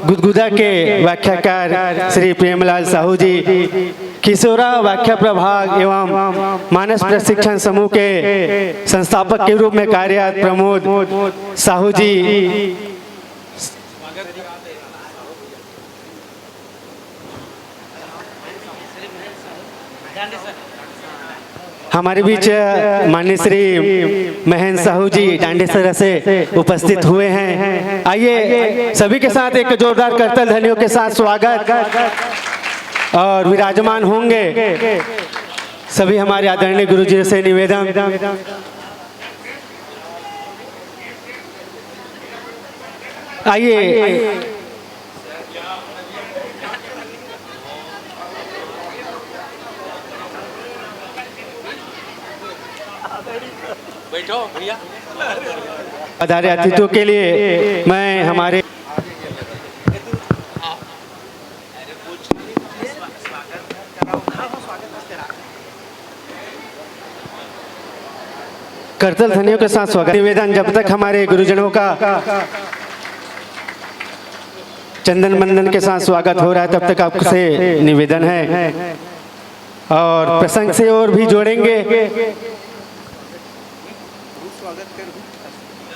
गुदगुदा के व्याख्याकार श्री प्रेमलाल साहू जी, किशोरा व्याख्या प्रभाग एवं मानस प्रशिक्षण समूह के संस्थापक के रूप में कार्यरत प्रमोद साहू जी, हमारे बीच माननीय श्री महेंद्र साहू जी डांडेसरा से उपस्थित हुए हैं। आइए सभी के साथ एक जोरदार करतल ध्वनियों के साथ स्वागत और विराजमान होंगे सभी हमारे आदरणीय गुरुजी से निवेदन। आइए बैठो भैया। पधारे अतिथियों के लिए मैं हमारे करतल ध्वनियों के साथ स्वागत निवेदन। जब तक हमारे गुरुजनों का चंदन मंदन के साथ स्वागत हो रहा है तब तक आपसे निवेदन है और प्रसंग से और भी जोड़ेंगे।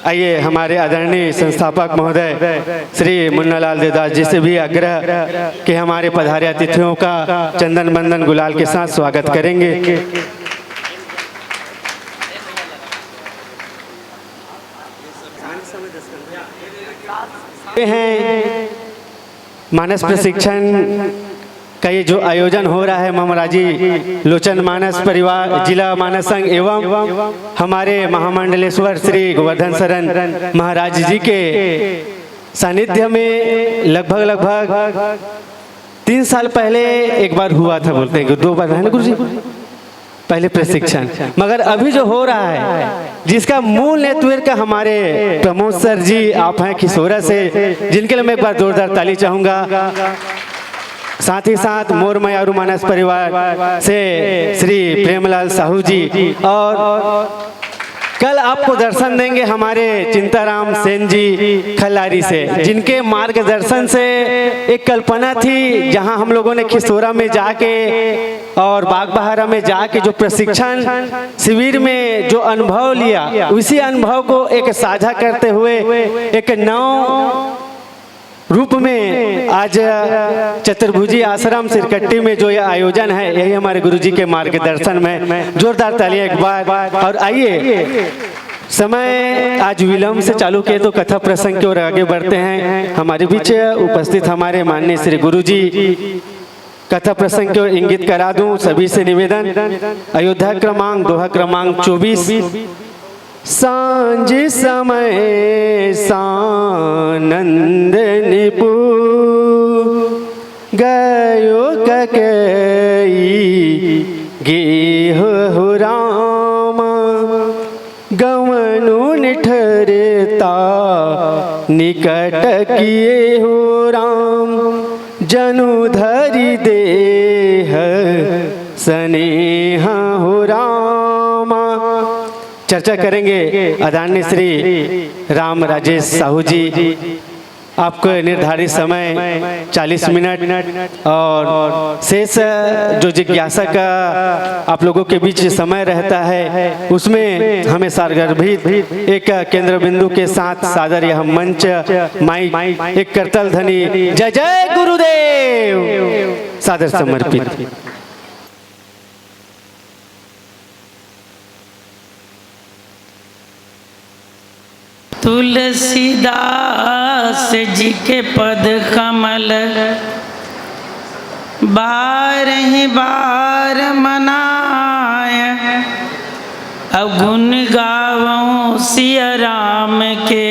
आइए हमारे आदरणीय संस्थापक महोदय श्री मुन्नालाल देवदास जी से भी आग्रह कि हमारे पधारे अतिथियों का चंदन मंदन गुलाल के साथ स्वागत करेंगे। हैं मानस प्रशिक्षण का ये जो आयोजन हो रहा है ममराजी लोचन मानस परिवार जिला मानस संघ एवं हमारे महामंडलेश्वर श्री गोवर्धन शरण महाराज जी के सानिध्य में लगभग लगभग तीन साल पहले एक बार हुआ था बोलते हैं कि दो बार है ना गुरु जी पहले प्रशिक्षण, मगर अभी जो हो रहा है जिसका मूल नेतृत्व हमारे प्रमोद सर जी आप हैं खिसोरा से, जिनके लिए मैं एक बार जोरदार ताली चाहूंगा। साथ ही साथ मोर मयारू मानस परिवार से श्री प्रेमलाल साहू जी, और कल आपको दर्शन देंगे हमारे चिंताराम सेन जी खल्लारी से, जिनके मार्गदर्शन से एक कल्पना थी, जहां हम लोगों ने खिसोरा में जाके और बागबहारा में जाके जो प्रशिक्षण शिविर में जो अनुभव लिया, उसी अनुभव को एक साझा करते हुए एक नव रूप में आज चतुर्भुजी आश्रम सिरकट्टी में जो यह आयोजन है, यही हमारे गुरुजी के मार्गदर्शन में। जोरदार तालियां एक बार। और आइए, समय आज विलंब से चालू किए, तो कथा प्रसंग की ओर आगे बढ़ते हैं। हमारे बीच उपस्थित हमारे माननीय श्री गुरुजी, कथा प्रसंग की ओर इंगित करा दूं सभी से निवेदन, अयोध्या क्रमांक, दोहा क्रमांक चौबीस। सांझ समय सानंद निपु गयो ककई गेह हो राम। गवनु निठरता निकट किए हो राम। जनु धरि देह स्नेह हो राम। चर्चा करेंगे आदरणीय श्री राम राजेश साहू जी। आपको निर्धारित समय चालीस मिनट, और शेष जो जिज्ञासा का आप लोगों के बीच समय रहता है, उसमें हमें सारगर्भित एक केंद्र बिंदु के साथ सादर यह मंच, माइक, एक करताल ध्वनि, जय जय गुरुदेव, सादर समर्पित। तुलसीदास जी के पद कमल बारह बार मनाय, अवगुण गावो सिया राम के,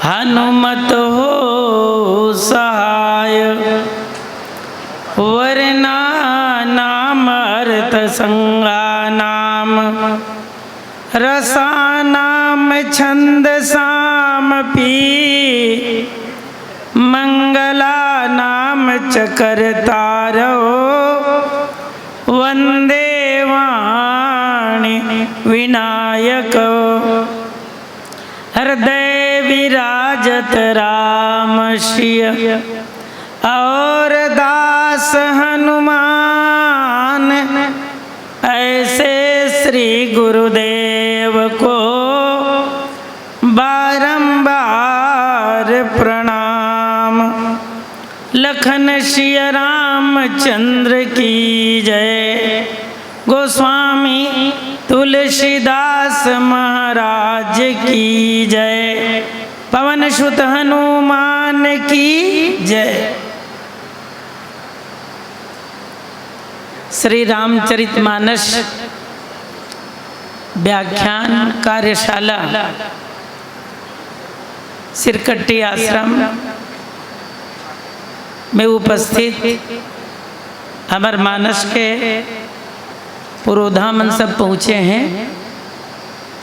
हनुमत हो सहाय। वरना नाम अर्थ संगा नाम, रसा नाम छंद साम पी, मंगला नाम चकर तारो, वंदे वाणी विनायक। हृदय विराजत राम सिय और दास हनुमान, ऐसे श्री गुरुदेव को बारंबार प्रणाम। लखन सिया रामचंद्र की जय। गोस्वामी तुलसीदास महाराज की जय। पवन सुत हनुमान की जय। श्री रामचरित मानस व्याख्यान कार्यशाला सिरकट्टी आश्रम में उपस्थित हमर मानस के पुरोधा मन सब पहुँचे हैं,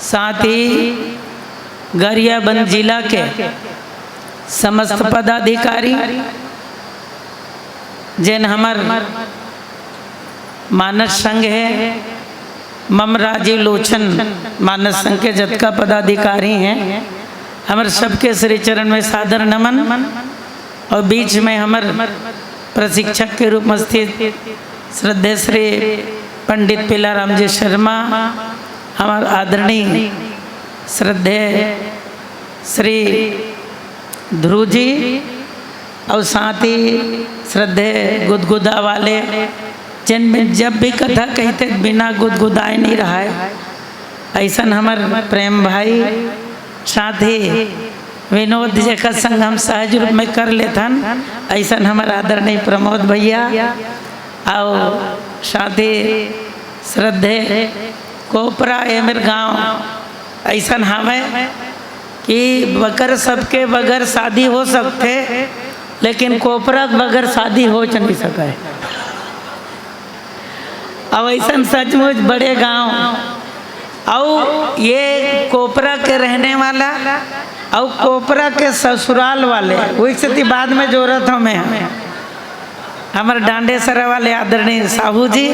साथ ही गरियाबंद जिला के समस्त पदाधिकारी, जेन हमर मानस संघ हे, मम राजीव लोचन मानस संघ के जतका पदाधिकारी हैं, हमर सबके श्री चरण में सादर नमन। और बीच में हमर प्रशिक्षक के रूप में स्थित श्रद्धेय श्री पंडित पीलाराम जी शर्मा, हमर आदरणीय श्रद्धेय श्री ध्रुव जी, और साथ ही श्रद्धेय गुदगुदा वाले, जिन में जब भी कथा कहिथे बिना गुदगुदाए नहीं रहाय, ऐसन हमर प्रेम भाई, साथ ही विनोद जेकर संग हम सहज रूप में कर लेथन, ऐसन हमर आदरणीय प्रमोद भैया, और साथ ही श्रद्धेय कोपरा, ए मेर गांव ऐसन हवय कि बगर सबके बगर शादी हो सकथे, लेकिन कोपरा के बगर शादी हो नहीं सकय। अब ऐसन सचमुच बड़े गांव, अउ ये कोपरा के रहने वाला, अउ कोपरा के ससुराल वाले, वही सेती बाद में जोरत हंव मैं। हमर डांडेसरा वाले आदरणीय साहू जी,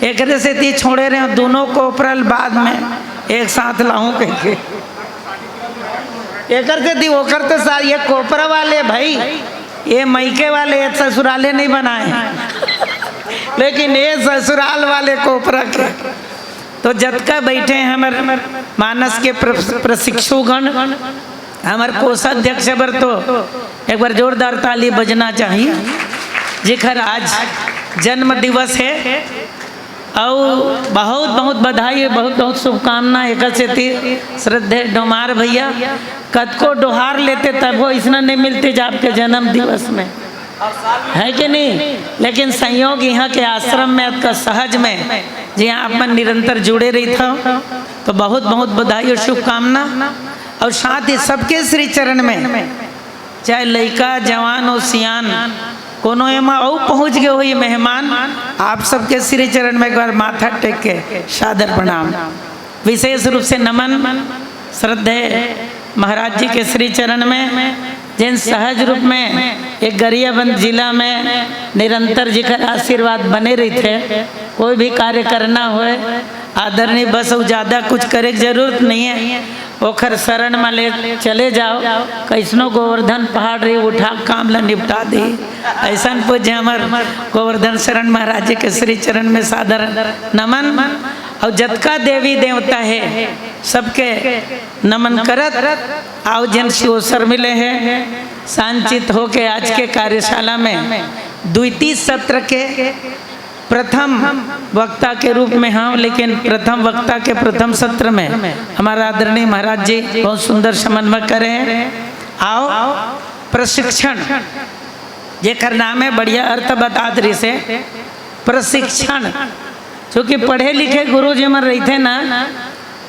एकरे सेती छोड़े रहे दोनों कोपरा ल, बाद में एक साथ लाहूं कहिके। एकर सेती ओकर तो सा-, ये कोपरा वाले भाई, ये मइके वाले, ये ससुराले नहीं बनाए, लेकिन ये ससुराल वाले कोपरा के। तो जतका बैठे हैं हमर मानस के प्र-, प्रशिक्षुगण, हमर कोषाध्यक्ष बर तो एक बार जोरदार ताली बजना चाहिए, जेकर आज जन्म दिवस है। अउ बहुत बहुत बधाई, बहुत बहुत शुभकामना। एकर सेती श्रद्धेय डोमार भैया, कतको डोहार लेते तभो इसना नहीं मिलते जा आपके जन्म दिवस में, है कि नहीं? लेकिन संयोग यहाँ के आश्रम में अतका सहज में, जिहाँ आप मन निरंतर जुड़े रहिथव, तो बहुत बहुत बधाई और शुभकामना। और साथ ही सबके श्री चरण में, चाहे लइका, जवान हो, सियान, कोनो एमा अउ पहुँच गए हो ये मेहमान, आप सबके श्री चरण में एक बार माथा टेक के सादर प्रणाम, विशेष रूप से नमन श्रद्धेय महाराज जी के श्री चरण में, जेन सहज रूप में एक गरियाबंद जिला में निरंतर जेकर आशीर्वाद बने रहिथे। कोई भी कार्य करना होए, आदरणीय, बस अउ ज्यादा कुछ करे के जरूरत नहीं है, ओखर शरण में ले चले जाओ। कैसनो गोवर्धन पहाड़ रही, उठा के काम ला निपटा दे। ऐसन पूज्य हमर गोवर्धन शरण महाराज जी के श्री चरण में सादर नमन। और जतका देवी देवता है, सबके नमन करत, आओ जेन शिव अवसर मिले है, शांतचित होके आज के कार्यशाला में द्वितीय सत्र के प्रथम वक्ता के रूप में हूँ, लेकिन प्रथम वक्ता के प्रथम सत्र में हमारा आदरणीय महाराज जी बहुत सुंदर समन्वय करे हैं। आओ, प्रशिक्षण जेकर नाम है, बढ़िया अर्थ बतात रहिसे, प्रशिक्षण। क्योंकि पढ़े लिखे गुरु जी मन रहिथे ना,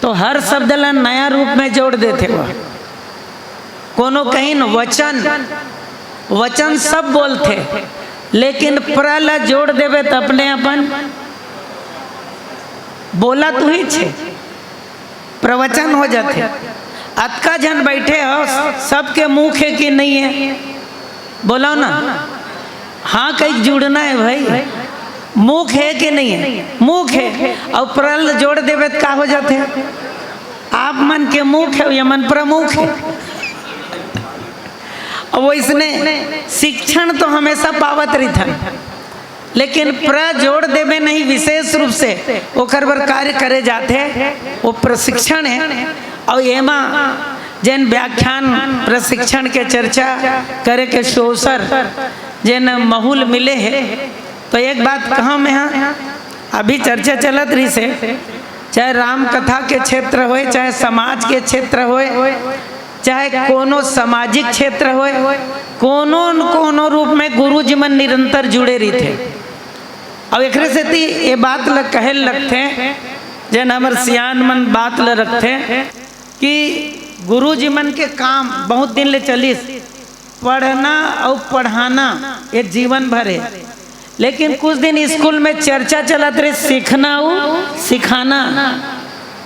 तो हर शब्द ला नया रूप में जोड़ देथे वो। कोनो कहिन वचन, वचन सब बोलथे, लेकिन प्र ला जोड़ देबे त अपने अपन बोलत उही छे, प्रवचन हो जाथे। अतका झन बैठे हो, सबके मुख है कि नहीं है? बोलो ना। हाँ, कहीं जुड़ना है भाई। मुख है कि नहीं है? मुख है। और प्र ल जोड़ देबे त का हो जाथे? आप मन के मुख है, ये मन प्रमुख है। और वइसने शिक्षण तो हमेशा पावत रहिथन, लेकिन प्र जोड़ देबे नहीं, विशेष रूप से ओकर बर कार्य करे जाथे, वो प्रशिक्षण है। और एमा जेन व्याख्यान प्रशिक्षण के चर्चा करे के अवसर, जेन माहौल मिले है, तो एक बात कहा मैं, हाँ, अभी चर्चा चलत रहिसे, चाहे राम कथा के क्षेत्र होए, चाहे समाज के क्षेत्र होए, चाहे कोनो सामाजिक क्षेत्र होए, कोनो न कोनो रूप में गुरु जी मन निरंतर जुड़े रहिथे। अब एकरे सेती ये बात ल कहे लगथे, जेन हमर सियान मन बात ल रखथे कि गुरु जी मन के काम बहुत दिन ले चलिस, पढ़ना अउ पढ़ाना, ये जीवन भर है। लेकिन कुछ दिन स्कूल में चर्चा चलत रहे, सीखना अउ सिखाना।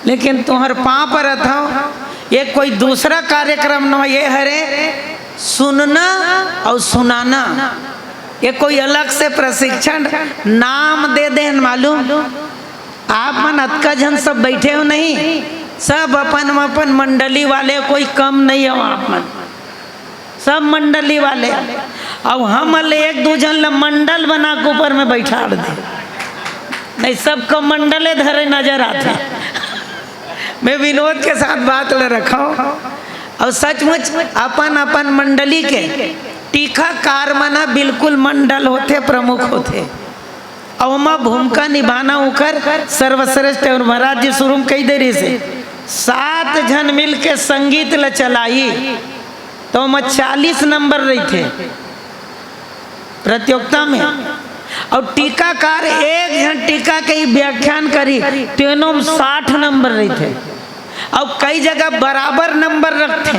लेकिन तुहर पाँव परत हव, ये कोई दूसरा कार्यक्रम न, ये हरे सुनना अउ सुनाना। ये कोई अलग से प्रशिक्षण नाम दे देन, मालूम? आप मन अतका झन सब बैठे हो नहीं, सब अपन अपन मंडली वाले, कोई कम नहीं हो आप मन, सब मंडली वाले। अब हम ले एक दू झन ल मंडल बना के ऊपर में बैठाड़ दे, नहीं सबको मंडले धरे नजर आथे। मैं विनोद के साथ बात ल रखा हूँ। और सचमुच अपन अपन मंडली के टीकाकार मना बिल्कुल मंडल होथे, प्रमुख होथे। अउ ओमा भूमिका निभाना ओकर सर्वश्रेष्ठ। और महाराज जी शुरू में कही दे रहिसे, सात झन मिल के संगीत ल चलाई, तो ओमा चालीस नंबर रहिथे प्रतियोगिता में। और टीकाकार एक झन टीका के ही व्याख्यान करी, तेनो में साठ नंबर रहिथे। और कई जगह बराबर नंबर रखथे।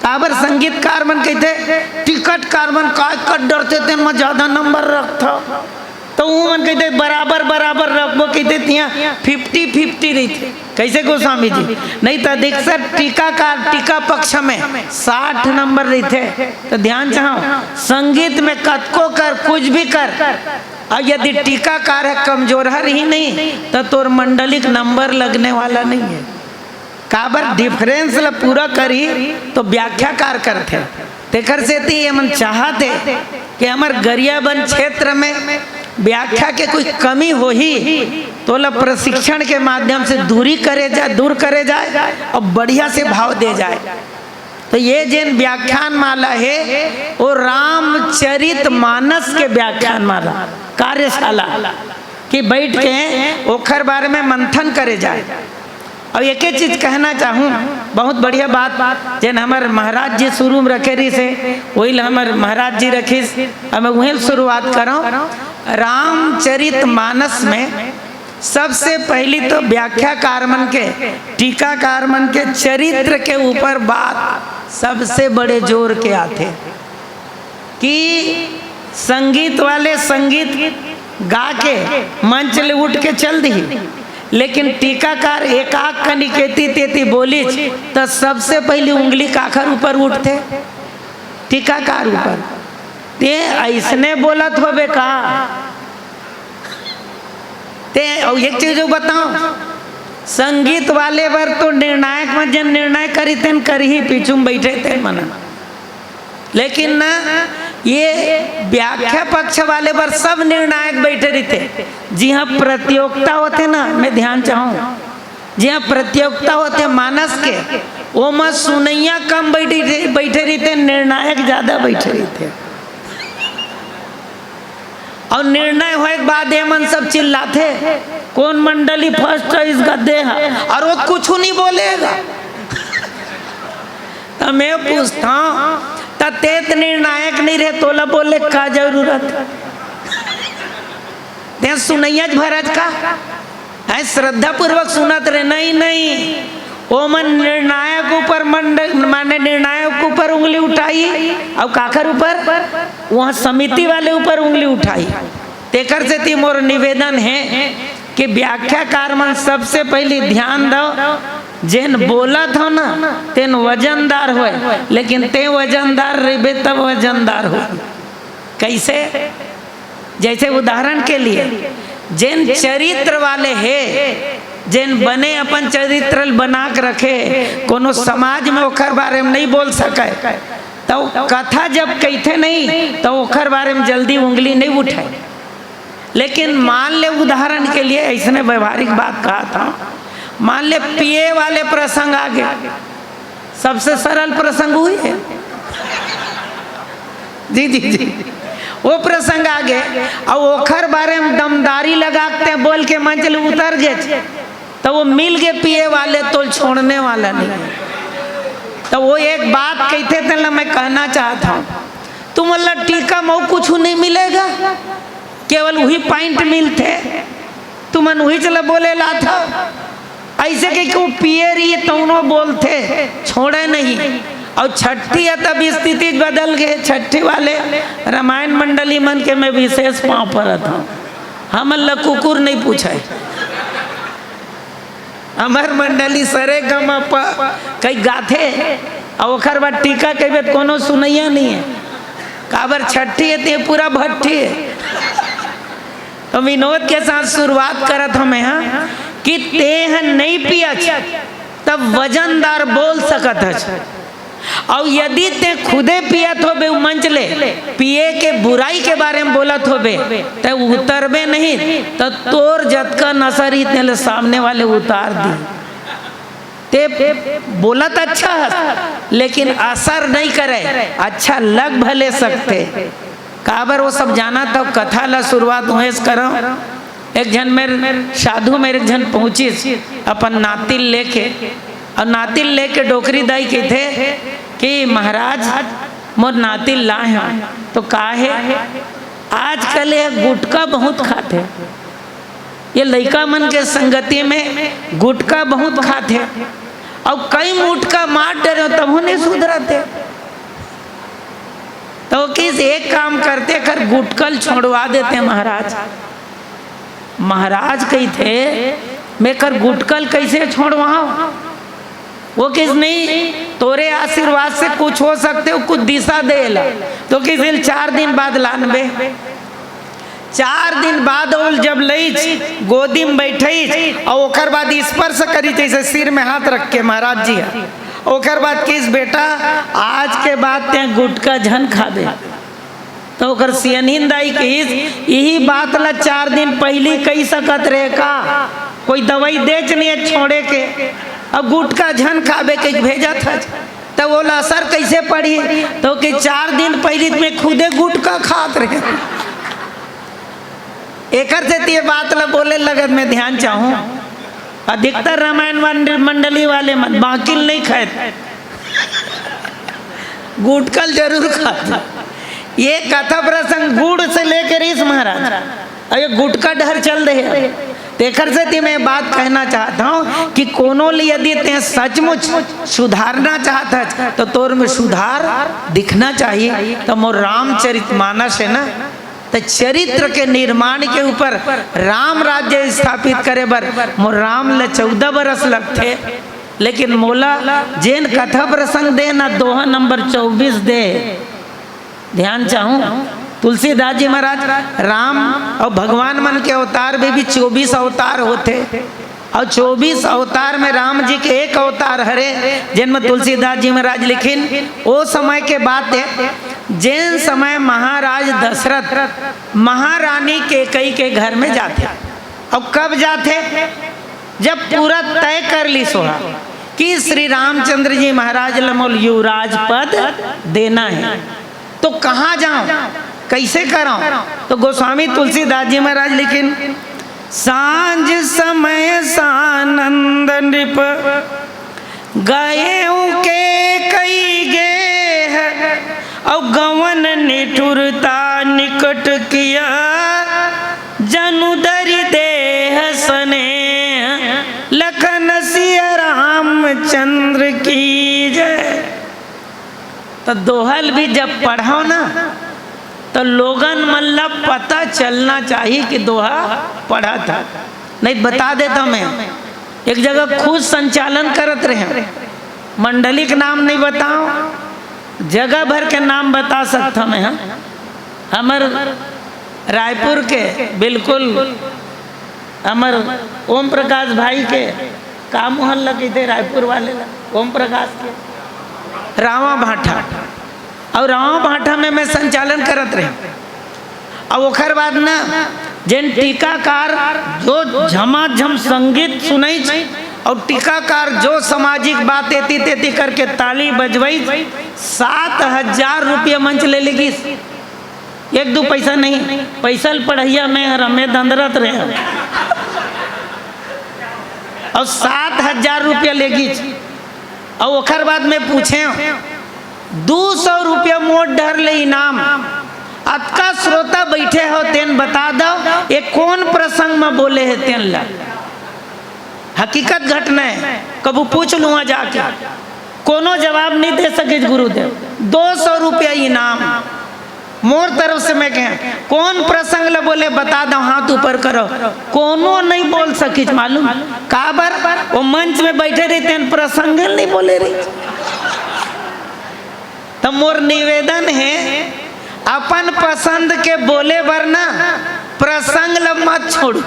काबर संगीतकार मन कहिथे, टिकटकार मन काय कर डरथे, तेन म ज्यादा नंबर रखथव। तो वो मन कहिथे, बराबर बराबर रखबो कहिथे, तिहाँ फिफ्टी फिफ्टी रहिथे। कैसे गोस्वामी जी? नहीं तो अधिकतर टीकाकार टीका पक्ष में साठ नंबर रहिथे। तो ध्यान चाहो, संगीत में कतको कर, कुछ भी कर, और यदि टीकाकार ह कमजोरहा रही नहीं, तो तोर मंडलिक नंबर लगने वाला नहीं है। काबर? डिफरेंस ला पूरा करही तो व्याख्याकार करथे। तेकर सेती ये मन चाहत हे कि हमर गरियाबंद क्षेत्र में व्याख्या के कोई कमी होही, तो ओला प्रशिक्षण के माध्यम से दूरी करे जाए, दूर करे जाए और बढ़िया से भाव दे जाए। तो ये जेन व्याख्यान माला हे, वो रामचरित मानस के व्याख्यान माला कार्यशाला कि बैठ के ओखर बारे में मंथन करे जाए। अब एके चीज कहना चाहूँ, बहुत बढ़िया बात जेन हमर महाराज जी शुरू में रखे रहिस हे, वही ल हमर महाराज जी रखिस। अब मैं वही शुरुआत करूँ। रामचरित मानस में सबसे पहली तो व्याख्याकार मन के, टीकाकार मन के चरित्र के ऊपर बात सबसे बड़े जोर के आथे कि संगीत वाले संगीत गा के मंच ले उठ के चल दिही, लेकिन टीकाकार एकाक कनी केती तेती बोलिच, त सबसे पहली उंगली काखर ऊपर उठथे? टीकाकार ऊपर। ते ऐसने बोलत होबे का? ते अउ एक चीज अउ बताओ, संगीत वाले बर तो निर्णायक मन जेन निर्णय करी तेन करही, पीछू में बैठे तेन मन। लेकिन ना, ये व्याख्या पक्ष वाले बर सब निर्णायक बैठे रहिथे। जिहाँ प्रतियोगिता होथे ना, मैं ध्यान चाहूँ, जिहाँ प्रतियोगिता होथे मानस के, ओमा सुनैया कम बैठे, बैठे रहिथे, निर्णायक ज्यादा बैठे रहिथे। और निर्णय होए के बाद ये मन सब चिल्लाथे, "कौन मंडली फर्स्ट है इसका दे है?" और वो कुछ नहीं बोलेगा। तो मैं पूछता हूँ, "त तेत निर्णायक नहीं रहे, तोला बोले का जरूरत है?" ते सुनैया भरत का है, श्रद्धापूर्वक सुनत रहे। नहीं, नहीं, ओमन निर्णायक ऊपर मंड-, माने निर्णायक ऊपर उंगली उठाई, अउ काखर ऊपर? वहाँ समिति वाले ऊपर उंगली उठाई। तेकर सेती मोर निवेदन है कि व्याख्याकार मन सबसे पहली ध्यान दो, जेन बोलत हो ना, तेन वजनदार होए, लेकिन ते वजनदार रहिबे तब वजनदार हो। कैसे? जैसे उदाहरण के लिए, जेन चरित्र वाले हे, जेन बने अपन चरित्र ल बना के रखे, कोनो समाज में ओखर बारे में नहीं बोल सके, तो कथा जब कहिथे नहीं, तो ओखर बारे में जल्दी उंगली नहीं उठाए। लेकिन मान ले, उदाहरण के लिए, ऐसने व्यवहारिक बात कहा था, मान ले, पिए वाले प्रसंग आ गया, सबसे सरल प्रसंग हुई है। जी, जी, जी। वो प्रसंग आ गए, अब ओखर बारे में दमदारी लगा के बोल के मंच ले उतर गए, तो वो मिल गए पिए वाले, तो छोड़ने वाला नहीं। तो वो एक बात कहते थे ना, मैं कहना चाहता हूँ, तुम अल्लाह टीका मऊ कुछ नहीं मिलेगा, केवल वही पॉइंट मिलते, तुमन वही चला बोले लाथा। ऐसे के क्यों पिए रही तौनो बोलथे, छोड़े नहीं। और छठी है तब स्थिति बदल गए। छठी वाले रामायण मंडली मन के मैं विशेष पाँव परत हूँ। हमन ल कुकुर नहीं पूछे। हमर मंडली सरे गम प कई गाथे, और ओखर बाद टीका कहबे त कोनो सुनैया नहीं है। काबर छठी है ते पूरा भट्ठी है। तो विनोद के साथ शुरुआत करत हमें, हाँ, कि तेह नहीं पियच, तब वजनदार बोल सकत हच। और यदि ते खुदे पियत होबे, उ मंच ले पिए के बुराई के बारे में बोलत होबे, ते उतरबे नहीं, तो तोर जतका नशा रही, ते ले सामने वाले उतार दी। ते बोलत अच्छा हस, लेकिन असर नहीं करे, अच्छा लग भले सकते। काबर वो सब जाना था, कथा ला शुरुआत हुए से करो। एक झन मेर साधु मेर एक झन पहुँचिस अपन नातिल लेके, और नातिल लेके डोकरी दाई कहिथे कि महाराज, मोर नातिल लाए हूँ। तो का है, आजकल ये गुटखा बहुत खाथे, ये लइका मन के संगति में गुटखा बहुत खाथे, और कई मुटका मार डरे तभो नहीं सुधरते। तो किस एक काम करते, कर गुटकल छोड़वा देते महाराज। महाराज कहिथे, मैं कर गुटका ल कइसे छोड़वाहूं? वो किस नहीं, तोरे आशीर्वाद से कुछ हो सकथे, वो कुछ दिशा दे ला। तो किस दिन, चार दिन बाद लानबे। चार दिन बाद ओल जब लईच, गोदी में बैठईच, और ओकर बाद स्पर्श करी, जैसे सिर में हाथ रख के महाराज जी ह। ओकर बाद किस, "बेटा, आज के बाद तें गुटका झन खाबे।" तो ओकर सियनहिन दाई कहिस, "यही बात ला चार दिन पहिली कही सकत रहे का? कोई दवाई देच नहीं है छोड़े के, अब गुटका झन खाबे कहि भेजत हच।" तो ओला असर कैसे पड़ी? तो कि चार दिन पहिली त मैं खुदे गुटका खात रहे। एकर सेती ये बात ला बोले लगत मैं ध्यान चाहूं, अधिकतर रामायण मंड-, मंडली वाले मन बाकिल नहीं खाए, गुटका ल जरूर खाते। ये कथा प्रसंग गुड़ से लेकर इस महाराज, अब ये गुटका डहर चल दे। तेकर सेती मैं बात कहना चाहता हूं कि कोनो ल यदि ते सचमुच सुधारना चाहत हच, तो तोर में सुधार दिखना चाहिए। तो मोर रामचरित मानस है ना, तो चरित्र के निर्माण के ऊपर, राम राज्य स्थापित करे बर मोर राम ल चौदह बरस लगथे, लेकिन मोला जेन कथा प्रसंग दे ना, दोहा नंबर चौबीस दे। ध्यान चाहूं, तुलसीदास जी महाराज, राम और भगवान मन के अवतार में भी चौबीस अवतार होथे, और चौबीस अवतार में राम जी के एक अवतार हरे, जेन में तुलसीदास जी महाराज लिखिन। ओ समय के बात है, जेन समय महाराज दशरथ महारानी कैकई के घर में जाथे। और कब जाथे? जब पूरा तय कर लिस ओहा कि श्री रामचंद्र जी महाराज ल मोल युवराज पद देना है, तो कहाँ जाऊं, कैसे कराऊं? तो गोस्वामी तुलसीदास जी महाराज लिखिन, "सांझ समय सानंद नृप गए के कई गेह, और गवन निठुरता निकट किया, जनु धरि देह सनेह, लखन सिया रामचंद्र की जय।" तो दोहा ल भी जब पढ़व ना, तो लोगन मन ला पता चलना चाहिए कि दोहा पढ़त हे। नहीं, बता देता मैं, एक जगह खुद संचालन करत रहे, मंडली के नाम नहीं बताओ, जगह भर के नाम बता सकता मैं। हम हमर रायपुर के बिल्कुल हमर ओम प्रकाश भाई के, का मोहल्ला कहिथे रायपुर वाले ला, ओम प्रकाश के रावा भाठा, और रावा भाठा में मैं संचालन करत रहे। और ओकर बाद ना, जेन टीकाकार जो झमाझम संगीत सुनई, और टीकाकार जो सामाजिक बात एती तेती करके ताली बजवई, सात हजार रुपया मंच ले लेगिस। एक दू पैसा नहीं, पैसा ल पढ़ैया मैं हर, मैं दंदरत रहे। और सात हजार रुपया लेगिस। और ओकर बाद मैं पूछे, "दू सौ रुपया मोर डहर ले इनाम, अतका श्रोता बैठे हो, तेन बता दो, ये कौन प्रसंग में बोले है तेन ला?" हकीकत घटना है, कभू पूछ लूंगा जाके। कोनो जवाब नहीं दे सके गुरुदेव। दो सौ रुपया इनाम मोर तरफ से। मैं कहे, "कौन प्रसंग ल बोले, बता दो, हाथ ऊपर करो।" कोनो नहीं बोल सकिस, मालूम काबर? वो मंच में बैठे रहितेन, प्रसंग नहीं बोले रही। तो मोर निवेदन है, अपन पसंद के बोले बर ना, प्रसंग ल मत छोड़ू।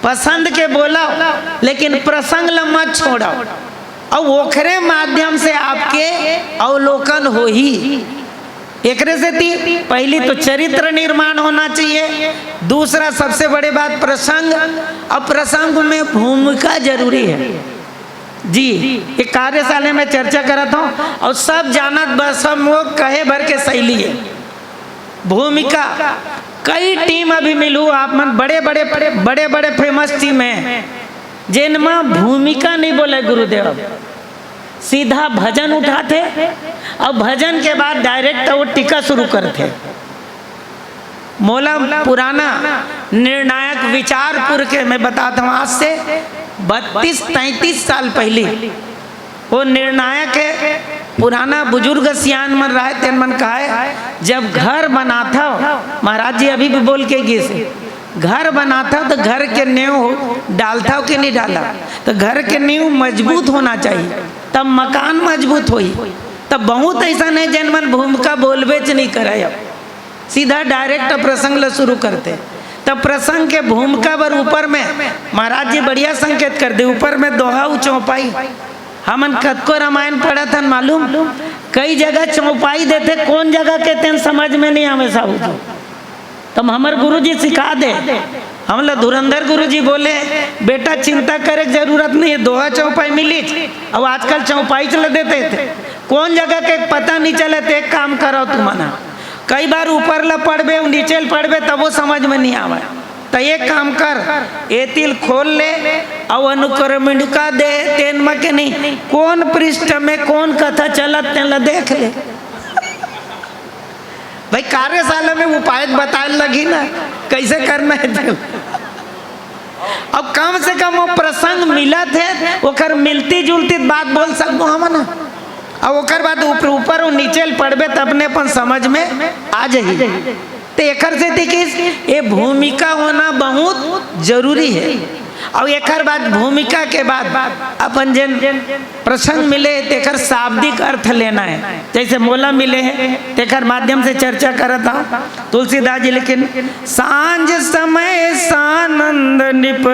पसंद के बोलव, लेकिन प्रसंग ल मत छोड़व, अउ ओखरे माध्यम से आपके अवलोकन होही। एकरे सेती पहली तो चरित्र निर्माण होना चाहिए, दूसरा सबसे बड़ी बात प्रसंग, और प्रसंग में भूमिका जरूरी है। जी, ये कार्यशाला में चर्चा करत हूँ और सब जानत बा, सब वो कहे भर के शैली है। भूमिका, कई टीम अभी मिलू आप मन, बड़े बड़े, बड़े बड़े फेमस टीम है, जेन म भूमिका नहीं बोले गुरुदेव, सीधा भजन उठाथे और भजन के बाद डायरेक्ट वो टीका शुरू करथे। मोला पुराना निर्णायक विचारपुर के मैं बताता हूँ, आज से बत्तीस तैंतीस साल पहली वो निर्णायक है, पुराना बुजुर्ग सियान मन रहे, तेन मन कहे, "जब घर बनाथव," महाराज जी अभी भी बोल के गिस, घर बनाथव त घर के नेव डालथव कि नहीं डालथव? त घर के नेव मजबूत होना चाहिए, तब मकान मजबूत होई। तब बहुत ऐसा नहीं, जेन मन भूमिका बोलबेच नहीं करे, अब सीधा डायरेक्ट प्रसंग ल शुरू करते। तब प्रसंग के भूमिका बर ऊपर में महाराज जी बढ़िया संकेत कर दे, ऊपर में दोहा अउ चौपाई। हमन कतको रामायण पढ़त हन मालूम, कई जगह चौपाई देथे, कौन जगह के तेन समझ में नहीं आवे साहू जी। तब हमर गुरु जी सिखा दे, हमला धुरंधर गुरु जी बोले, "बेटा, चिंता करे के जरूरत नहीं है, दोहा चौपाई मिली।" अब आजकल चौपाई चला देते थे, कौन जगह के पता नहीं चले। तो एक काम करो तुमन, कई बार ऊपर ला पढ़बे, नीचे ल पढ़बे, तब वो समझ में नहीं आवे। तो एक काम कर, एतिल खोल ले, अउ अनुक्रमणिका दे, तेन म के नहीं, कौन पृष्ठ में कौन कथा चलत, तेन ला देख ले। भाई, कार्यशाला में उपाय बताए लगी ना, कैसे करना है तेल। अब कम से कम वो प्रसंग मिलत है, ओकर मिलती जुलती बात बोल सकबो हम ना। अब ओकर बाद ऊपर, ऊपर वो नीचे ल पढ़बे त अपने अपन समझ में आ जाही। तो एकर सेती किस, ये भूमिका होना बहुत जरूरी है। और एकर बाद, भूमिका के बाद अपन जेन प्रसंग मिले, तेकर शाब्दिक अर्थ लेना है। जैसे मोला मिले है, तेकर माध्यम से चर्चा करत हूँ। तुलसीदास जी लिखिन, "सांझ समय सानंद नृप,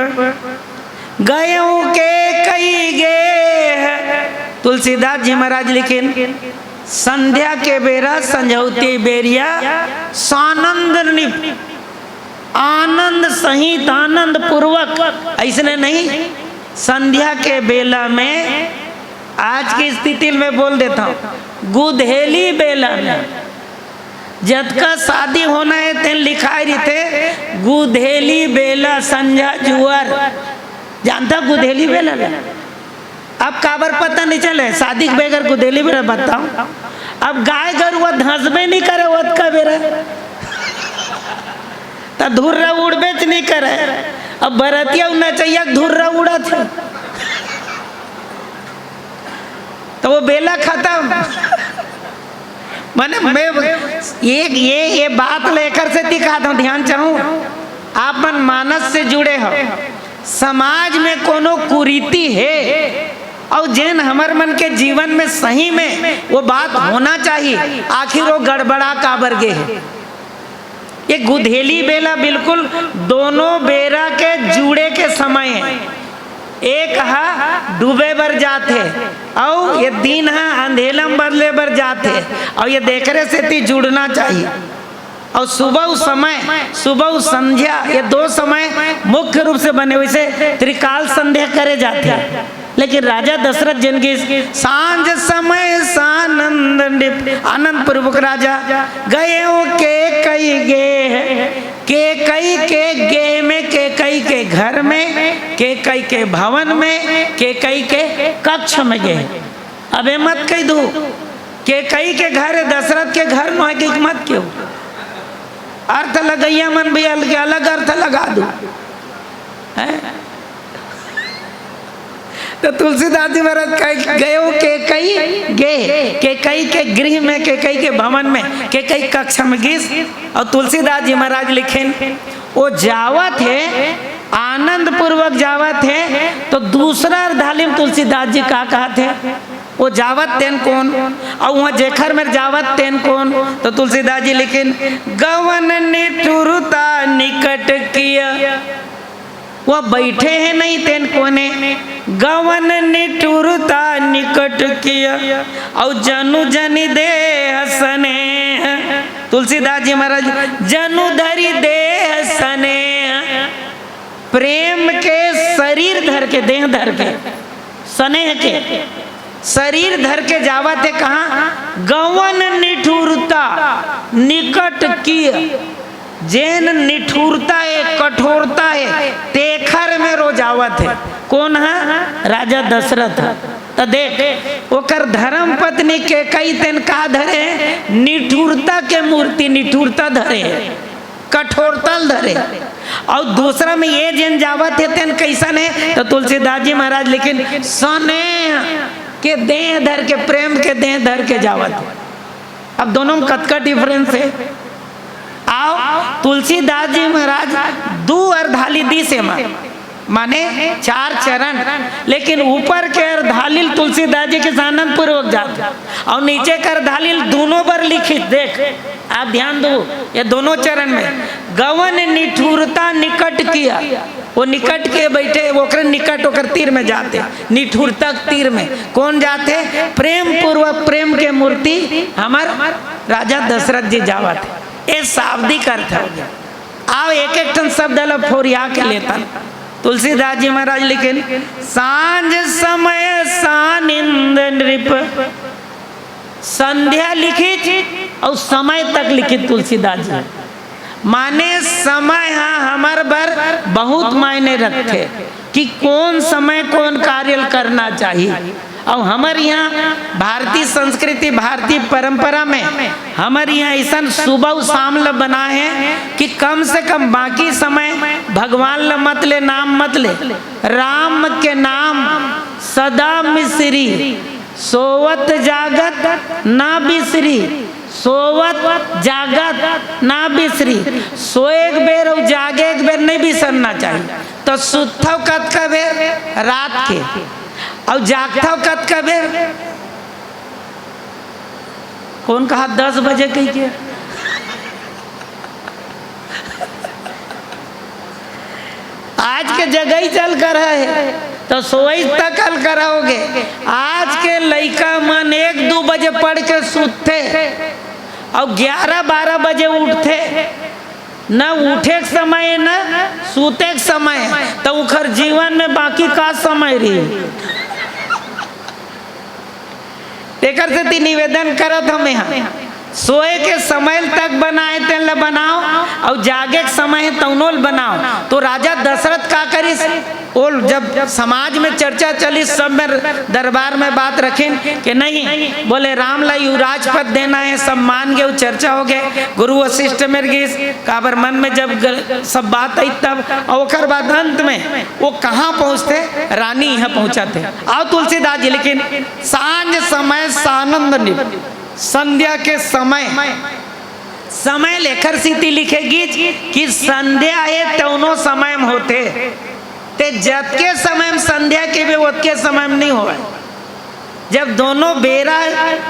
गयो केकई गेह।" तुलसीदास जी महाराज लिखिन, संध्या के बेरा, संझौती बेरिया, सानंद नृप, आनंद सहित, आनंद पूर्वक, ऐसने नहीं, संध्या के बेला में, आज की स्थिति में बोल देता हूँ, गुधेली बेला में जतका शादी होना है, तेन लिखाए रहिथे, गुधेली बेला संझा जुअर। जानता गुधेली बेला ले? अब काबर पता नहीं चले, शादी के बगैर गुधेली बेरा बताओ। अब गाय गरुआ धंसबे नहीं करे ओतका बेरा, त धुर्रा उड़बेच नहीं करे। अब बरतिया अउ नचैया के धुर्रा उड़त है, तो वो बेला खत्म। माने मैं ये, ये, ये बात लेकर से दिखा दूं, ध्यान चाहूं, आप मन मानस से जुड़े हो, समाज में कोनो कुरीति है और जेन हमर मन के जीवन में सही में वो बात होना चाहिए, आखिर वो गड़बड़ा काबर गे है? ये गुधेली बेला बिल्कुल दोनों बेरा के जुड़े के समय है। एक हा डूबे बर जात है, अउ ये दिन हा अंधेला में बदले बर जात है, अउ ये देखरे सेती जुड़ना चाहिए। और सुबह समय, सुबह संध्या, ये दो समय मुख्य रूप से बने हुए से त्रिकाल संध्या करे जाते हैं। लेकिन राजा दशरथ जिनकी सांझ समय सानंद नृप, आनंद पूर्वक राजा गयो केकई गेह, केकई के गेह में, केकई के घर में, केकई के भवन में, केकई के कक्ष में गे। अबे मत कह दू, केकई के घर है, दशरथ के घर नोहे के मत क्यों। अर्थ लगैया मन भी अलग, अलग अर्थ लगा दू, हैं? तो तुलसीदास जी महाराज कह गयो केकई गे, केकई के गृह में, केकई के भवन में, केकई कक्ष में गिस। और तुलसीदास जी महाराज लिखेन, वो जावत है, आनंद पूर्वक जावत है, तो दूसरा अर्धाली में तुलसीदास जी का कहत है, वो जावत तेन कोन, और वहाँ जेखर में जावत तेन कोन, तो तुलसीदास जी लिखेन, गवन निठुरता निकट किया। वह बैठे हैं नहीं तेन कोने, गवन निठुरता निकट किया, और जनु जनि देह स्नेह। तुलसीदास जी महाराज, जनु धरि देह स्नेह, प्रेम के शरीर धर के, देह धर के, स्नेह के शरीर धर के जावत है कहाँ? गवन निठुरता निकट किया। जेन निठुरता है, कठोरता है, तेखर में रो जावत है। कोन है? राजा दशरथ है। तो देख, ओकर धर्म पत्नी केकई तेन का धरे है? निठुरता के मूर्ति, निठुरता धरे है, कठोरता ल धरे। और दूसरा में ये जेन जावत है तेन कैसन है? तो तुलसीदास जी महाराज लिखेन, स्नेह के देह धर के, प्रेम के देह धर के जावत है। अब दोनों में कतका डिफरेंस है? आओ, तुलसीदास जी महाराज दू अरधाली दिस एमा, माने चार चरण, लेकिन ऊपर के अरधाली ल तुलसीदास जी के सानंद पूर्वक जात, अउ नीचे के अरधाली ल दूनों बर लिखिस। देख, आप ध्यान दो, ये दोनों चरण में गवन निठुरता निकट किया, वो निकट के बइठे, ओकरे निकट, ओकर तीर में जाथे, निठुरता के तीर में। कोन जाथे? प्रेम पूर्वक प्रेम के मूर्ति हमर राजा दशरथ जी जावत हे। ये शाब्दिक अर्थ हो गया। आओ, एक एक ठन शब्द ला फोरिया के लेथन। तुलसीदास जी महाराज लिखिन, "सांझ समय सानिंद नृप।" संध्या लिखिस अउ समय तक लिखिस तुलसीदास जी। माने समय ह हमर बर बहुत मायने रखथे कि कोन समय कोन कार्य ल करना चाही। अउ हमर इहाँ भारतीय संस्कृति, भारतीय परंपरा में हमर इहाँ अइसन सुबह अउ शाम ल बना हे कि कम से कम बाकी समय भगवान ल मत ले, नाम मत ले। राम के नाम सदा मिसरी, सोवत जागत ना बिसरी, सोवत जागत ना बिसरी। सोए एक बेर अउ जागे एक बेर नहीं बिसरना चाही। तो सुतथव कतका बेर? रात के। अउ जागथव कतका बेर? कोन कहा दस बजे कहिके? आज के जगह ही चल कर है, तो सोई तक कल करोगे। आज के लइका मन एक दू बजे पढ़ के सूतथे अउ ग्यारह बारह बजे उठथे, न उठे के समय न सूते के समय, तो उखर जीवन में बाकी का समय रही? एकर सेती निवेदन करत हमें हम, सोए के समय तक बनाए तेन ल बनाओ, अउ जागे के समय हे तौनो ल बनाओ। तो राजा दशरथ का करिस? ओ जब समाज में चर्चा चलिस, सब में दरबार में बात रखिन कि नहीं, बोले राम ला युवराज पद देना हे, सब मान गे, अउ चर्चा हो गे। गुरु वशिष्ठ मेर गिस, काबर मन में जब ग-, सब बात आई तब, अउ ओकर बाद अंत में वो कहाँ पहुँचथे? रानी इहाँ पहुँचथे। अउ तुलसीदास जी लिखिन, सांझ समय सानंद नृप, संध्या के समय, समय ल एखर सेती लिखे गिस कि संध्या हे तौनो समय में होथे, ते जतके समय में संध्या कहिबे ओतके समय में नहीं होय। जब दोनों बेरा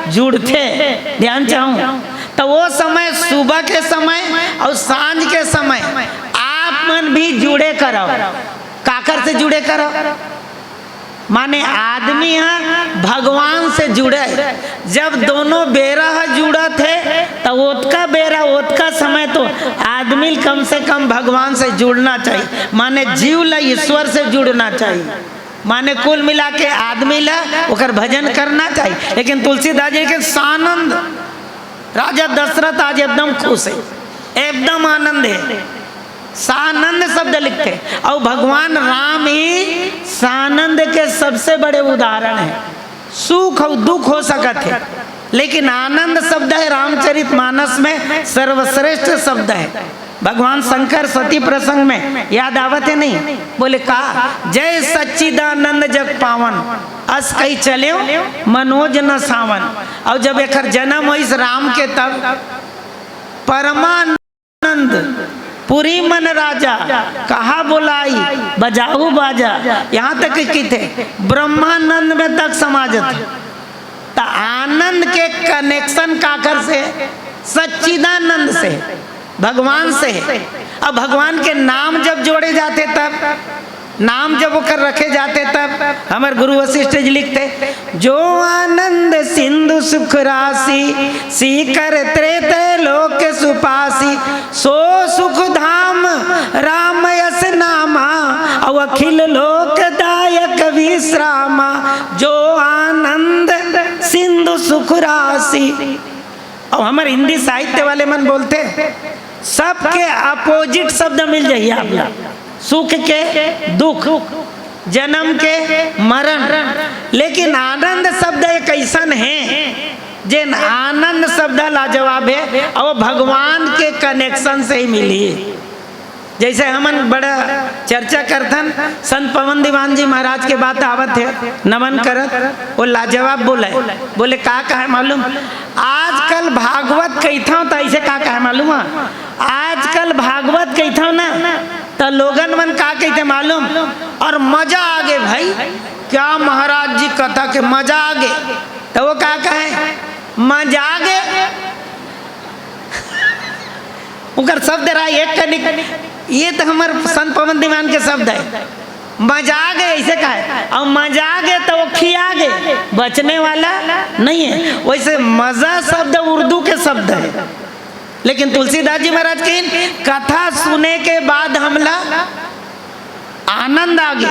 जुड़थे, ध्यान चाहूँ, तो वो समय सुबह के समय अउ सांझ के समय आप मन भी जुड़े करव। काकर से जुड़े करव? माने आदमी ह भगवान से जुड़े। जब दोनों बेरा ह जुड़त हे, त ओतका बेरा, ओतका समय तो आदमी ल कम से कम भगवान से जुड़ना चाहिए, माने जीव ल ईश्वर से जुड़ना चाहिए। माने कुल मिला के आदमी ल ओकर भजन करना चाहिए। लेकिन तुलसीदास जी के सानंद, राजा दशरथ आज एकदम खुश हे, एकदम आनंद हे। सानंद शब्द लिखथे, अउ भगवान राम ही सानंद के सबसे बड़े उदाहरण हे। सुख अउ दुख हो सकत हे, लेकिन आनंद शब्द हे रामचरित मानस में सर्वश्रेष्ठ शब्द हे। भगवान शंकर सती प्रसंग में याद आवत हे नहीं? बोले का, "जय सच्चिदानंद जग पावन, अस कहि चलेव मनोज न सावन।" अउ जब एखर जन्म होइस राम के, तब परमान आनंद पुरी मन राजा, कहा बोलाई बजाहू बाजा। यहाँ तक किथे ब्रह्मानंद में तक समाजत। त आनंद के connection काकर से? सच्चिदानंद से, भगवान से। अब भगवान के नाम जब जोड़े जाथे तब, नाम जब ओकर रखे जाथे तब हमर गुरु वशिष्ठ जी लिखथे, "जो आनंद सिंधु सुख राशि, सीकर त्रेत लोक सुपासी, सो सुख धाम राम यस नामा, अउ अखिल लोक दायक विश्रामा, जो आनंद सिंधु सुख राशि।" अउ हमर हिंदी साहित्य वाले मन बोलथे, सबके opposite शब्द मिल जाही आप ला, सुख के दुख, जन्म के मरण, लेकिन आनंद शब्द एक अइसन हे, जेन आनंद शब्द लाजवाब हे, अउ भगवान के connection से ही मिली। जैसे हमन बड़ा चर्चा करथन, संत पवन दीवान जी महाराज के बात आवत हे, नमन करत, वो लाजवाब बोले, बोले, "का कहे मालूम, आजकल भागवत कहिथव त ऐसे का कहे मालूम हे, आजकल भागवत कहिथव ना, त लोगन मन का कहिथे मालूम, और मजा आ गे भाई, क्या महाराज जी कथा के मजा आ गे।" त वो का कहे, "मजा आ गे।" ओकर शब्द रहा एक कनिक, ये तो हमर संत पवन दीवान के शब्द है। मजा आ गे, ऐसे कहे, और मजा आ गे तो वो खिया गे, बचने वाला नहीं है। वैसे मजा शब्द उर्दू के शब्द है, लेकिन तुलसीदास जी महाराज के कथा सुने के बाद हमला आनंद आ गे,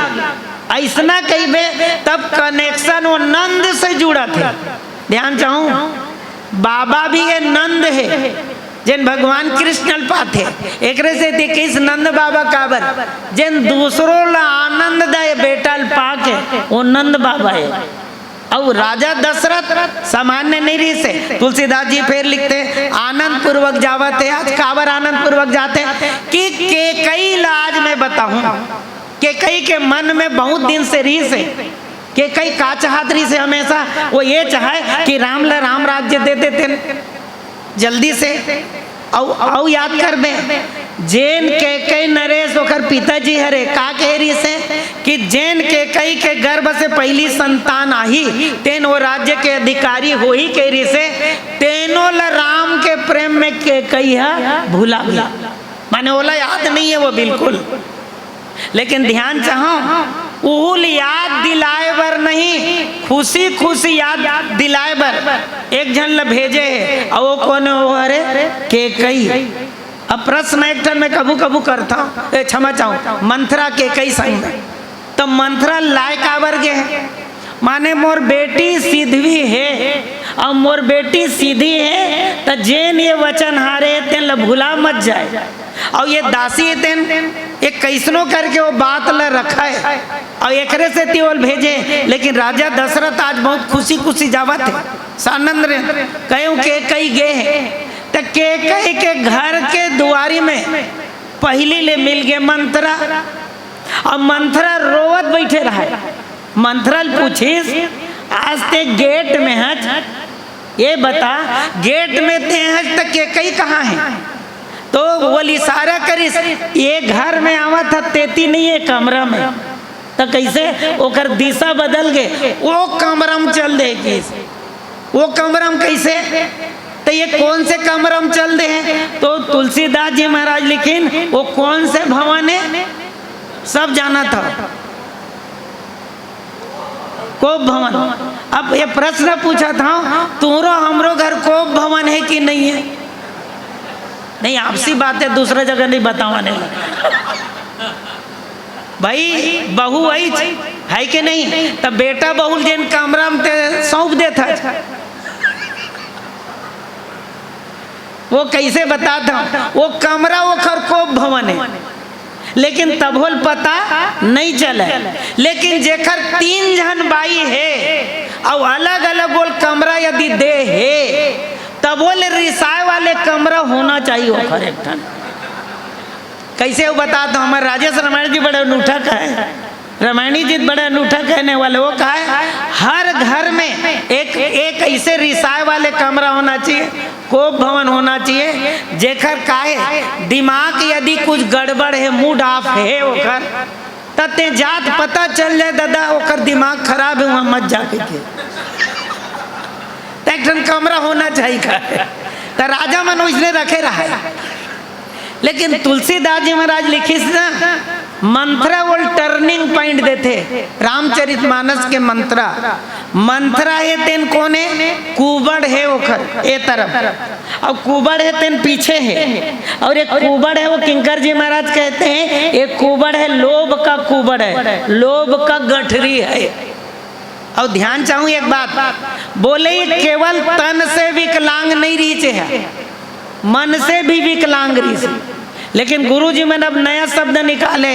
ऐसना कहिबे, तब कनेक्शन वो नंद से जुड़त हे। ध्यान चाहूं, बाबा भी ये नंद हे, जेन भगवान कृष्ण ल पाथे। एकरे सेती कहिस नंद बाबा काबर, जेन दूसरो ला आनंद दे बेटा ल पाके, वो नंद बाबा हे। अउ राजा दशरथ सामान्य नहीं रहिस हे। तुलसीदास जी फेर लिखथे, आनंद पूर्वक जावत हे। आज काबर आनंद पूर्वक जाथे कि केकई ला आज मैं बताहूं, केकई के मन में बहुत दिन से रहिस हे, केकई का चाहत रहिस हे हमेशा, वो ये चाहे कि राम ला राम राज्य दे देते जल्दी से। अउ, अउ याद करबे, जेन केकई नरेश ओकर पिताजी हरे, का कहे रहिस हे कि जेन केकई के गर्भ से पहली संतान आही, तेन वो राज्य के अधिकारी होही कहे रहिस हे, तेनो ला राम के प्रेम में केकई ह भुला गे, माने ओला याद नहीं हे वो बिल्कुल। लेकिन ध्यान चाहव, उहू ल याद दिलाए बर नहीं, खुशी खुशी याद दिलाए बर एक झन ल भेजे हे। अउ वो कोन हे? वो हरे केकई। अब प्रश्न एक ठन मैं कभू कभू करथव, ए, क्षमा चाहूं, मंथरा केकई संग में, त मंथरा लाए काबर गे हे? माने मोर बेटी सिधवी हे, अउ मोर बेटी सीधी हे, त जेन ये वचन हारे हे, तेन ल भुला मत जाए। अउ ये दासी हे तेन, ये कइसनो करके वो बात ल रखय, अउ एकरे सेती ओल भेजे। लेकिन राजा दशरथ आज बहुत खुशी खुशी जावत हे, सानंद रे, कहे केकई गे हे, त केकई के घर के दुआरी में पहिली ले मिल गे मंथरा, अउ मंथरा रोवत बइठे रहय। मंथरा ल पूछिस, "आज ते गेट में हच, ये बता, गेट में ते हच त केकई कहाँ हे?" तो वो इशारा करिस, "ये घर में आवत ह, तेती नहीं, ये कमरा में।" त कइसे ओकर दिशा बदल गे, वो कमरा में चल दे किस। वो कमरा में कइसे? त ये कोन से कमरा में चल दे हे? तो तुलसीदास जी महाराज लिखिन, वो कोन से भवन हे? सब जानत हव, कोप भवन। अब ये प्रश्न पूछत हव, तुंहरो हमरो घर कोप भवन हे कि नहीं हे? नहीं, आपसी बात हे, दूसरा जगह नहीं बतावा नहीं। भाई, बहू अइच हे कि नहीं? त बेटा बहू ल जेन कमरा में ते सौंप देथस, वो कइसे बतात हव? वो कमरा ओखर कोप भवन हे, लेकिन तभो ल पता नहीं चले। लेकिन जेखर तीन झन बाई हे अउ अलग-अलग ओल कमरा यदि दे हे, तभो ले रिसाए वाले कमरा होना चाहिए ओखर एक ठन। कइसे वो बतात हव? हमर राजेश रामायण जी बड़े अनूठा कहे, रामायणी जी बड़े अनूठा कहने वाले। वो कहे, हर घर में एक, एक ऐसे रिसाए वाले कमरा होना चाहिए, कोप भवन होना चाहिए, जेखर काहे दिमाग यदि कुछ गड़बड़ हे, मूड ऑफ हे ओखर, त ते जात पता चल जाए, "दादा, ओकर दिमाग खराब हे, वहां मत जा," कहिके। त एक ठन कमरा होना चाहिए का? त राजा मन ओइसने रखे रहय। लेकिन तुलसीदास जी महाराज लिखिस ना, मंथरा ओल टर्निंग पॉइंट देथे रामचरित मानस के। मंथरा, मंथरा हे तेन कोन हे? कुबड़ हे ओखर ए तरफ, अउ कुबड़ हे तेन पीछे हे। अउ एक कुबड़ हे, वो किंकर जी महाराज कहते हैं, एक कुबड़ हे, लोभ का कुबड़ हे, लोभ का गठरी हे। अउ ध्यान चाहूं एक बात, बोले ये केवल तन से विकलांग नहीं रहिस हे, मन से भी विकलांग रहिस हे। लेकिन गुरु जी मन अब नया शब्द निकाले,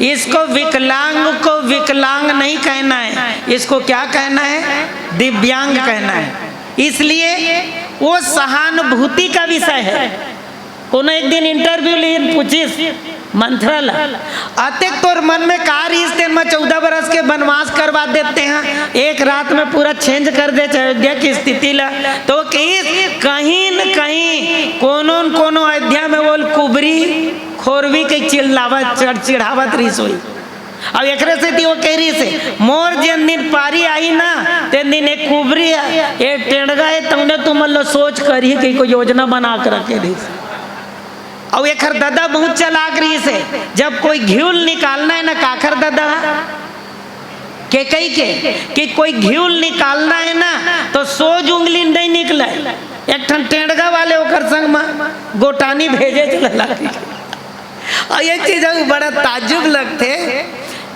इसको विकलांग को विकलांग नहीं कहना है, इसको क्या कहना है? दिव्यांग कहना है। इसलिए वो सहानुभूति का विषय हे। कोनो एक दिन इंटरव्यू लीन, पूछिस, मंथरा ला। अतेक तोर मन में का रिहिस, तेन म चौदह बरस के बनवास करवा देते हैं, एक रात में पूरा चेंज कर दे अयोध्या की स्थिति ला। तो कहीं, कहीं न कहीं कोनो न कोनो अयोध्या में वो कुबरी खोरवी के चिल्लावत, चढ़-, चिढ़ावत रिहिस होही। अब एकरे सेती वो कह रिहिस हे, मोर जेन दिन पारी आही ना, तेन दिन एक कुबरी हे, ये टेंड़गा हे, तउने तुमन ला सोच करही कि कोई योजना बना के रखे रिहिस। अउ एखर ददा बहुत चालाक रिहिस हे, जब कोई घिउल निकालना हे ना, काखर ददा ह? केकई के, कि कोई घिउल निकालना हे ना, तो सोज उंगली नहीं निकले, एक ठन टेंड़गा वाले ओकर संग म गोटानी भेजे चला लागी। अउ ये चीज अउ बड़ा ताज्जुब लगथे,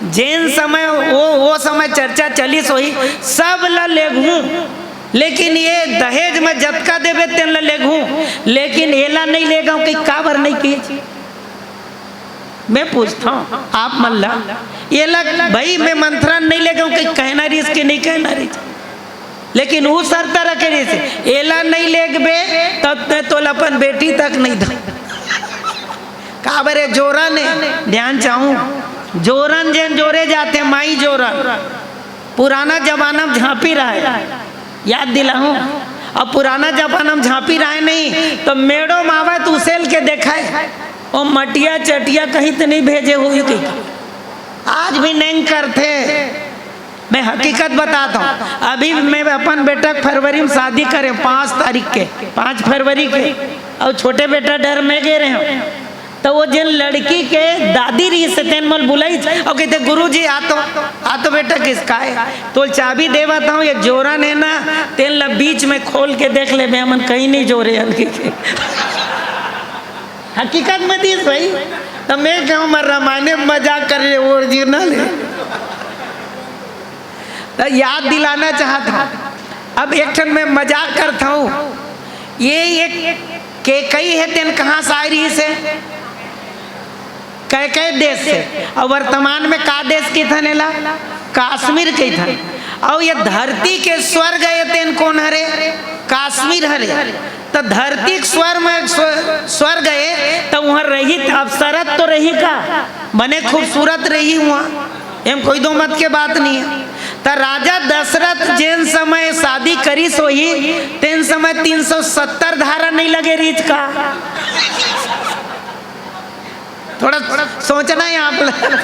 जेन समय वो, वो समय चर्चा चलिस होही, सब ला लेगहूं, लेकिन ये दहेज में जतका देबे तेन ला लेगहूं, लेकिन एला नहीं लेगहूं कि काबर नहीं की। मैं पूछता हूं आप मन ला, एला भाई मैं मंथरा नहीं लेगहूं कि कहना रिहिस कि नहीं कहना रिहिस, लेकिन वो शर्त रखे रिहिस, एला नहीं लेगबे तब तैं तोला अपन बेटी तक नहीं द। काबर ए जोरन हे, ध्यान चाहूं, जोरन जेन जोरे जाथे, माई जोरन। पुराना जमाना में झांपी रहे, याद दिलाहूं। अब पुराना जमाना में झांपी रहे नहीं, तो मेड़ो मावत उसेल के देखाय, ओ मटिया चटिया कहीं तो नहीं भेजे होही कि। आज भी नहीं करथे। मैं हकीकत बताता हूं, अभी मैं अपन बेटा के फरवरी में शादी करे, पांच तारीख के, पांच फरवरी के, अउ छोटे बेटा डहर में गे रहेंव। त वो जेन लड़की के दादी रिहिस हे, तेन मोला बुलाइस अउ कहिथे, "गुरुजी, आ तो, आ तो बेटा, किसका है? तोला चाबी देवत हंव, ये जोरन हे ना, तेन ला बीच में खोल के देख लेबे, हमन कहीं नहीं जोरे हन," कहिके। हकीकत में दिस भाई, त मैं कहूं, मैं रामायण में मजाक कर रहे, ओरिजिनल हे। त याद दिलाना चाहत हंव। अब एक ठन मैं मजाक करत हंव, ये एक केकई हे, तेन कहां से आय रिहिस हे? कैकई देश से। अउ वर्तमान में का देश कहिथन एला? काश्मीर कहिथन। अउ ये धरती के स्वर्ग हे, तेन कोन हरे? काश्मीर हरे। त धरती के स्वर में स्व-, स्वर्ग हे, त उहां रही, त अफसरत तो रही का? बने खूबसूरत रही उहां, एम कोई दो मत के बात नहीं हे। त राजा दशरथ जेन समय शादी करिस होही, तेन समय तीन सौ सत्तर धारा नहीं लगे रिहिस का? थोड़ा सोचना हे आप लोग।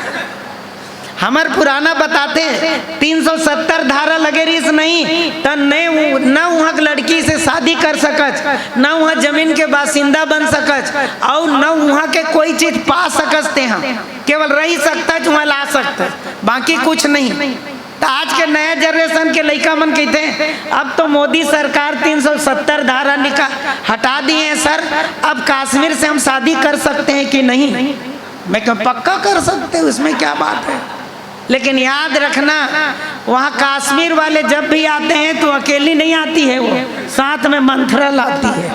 हमर पुराना बताथे, तीन सौ सत्तर धारा लगे रिहिस नहीं, त न उ-, न उहां के लड़की से शादी कर सकच, न उहां जमीन के बासिंदा बन सकच, अउ न उहां के कोई चीज पा सकच तेहां, केवल रही सकथच, उहां ला सकथच, बाकी कुछ नहीं। त आज के नया जनरेशन के लइका मन कहिथे, "अब तो मोदी सरकार तीन सौ सत्तर धारा निका-, हटा दिए हैं सर, अब कश्मीर से हम शादी कर सकते हैं कि नहीं?" मैं कहूं, "पक्का कर सकते हो, इसमें क्या बात है?" लेकिन याद रखना, वहां काश्मीर वाले जब भी आते हैं तो अकेली नहीं आती है, वो साथ में मंथरा लाती है।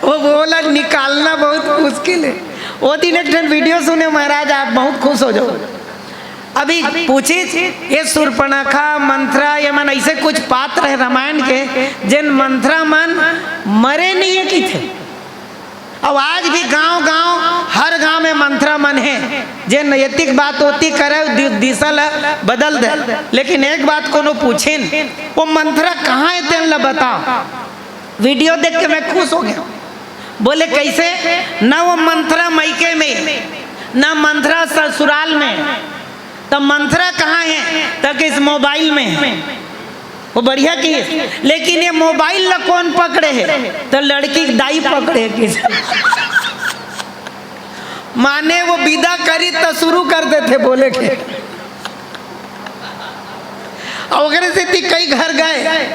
वो, वो वाला निकालना बहुत मुश्किल है। वो दिन एक ठन वीडियो सुने महाराज, आप बहुत खुश हो जाओ। अभी पूछिस, ये शूर्पणखा, मंथरा, ये मन ऐसे कुछ पात्र है रामायण के, जेन मंथरा मन मरे नहीं है कहिथे। अउ आज भी गांव-गांव, हर गांव में मंथरा मन हे, जेन नैतिक बात ओती करे, दि-, दिशा ला बदल दे। लेकिन एक बात कोनो पूछिन, वो मंथरा कहां हे, तेन ला बता। वीडियो देख के मैं खुश हो गया। बोले, "कैसे?" ना वो मंथरा मइके में, ना मंथरा ससुराल में, त मंथरा कहां हे? त कहिस, "मोबाइल में हे।" वो बढ़िया कहिस, लेकिन ये मोबाइल ला कोन पकड़े हे? त लड़की के दाई पकड़े हे कहिस। माने वो विदा करिस त शुरू कर देथे बोले के। अउ ओकरे सेती कई घर गए।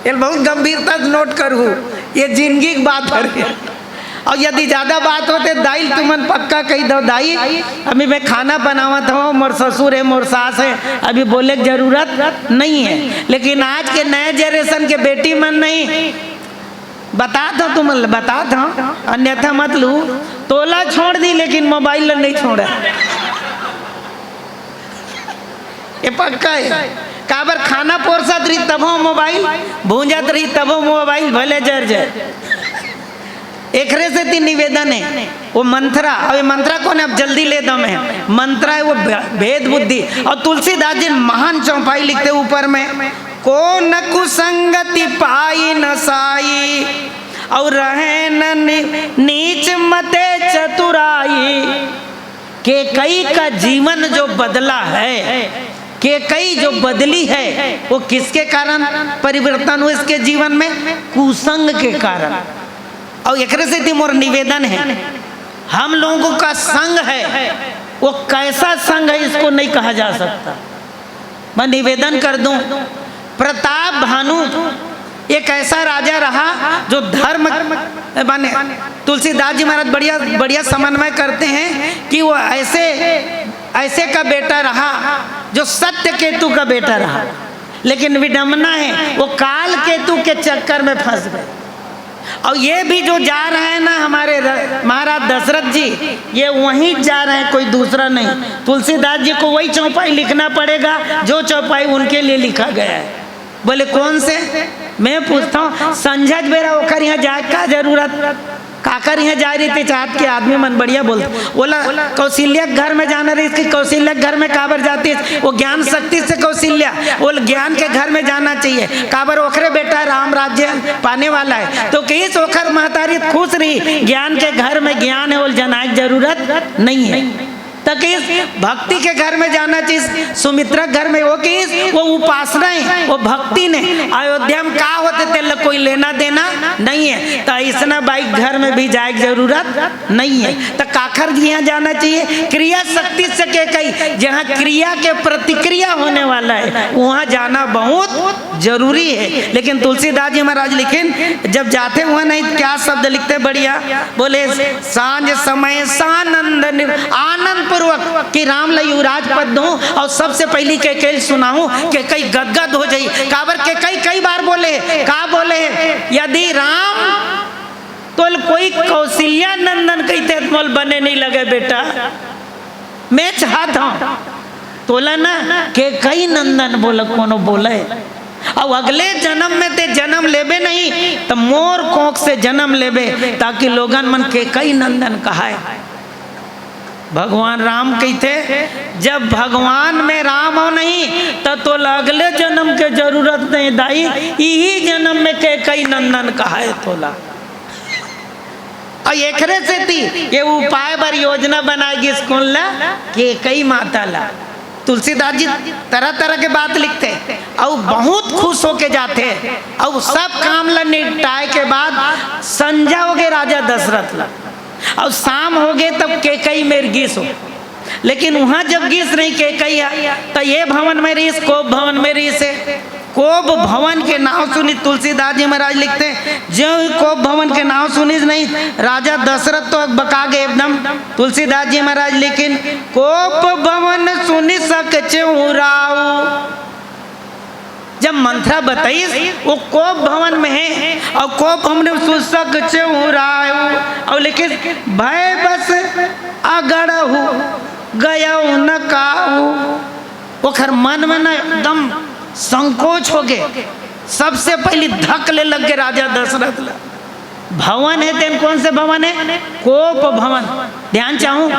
ये बहुत गंभीरता से नोट करहू, ये जिंदगी के बात हरे। अउ यदि ज्यादा बात होथे, दाई ल तुमन पक्का कहि दव, "दाई, अभी मैं खाना बनावत हंव, मोर ससुर हे, मोर सास हे, अभी बोले के जरूरत नहीं हे।" लेकिन आज के नए जनरेशन के बेटी मन नहीं, बतात हंव तुमन ल, बतात हंव, अन्यथा मत लू, तोला छोड़ दिस, लेकिन मोबाइल ल नहीं छोड़े। ये पक्का हे। काबर, खाना पोरसत रही तभो मोबाइल, भूंजत रही तभो मोबाइल, भले जर जाए। एकरे सेती निवेदन हे, वो मंथरा, अब ये मंथरा कौन है? अब जल्दी ले दम है, मंथरा है वो भे-, भेद बुद्धि। और तुलसीदास जी महान चौपाई लिखते ऊपर में, "को न कुसंगति पाई न साई, और रहे न नि-, नीच मते चतुराई।" केकई का जीवन जो बदला है, केकई जो बदली है, वो किसके कारण परिवर्तन हुआ इसके जीवन में? कुसंग के कारण। और एकरे सेती मोर निवेदन है, हम लोगों का संघ है, वो कैसा संघ है, इसको नहीं कहा जा सकता। मैं निवेदन कर दूं, प्रताप भानु एक ऐसा राजा रहा जो धर्म, माने, तुलसीदास जी महाराज बढ़िया, बढ़िया समन्वय करते हैं कि वो ऐसे, ऐसे का बेटा रहा जो सत्य केतु का बेटा रहा, लेकिन विडंबना है, वो काल केतु के चक्कर में फंस गए। और ये भी जो जा रहे हैं ना हमारे र-, महाराज दशरथ जी, ये वहीं जा रहे हैं, कोई दूसरा नहीं। तुलसीदास जी को वही चौपाई लिखना पड़ेगा जो चौपाई उनके लिए लिखा गया है। बोले, "कौन से?" मैं पूछता हूँ, संझा के बेरा ओकर यहाँ जाए का जरूरत? काकर यहाँ जाए रही थी? चाहत के आदमी मन बढ़िया बोलते। बोला, कौशल्या के घर में जाना रही, इसकी कौशल्या के घर में काबर जाती है? वो ज्ञान शक्ति से कौशल्या, वो ज्ञान के घर में जाना चाहिए। काबर ओखरे बेटा राम राज्य पाने वाला है। तो कहिस ओखर महतारी खुश रही, ज्ञान के घर में ज्ञान है, वो जनाए के जरूरत नहीं है। तो कहिस भक्ति के घर में जाना चाहिए। सुमित्रा घर में वो कहिस, वो उपासना है, वो भक्ति नहीं। अयोध्या में का होथे तेला कोई लेना देना नहीं है। तो ऐसना बाई घर में भी जाए के जरूरत नहीं है। तो काखर यहाँ जाना चाहिए? क्रिया शक्ति से केकई, जहाँ क्रिया के प्रतिक्रिया होने वाला है, वहाँ जाना बहुत जरूरी है। लेकिन तुलसीदास जी महाराज लिखिन, जब जाते हुए नहीं, क्या शब्द लिखते, बढ़िया बोले, "सांझ समय सानंद नि-, आनंद पूर्वक कि राम ला युवराज पद दूं और सबसे पहली केकई ल सुनाऊं, केकई गदगद हो जाई।" काबर केकई कई बार बोले, का बोले, "यदि राम तोल कोई कौशल्या नंदन कहिते त मोल बने नहीं लगे बेटा, मैं चाहत हूं तोला ना केकई नंदन बोल कोनो बोले, और अगले जन्म में ते जन्म लेबे नहीं तो मोर कोख से जन्म लेबे, ताकि लोगन मन केकई नंदन कहाए।" भगवान राम कहिथे, "जब भगवान में राम हो नहीं तो तोला अगले जन्म के जरूरत नहीं दाई, इही जन्म में केकई नंदन कहाए तोला।" और एकरे सेती ये उपाय बर योजना बनाए गिस कोन ला? केकई माता ला। तुलसीदास जी तरह तरह के बात लिखते और बहुत खुश होके जाते और सब काम ला निपटाए के बाद संझा होगे राजा दशरथ ला और शाम होगे तब केकई मेर गिस हो। लेकिन वहां जब गिस नहीं केकई ह, त ये भवन में रहिस, कोप भवन में रहिस हे। कोप भवन के नाव सुनिस तुलसीदास जी महाराज लिखते, ज्यों ही कोप भवन के नाव सुनिस नहीं, राजा दशरथ तो अकबका गे एकदम। तुलसीदास जी महाराज लिखिन, "कोप भवन सुनि सकचेहु राऊ।" जब मंथरा बताइस, वो कोप भवन में है और कोप हमने सुसक चेहराऊ और लेकिन भय बस अगड़हु गयउ न काऊ। ओखर मन में ना एकदम संकोच होगे। सबसे पहली धक ले लग गे राजा दशरथ ला। भवन हे तेन कौन से भवन हे? कोप भवन। ध्यान चाहूं,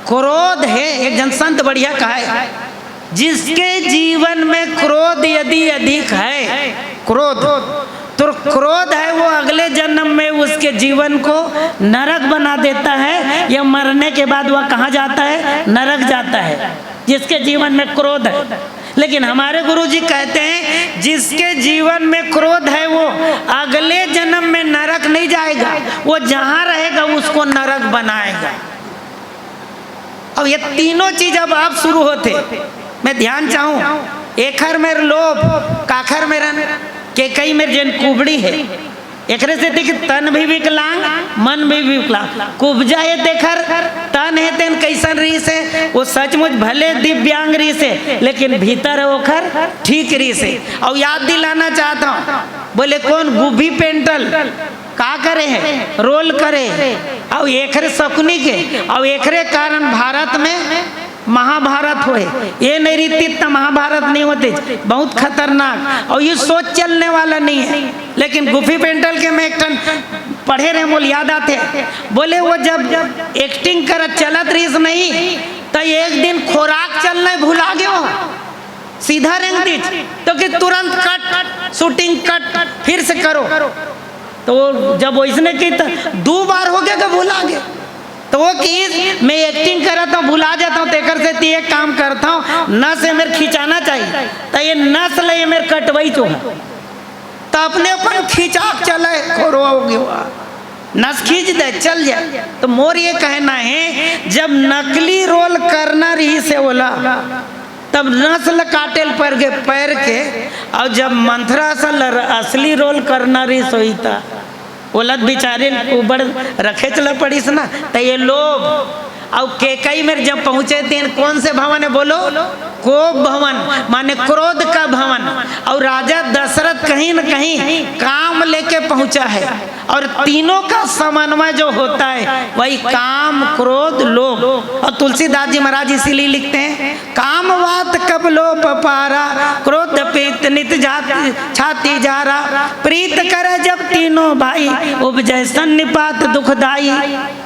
क्रोध हे, एक जन संत बढ़िया कहे, जिसके जीवन में क्रोध यदि अधिक है, क्रोध, तो क्रोध है वो अगले जन्म में उसके जीवन को नरक बना देता है, या मरने के बाद वह कहाँ जाता है? नरक जाता है, जिसके जीवन में क्रोध है। लेकिन हमारे गुरुजी कहते हैं, जिसके जीवन में क्रोध है वो अगले जन्म में नरक नहीं जाएगा, वो जहाँ रहेगा उसको नरक बनाएगा। अब ये तीनों चीज अब, अब शुरू होथे। मैं ध्यान चाहूं, एखर मेर लोभ, काखर मेर, केकई मेर जेन कुबड़ी हे, एकरे सेती कि तन भी विकलांग, मन भी विकलांग। कुब्जा हे तेखर, तन हे तेन कइसन रहिस हे, वो सचमुच भले दिव्यांग रहिस हे, लेकिन भीतर ओखर ठीक रहिस हे। अउ याद दिलाना चाहत हंव, बोले कौन, गुब्बी पेंटल का करे हे, रोल करे हे, अउ एकरे शकुनी के, अउ एकरे कारण भारत में महाभारत होए। ये नहीं रहितिस त महाभारत नहीं होतिस। बहुत खतरनाक, अउ ये सोच चलने वाला नहीं है। लेकिन गुब्बी पेंटल के मैं एक ठन पढ़े रहे, मोला याद आथे। बोले, वो जब एक्टिंग करत चलत रहिस नहीं, त एक दिन खोराक चलना भुला गयो, सीधा रेंग दिस। तो कि तुरंत कट, शूटिंग कट, फिर से करो। तो वो जब वइसने किस त दू बार हो गे त भुला गे। तो वो किस, मैं एक्टिंग करत हूँ, भुला जात हूँ, तेकर सेती एक काम करत हूँ, नस ए मेर खिंचाना चाहिए। त ये नस ल ए मेर कटवइस हे। त अपने अपन खिंचा के चले, खोरवा हो गया, नस खींच दे, चल जाए। त मोर ये कहना हे, जब नकली रोल करना रहिस हे ओला, तब नस ल काटे ल पर गे पैर के, अउ जब मंथरा असन ल असली रोल करना रहिस होही त ओला त बिचारी ल उबड़ रखेच ल पड़िस ना। त ये लोभ अउ केकई मेर जब पहुंचे, तेन कौन से भवन हे बोलो? कोप भवन, माने क्रोध का भवन। अउ राजा दशरथ कहीं न कहीं काम लेके पहुंचा हे, अउ तीनों का समन्वय जो होता हे, वही काम, क्रोध, लोभ। अउ तुलसीदास जी महाराज इसीलिए लिखते हैं, काम वात कब लोभ पारा, क्रोध पीत नित जात छाती जारा। प्रीत करे जब तीनों भाई, उपजै सन्निपात दुखदाई।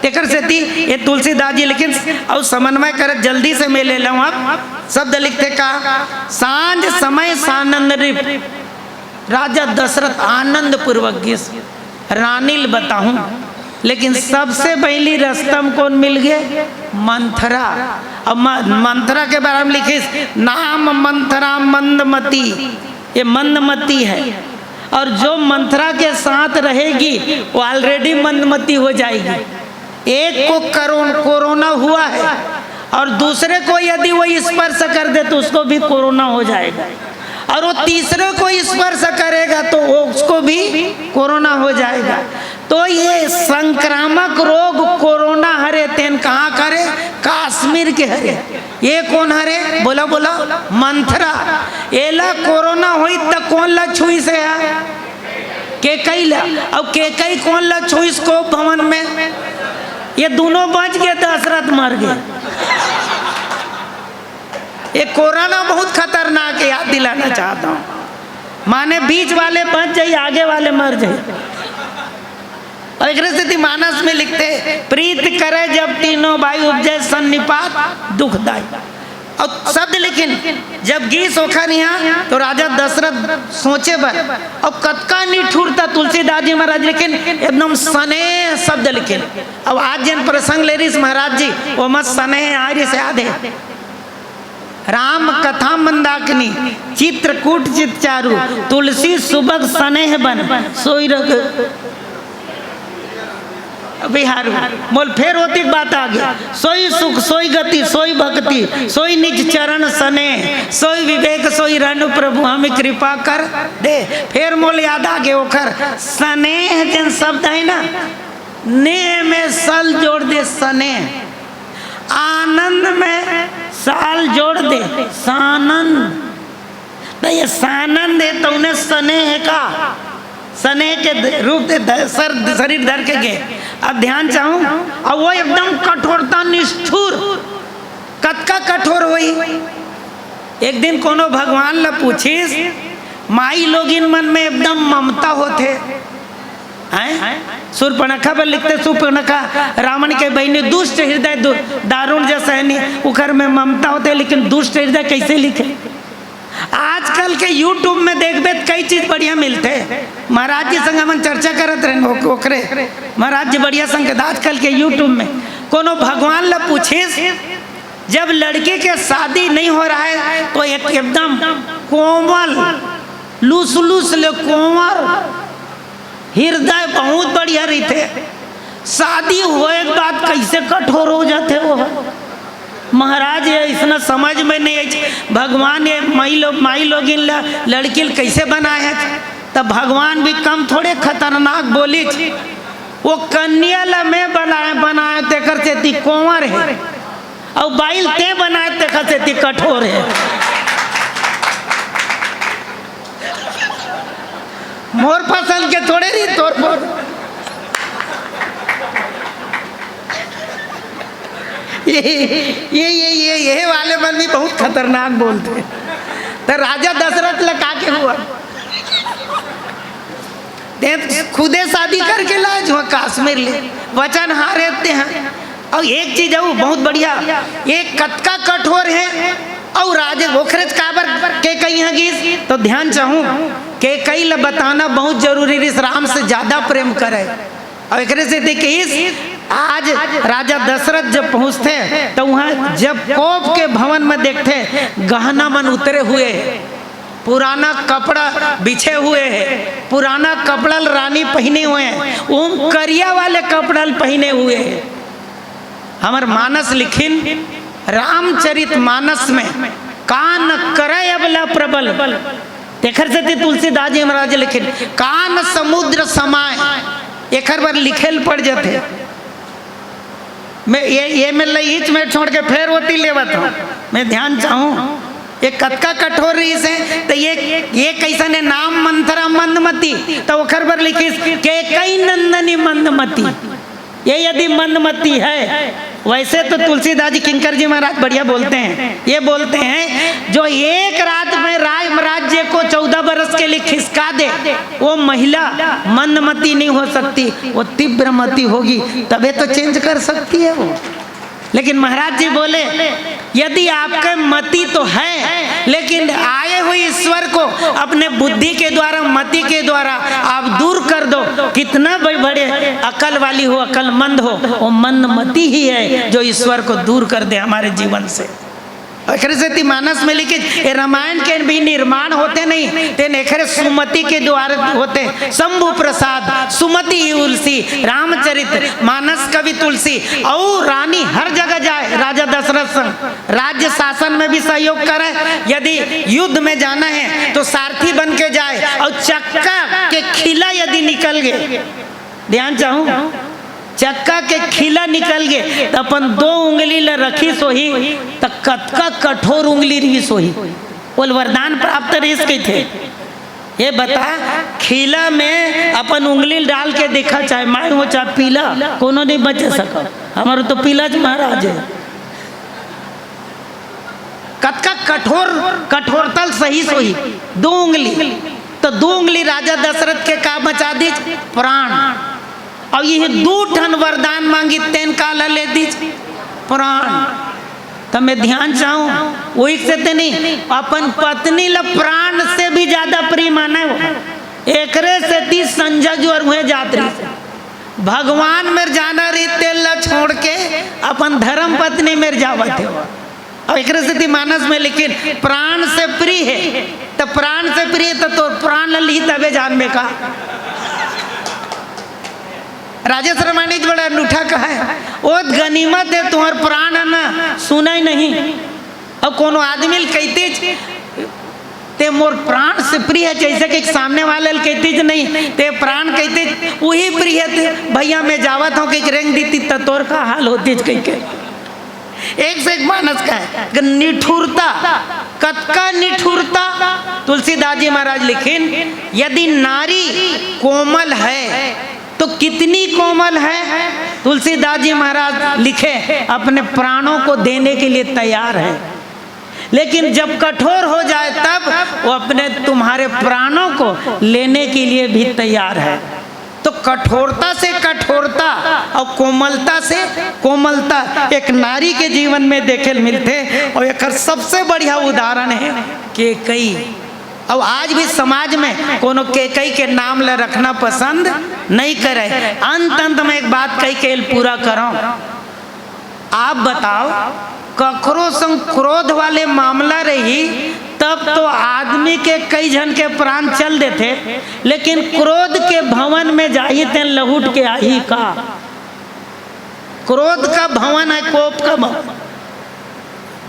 तेकर सेती ये तुलसीदास जी लिखिन, अउ समन्वय करत जल्दी से मैं ले लूं। अब शब्द लिखथे का, सांझ समय सानंद रिप, राजा दशरथ आनंद पूर्वक गिस, रानी ल बताहूं। लेकिन सबसे पहिली रस्ता म कोन मिल गे? मंथरा। अब म-, मंथरा के बारे म लिखिस, नाम मंथरा मंदमती, ये मंदमती हे। अउ जो मंथरा के साथ रहेगी, वो already मंदमती हो जाएगी। एक को करोन-, कोरोना हुआ हे अउ दूसरे को यदि वो स्पर्श कर दे त उसको भी कोरोना हो जाएगा, अउ वो तीसरे को स्पर्श करेगा त वो, उसको भी कोरोना हो जाएगा। त ये संक्रामक रोग कोरोना हरे, तेन कहाँ के हरे? कश्मीर के हरे। ये कोन हरे? बोला, बोला, मंथरा। एला कोरोना होइस त कोन ला छुइस हे? केकई ला। अउ केकई कोन ला छुइस कोप भवन में? ये दूनों बच गे, दशरथ मर गे। ये कोरोना बहुत खतरनाक हे, याद दिलाना चाहत हूं। माने बीच वाले बच जाई, आगे वाले मर जाई। अउ एकरे सेती मानस में लिखथे, प्रीत करे जब तीनों भाई, उपजै सन्निपात दुखदाई। अउ शब्द लिखिन, जब गिस ओखर इहां त राजा दशरथ सोचे बर, अउ कतका निठुरता तुलसीदास जी महाराज लिखिन, एकदम सनेह शब्द लिखिन। अउ आज जेन प्रसंग ले रहिस महाराज जी, ओमा सनेह आय रहिस, याद हे। राम कथा मंदाकिनी, चित्रकूट चित चारु, तुलसी सुभग सनेह बन, सोई रघु बिहारु। मोला फेर ओतिक बात आ गे। सोई सुख, सोई गति, सोई भक्ति, सोई निज चरण सनेह, सोई विवेक, सोई रनु प्रभु हमी कृपा कर दे। फेर मोला याद आ गे ओखर सनेह जेन शब्द हे ना, नेह में सल जोड़ दे सनेह, आनंद में साल जोड़ दे सानंद। त ये सानंद हे, तउने सनेह का, सनेह के ध-, रूप दे ध-, सर, शरीर धर के गे। अब ध्यान चाहूं, अउ वो एकदम कठोरता, निष्ठुर, कतका कठोर होही। एक दिन कोनो भगवान ला पूछिस, माई लोगिन मन में एकदम ममता होथे, हैं? सूर्पणखा बर लिखथे, सूर्पणखा रावण के बहिनी, दुष्ट हृदय दु-, दारुण जस हे नी, उखर में ममता होथे, लेकिन दुष्ट हृदय कइसे लिखे? आजकल के YouTube में देखबे त कई चीज बढ़िया मिलथे। महाराज जी संग हमन चर्चा करत रहेन, ओक-, ओकरे महाराज जी बढ़िया संकेत। आजकल के YouTube में कोनो भगवान ला पूछिस, जब लड़की के शादी नहीं हो रहा है तो एक एकदम कोमल, लुसलुस ले कोमल, हृदय बहुत बढ़िया रहिथे, शादी होए के बाद कइसे कठोर हो जाथे वो। महाराज, ये अइसना समझ में नहीं आइस, भगवान ये माई लो-, माई लोगिन ला, लड़की ल कइसे बनाए हे? त भगवान भी कम थोड़े खतरनाक बोलिस, वो कन्या ला मैं बनाए, बनाए तेकर सेती कोंवर हे, अउ बाई ल तें बनाए तेकर सेती कठोर हे। मोर पसंद के थोड़े रही, तोर पर। ये, ये, ये, ये, ये वाले मन भी बहुत खतरनाक बोलथे। त राजा दशरथ ला का के हुआ? ते खुदे शादी करके लाए जो काश्मीर ले, वचन हारे ते हैं। और एक चीज और बहुत बढ़िया, ये कतका कठोर है। और राजे ओखरे काबर केकई ह गिस, तो ध्यान चाहूं, केकई ल बताना बहुत जरूरी रिहिस, राम से ज्यादा प्रेम करे। और एकरे से देखिस, आज राजा दशरथ जब पहुंचथे, तो वहां जब कोप के भवन में देखथे, गहना मन उतरे हुए, पुराना कपड़ा बिछे हुए है, पुराना कपड़ा ल रानी पहिने हुए है, ओम करिया वाले कपड़ा ल पहिने हुए है। हमर मानस लिखिन, रामचरित मानस में का न करे अबला प्रबल। तेखर सेती तुलसीदास जी महाराज लिखिन, का न समुद्र समाय, एखर बर लिखे ल पड़ जथे। मैं ये, ये मैं लईच में छोड़ के फेर ओती लेवत हूँ। मैं ध्यान चाहूँ, ये कतका कठोर रिहिस हे, तो ये, ये कैसन हे, नाम मंथरा मंदमती, तो ओखर बर लिखिस केकई नंदनी मंदमती। ये यदि मंदमती है, वैसे तो तुलसीदास जी, किंकर जी महाराज बढ़िया बोलते हैं, ये बोलते हैं, जो एक रात में राम राज्य को चौदह बरस के लिए खिसका दे, वो महिला मंदमती नहीं हो सकती, वो तीव्रमती होगी, तबे तो चेंज कर सकती है वो। लेकिन महाराज जी बोले, यदि आपके मति तो है, लेकिन आए हुए ईश्वर को अपने बुद्धि के द्वारा, मति के द्वारा आप दूर कर दो, कितना भी बड़े अकल वाली हो, अकलमंद हो, वो मंदमति ही है जो ईश्वर को दूर कर दे हमारे जीवन से। एकरे सेती मानस में लिखिस, ये रामायण के भी निर्माण होते नहीं, तेन एकरे सुमति के द्वारा होते। शंभु प्रसाद, सुमति ही तुलसी, रामचरित मानस कवि तुलसी, और रानी हर जगह जाए, राजा दशरथ संग राज्य शासन में भी सहयोग करे, यदि युद्ध में जाना है तो सारथी बन के जाए, और चक्का के खिला यदि निकल गए, ध्यान चाहूं, चक्का के खिला निकल गे, त अपन दो उंगली ल रखिस होही, त कतका कठोर उंगली रिहिस होही। ओल वरदान प्राप्त रिहिस कहिथे। ये बता, खिला में अपन उंगली ल डाल के देखा, चाहे मैं हो चाहे पीला, कोनो नहीं बचे सका। हमारो तो पीला ज महाराज है। कतका कठोर, कठोरता ल सहिस होही। दो उंगली, तो दो उंगली राजा दशरथ के का बचा दीस? प्राण। और ये दू ठन वरदान मांगी, तेन काला ले दीस? प्राण। त मैं ध्यान चाहूं, वही से ते नहीं, अपन पत्नी ल प्राण से भी ज्यादा प्रिय माने हो। एकरे सेती संझा जुअर हुए जात रहिस। भगवान मेर जाना रही, तेल ला छोड़ के अपन धर्म पत्नी मेर जावत हे। और एकरे सेती मानस में लिखिन, प्राण से प्रिय है, त प्राण से प्रिय त तोर प्राण ल लिही तबे जानबे का। राजेश रमानी जी बड़ा अनूठा कहा है, ओ गनीमत है तुम्हार प्राण है ना, सुना ही नहीं। अब कोनो आदमी ल कहतीच, ते मोर प्राण से प्रिय है, जैसे कि सामने वाले ल कहतीच नहीं, ते प्राण कहतीच, वही प्रिय है, ते भैया मैं जावत हूँ, कि रेंग दीती त तोर का हाल होतीच कह के। एक से एक मानस का है कि निठुरता, कतका निठुरता। तुलसीदास जी महाराज लिखिन, यदि नारी कोमल है तो कितनी कोमल है। तुलसीदास जी महाराज लिखे, अपने प्राणों को देने के लिए तैयार है, लेकिन जब कठोर हो जाए तब वो अपने, तुम्हारे प्राणों को लेने के लिए भी तैयार है। तो कठोरता से कठोरता और कोमलता से कोमलता एक नारी के जीवन में देखे ल मिलथे। और एकर सबसे बढ़िया उदाहरण है केकई। अब आज भी समाज में कोनो केकई के नाम ल रखना पसंद नहीं करे। अंत अंत में एक बात कही के ल पूरा करो। आप बताओ, कखरो संग क्रोध वाले मामला रही, तब तो आदमी के कई झन के प्राण चल देथे, लेकिन क्रोध के भवन में जाही तेन लहुट के आही का? क्रोध का भवन है, कोप का भवन।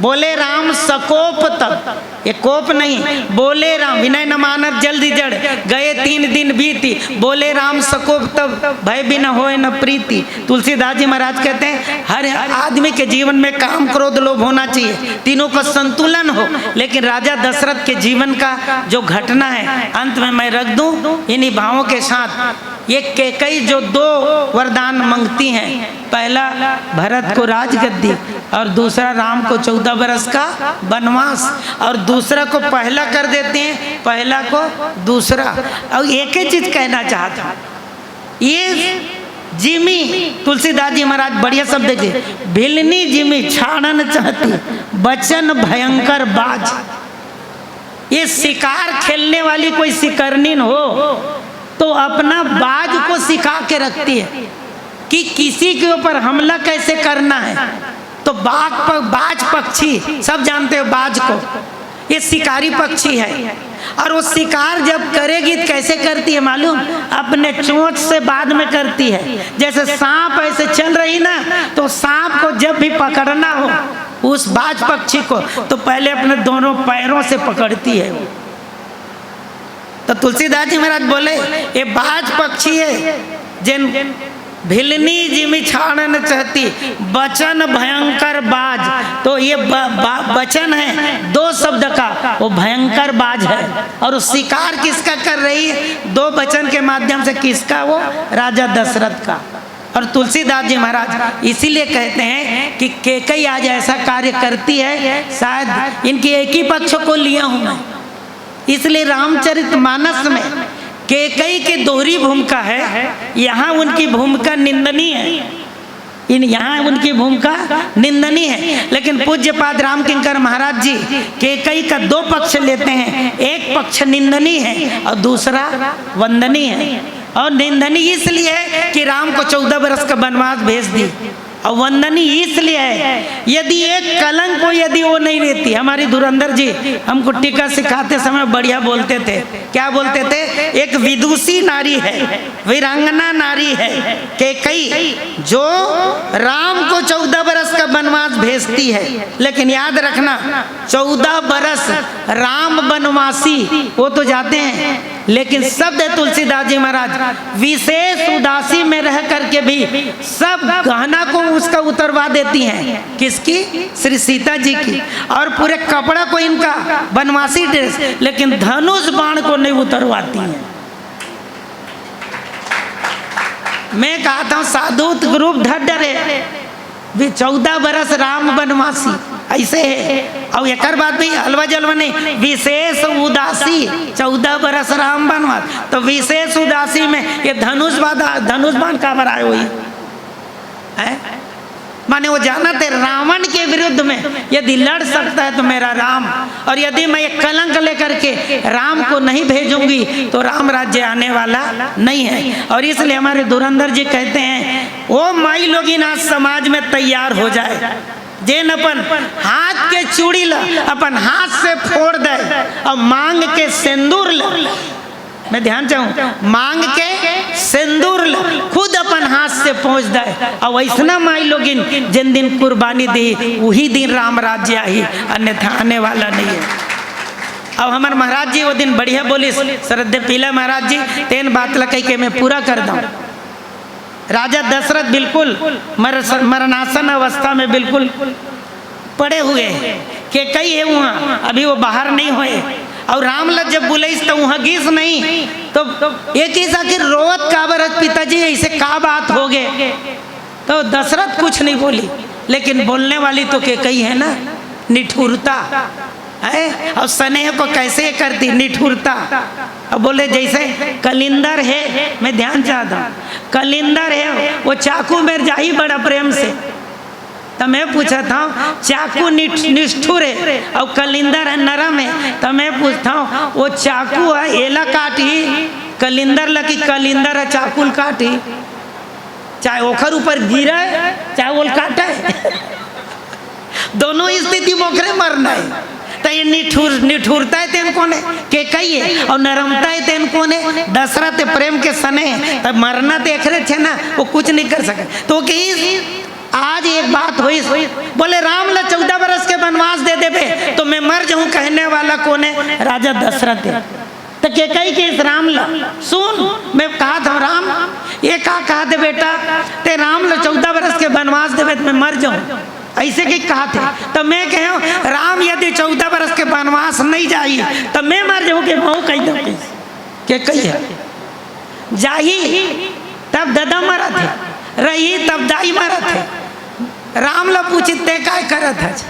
बोले राम सकोप तब, ये कोप नहीं, बोले राम, विनय न मानत जल्दी जड़, गए तीन दिन बीती, बोले राम सकोप तब, भय बिन होए न प्रीति। तुलसीदास जी महाराज कहते हैं, हर आदमी के जीवन में काम, क्रोध, लोभ होना चाहिए, तीनों का संतुलन हो। लेकिन राजा दशरथ के जीवन का जो घटना है, अंत में मैं रख दूं इन्हीं भावों के साथ। ये कैकई जो दो वरदान मांगती हैं, पहला भरत को राजगद्दी और दूसरा राम को चौदह बरस का वनवास, और दूसरा को पहला कर देती हैं, पहला को दूसरा। और एक ही चीज कहना चाहता हूँ, ये जिमी, तुलसीदास जी महाराज बढ़िया शब्द देखे, भिलनी जिमी छाड़न चहती, बचन भयंकर बाज। ये शिकार खेलने वाली कोई शिकारनिन हो तो अपना बाज को सिखा के रखती है कि किसी के ऊपर हमला कैसे करना है। तो बाघ प-, बाज पक्षी, सब जानते हो बाज को, ये शिकारी पक्षी है। और वो शिकार जब करेगी तो कैसे करती है मालूम? अपने चोंच से बाद में करती है। जैसे सांप ऐसे चल रही ना, तो सांप को जब भी पकड़ना हो उस बाज पक्षी को, तो पहले अपने दोनों पैरों से पकड़ती है। तो तुलसीदास जी महाराज बोले, ये बाज पक्षी है, जिन भिलनी जिमी छाड़न चहती, बचन भयंकर बाज। तो ये ब-, ब-, बचन है दो शब्द का, वो भयंकर बाज है। और वो शिकार किसका कर रही है? दो बचन के माध्यम से। किसका? वो राजा दशरथ का। और तुलसीदास जी महाराज इसीलिए कहते हैं कि कैकई आज ऐसा कार्य करती है, शायद इनके एक ही पक्ष को लिया हूं मैं। इसलिए रामचरित मानस में कैकई की दोहरी भूमिका है। यहाँ उनकी भूमिका निंदनीय है, इन यहाँ उनकी भूमिका निंदनीय है। लेकिन पूज्यपाद रामकिंकर महाराज जी कैकई का दो पक्ष लेते हैं, एक पक्ष निंदनीय है और दूसरा वंदनीय है। और निंदनीय इसलिए है कि राम को चौदह बरस का वनवास भेज दी, और वंदनीय इसलिए है, यदि एक कलंक को यदि वो नहीं रहती, हमारी धुरंधर जी हमको टीका सिखाते समय बढ़िया बोलते थे, क्या बोलते थे? एक विदुषी नारी है, वीरांगना नारी है कैकई, जो राम को चौदह बरस का वनवास भेजती है। लेकिन याद रखना, चौदह बरस राम वनवासी, वो तो जाते हैं, लेकिन शब्द है तुलसीदास जी महाराज, विशेष उदासी में रह करके भी सब गहना को उसका उतरवा देती हैं। किसकी? श्री सीता जी की। और पूरे कपड़ा को इनका, वनवासी ड्रेस, लेकिन धनुष बाण को नहीं उतरवाती हैं। मैं कहता हूँ, साधु रूप धर डरे, भी चौदह बरस राम वनवासी, ऐसे है। और एकर बाद भी हलवा जलवा नहीं, विशेष उदासी, चौदह बरस राम वनवास। तो विशेष उदासी में ये धनुष बाधा, धनुष बाण काबर आए हुई है? माने वो जानत है, रावण के विरुद्ध में यदि लड़ सकता है तो मेरा राम, और यदि मैं एक कलंक लेकर के राम को नहीं भेजूंगी तो राम राज्य आने वाला नहीं है। और इसलिए हमारे धुरंधर जी कहते हैं, ओ माई लोगिन आज समाज में तैयार हो जाए, जेन अपन हाथ के चूड़ी ला अपन हाथ से फोड़ दे और मांग के सिंदूर ला, मैं ध्यान चाहूं, मांग के सिंदूर ला खुद अपन हाथ से पहुंच दे। और ऐसना माई लोगिन जिन दिन कुर्बानी दी, वही दिन राम राज्य आही, अन्यथा आने वाला नहीं है। अब हमारे महाराज जी वो दिन बढ़िया बोलिस, श्रद्धे पीला महाराज जी, तेन बात ला कही के मैं पूरा कर दूं। राजा दशरथ बिल्कुल मर-, मरणासन अवस्था में बिल्कुल पड़े हुए हैं। कैकई है वहाँ, अभी वो बाहर नहीं होए। और राम ला जब बुलाइस तो वहाँ गिस नहीं, तो ये किस आखिर रोवत काबर हस पिताजी, ऐसे का बात हो गए? तो दशरथ कुछ नहीं बोली, लेकिन बोलने वाली तो कैकई है ना, निठुरता है। और स्नेह को कैसे करती, निठुरता। अब बोले जैसे कलिंदर है, मैं ध्यान चाहता हूँ, कलिंदर है, वो चाकू मेर जाही बड़ा प्रेम से। तो मैं पूछा था, चाकू निठ-, निष्ठुर है और कलिंदर है नरम है, तो मैं पूछता हूँ, वो चाकू है एला काटही कलिंदर ला कि कलिंदर है चाकू ल काटही? चाहे ओखर ऊपर गिरे, चाहे ओल काटे, दोनों स्थिति में ओखरे मरना है। तो ये निठुर, निठुरता है तेन कोने, कैकई है, और नरमता है तेन कोने, दशरथ प्रेम के स्नेह, तब मरना तो एकरे थे ना, वो कुछ नहीं कर सके। तो कि आज एक बात हुई, बोले राम ला चौदह बरस के वनवास दे देबे तो मैं मर जाऊं, कहने वाला कोने? राजा दशरथ है। तो कैकई कहिस राम ला, सुन, मैं कहा था राम, ये का कहा दे बेटा, ते राम ला चौदह बरस के वनवास देबे तो मैं मर जाऊं, ऐसे के कहा थे। तो मैं कहे राम यदि चौदह बरस के वनवास नहीं जाही तो मैं मर जाऊं, के महूं कही दो। कैकई है, जाही तब ददा मरत हे, रही तब दाई मरत हे। राम ल पूछित, "ते काय करत हस?"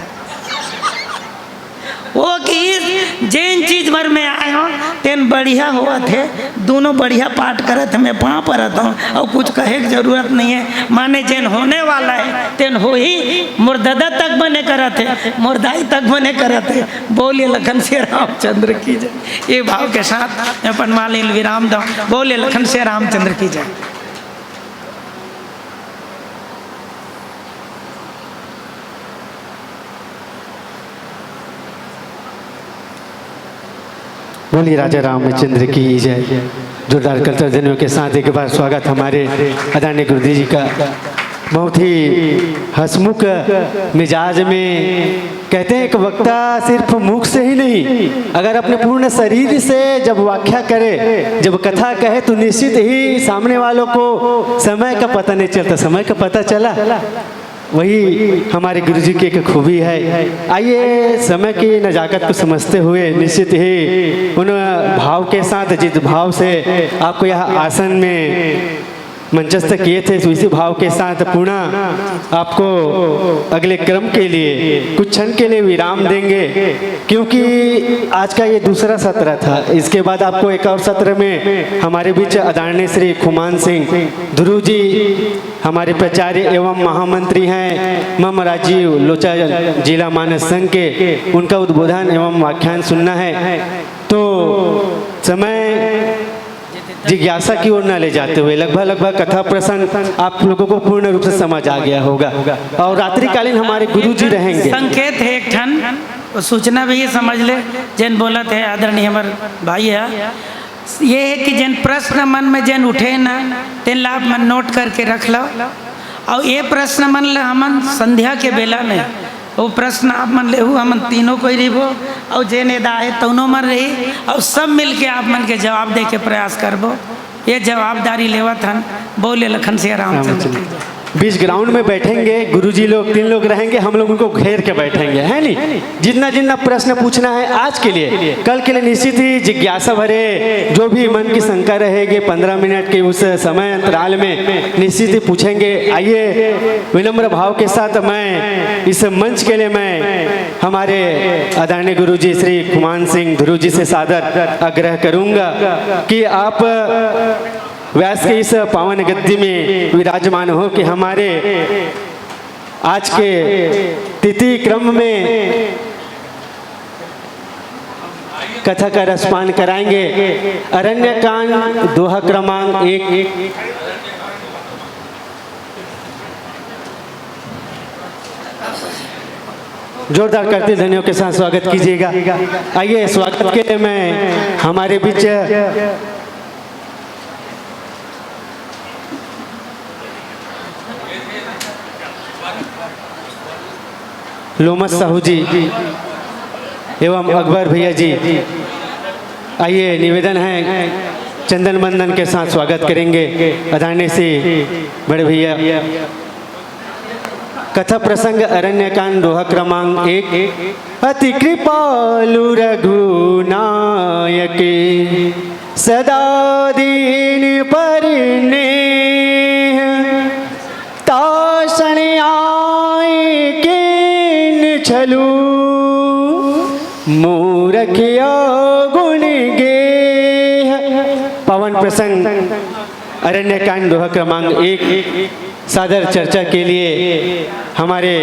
वो कि जेन चीज बर मैं आए हूँ, तेन बढ़िया होवत हे, दोनों बढ़िया पाठ करत हे, मैं पाँव परत हूँ, और कुछ कहे के जरूरत नहीं है। माने जेन होने वाला है, तेन होही। मोर ददा तक बने करत हे, मोर दाई तक बने करत हे। बोलिए लखन सिया रामचंद्र की जय। ये भाव के साथ मैं अपन मालिन विराम दो। बोलिए लखन सिया रामचंद्र की जय। बोलिए राजा रामचंद्र की जय। जोरदार करताल ध्वनियों के साथ एक बार स्वागत हमारे आदरणीय गुरु जी का। बहुत ही हंसमुख मिजाज में, कहते हैं एक वक्ता सिर्फ मुख से ही नहीं, अगर अपने पूर्ण शरीर से जब व्याख्या करे, जब कथा कहे, तो निश्चित ही सामने वालों को समय का पता नहीं चलता। समय का पता चला, वही हमारे गुरु जी की एक खूबी है। आइए, समय की नजाकत को समझते हुए निश्चित ही उन भाव के साथ, जिस भाव से आपको यह आसन में मंचस्थ किए थे, उसी भाव के साथ पुनः आपको अगले क्रम के लिए कुछ क्षण के लिए विराम देंगे, क्योंकि आज का ये दूसरा सत्र था। इसके बाद आपको एक और सत्र में हमारे बीच आदरणीय श्री खुमान सिंह ध्रुव जी, हमारे प्राचार्य एवं महामंत्री हैं मम राजीव लोचन जिला मानस संघ के, उनका उद्बोधन एवं व्याख्यान सुनना है। तो समय जिज्ञासा की ओर न ले जाते हुए, लगभग लगभग कथा प्रसंग आप लोगों को पूर्ण रूप से समझ आ गया होगा। और रात्रिकालीन हमारे गुरु जी रहेंगे। संकेत है एक ठन, वो सूचना भी ये समझ ले, जेन बोलत हे आदरणीय हमर भाई है, ये है कि जेन प्रश्न मन में जेन उठे ना, तेन ला आप मन नोट करके रख लो। और ये प्रश्न मन ला हमन संध्या के बेला में, वो प्रश्न आप मन लेहू, हमन तीनों कोई रहिबो, और जेन एदा हे तौनो मन रही, और सब मिल के आप मन के जवाब दे के प्रयास करबो। ये जवाबदारी लेवत हन। बोले लखन सिया रामचंद्र की जय। बीच ग्राउंड में बैठेंगे गुरुजी लोग, तीन लोग रहेंगे, हम लोग उनको घेर के बैठेंगे, है नी? जितना जितना प्रश्न पूछना है आज के लिए, कल के लिए निश्चित ही जिज्ञासा भरे, जो भी मन की शंका रहेगी, पंद्रह मिनट के उस समय अंतराल में निश्चित ही पूछेंगे। आइए, विनम्र भाव के साथ मैं इस मंच के लिए मैं हमारे आदरणीय गुरुजी श्री खुमान सिंह ध्रुव जी से सादर आग्रह करूंगा कि आप व्यास के इस पावन गद्दी में विराजमान हो कि हमारे आज के तिथि क्रम में कथा का रसपान कराएंगे। अरण्य कांड दोहा क्रमांक एक। जोरदार करताल ध्वनियों के साथ स्वागत कीजिएगा। आइए, स्वागत के लिए मैं हमारे बीच लोमस साहू जी एवं अकबर भैया जी, आइए, निवेदन है, चंदन वंदन के साथ स्वागत करेंगे आदरणीय श्री बड़े भैया। कथा प्रसंग अरण्य कांड दोहा क्रमांक एक। अति कृपालु रघुनायक, सदा दीन पर नेह, तासण आए कीन छलु, मूरख अवगुण गेह। पावन प्रसंग अरण्य कांड दोहा क्रमांक एक सादर चर्चा के लिए हमारे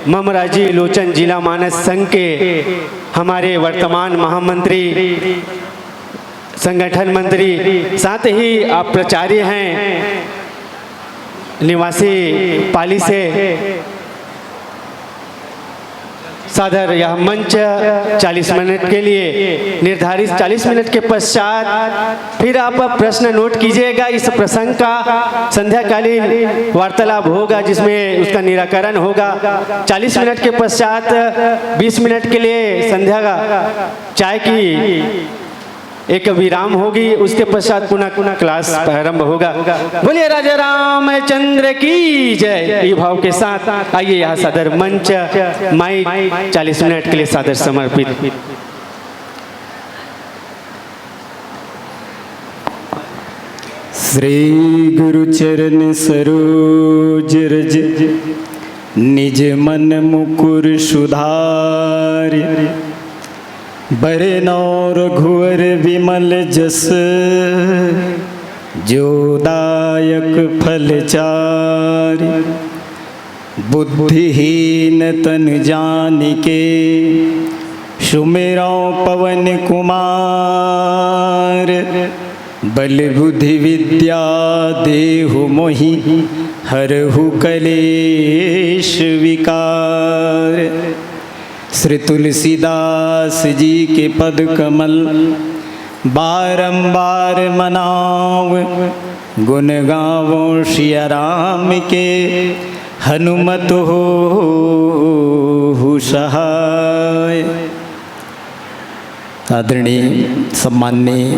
मम राजीव लोचन जिला मानस संघ के हमारे वर्तमान महामंत्री, संगठन मंत्री, साथ ही आप प्राचार्य हैं निवासी पाली से, सादर यह मंच चालीस मिनट के लिए निर्धारित, चालीस मिनट के पश्चात फिर आप प्रश्न नोट कीजिएगा। इस प्रसंग का संध्याकालीन वार्तालाप होगा, जिसमें उसका निराकरण होगा। चालीस मिनट के पश्चात बीस मिनट के लिए संध्या का चाय की एक विराम होगी, उसके पश्चात पुनः पुनः क्लास प्रारंभ होगा। बोलिए राजा रामचंद्र की जय। ई भाव के साथ आइए, यहाँ सादर मंच, माइक चालीस मिनट के लिए सादर समर्पित। श्री गुरु चरण सरोज रज, निज मन मुकुर सुधारि। बरनउँ रघुवर विमल जस, जो दायक फल चारि। बुद्धिहीन तन जानिके, सुमिरउँ पवन कुमार। बल बुद्धि विद्या देहु मोहि, हरहु कलेश विकार। श्री तुलसीदास जी के पद कमल बारंबार मनाउँ, गुन गावउँ सिया राम के, हनुमत होहु सहाय। आदरणीय सम्माननीय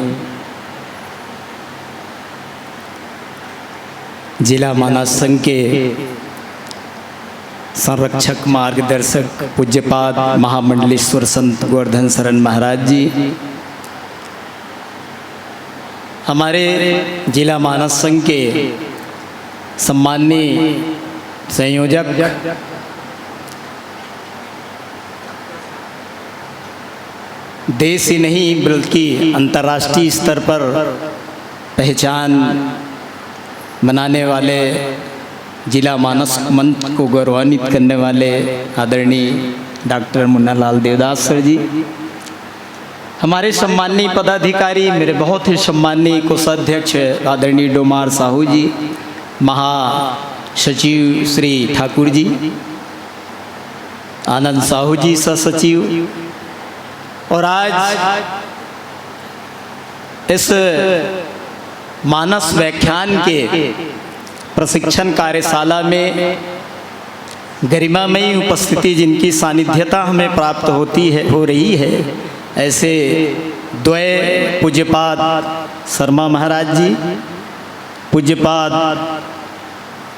जिला मानस संघ के संरक्षक मार्गदर्शक पूज्यपाद महामंडलेश्वर संत गोवर्धन शरण महाराज जी, हमारे जिला मानस संघ के सम्माननीय संयोजक देश ही नहीं बल्कि अंतर्राष्ट्रीय स्तर पर पहचान बनाने वाले, जिला मानस मंच को गौरवान्वित करने वाले आदरणीय डॉक्टर मुन्नालाल देवदास सर जी, हमारे सम्माननीय पदाधिकारी, मेरे बहुत ही सम्माननीय कोषाध्यक्ष आदरणीय डोमार साहू जी, महासचिव श्री ठाकुर जी, आनंद साहू जी सह सचिव, और आज इस मानस व्याख्यान के प्रशिक्षण कार्यशाला में गरिमामयी उपस्थिति जिनकी सानिध्यता हमें प्राप्त होती है, हो रही है, ऐसे द्वय पूज्यपाद शर्मा महाराज जी, पूज्यपाद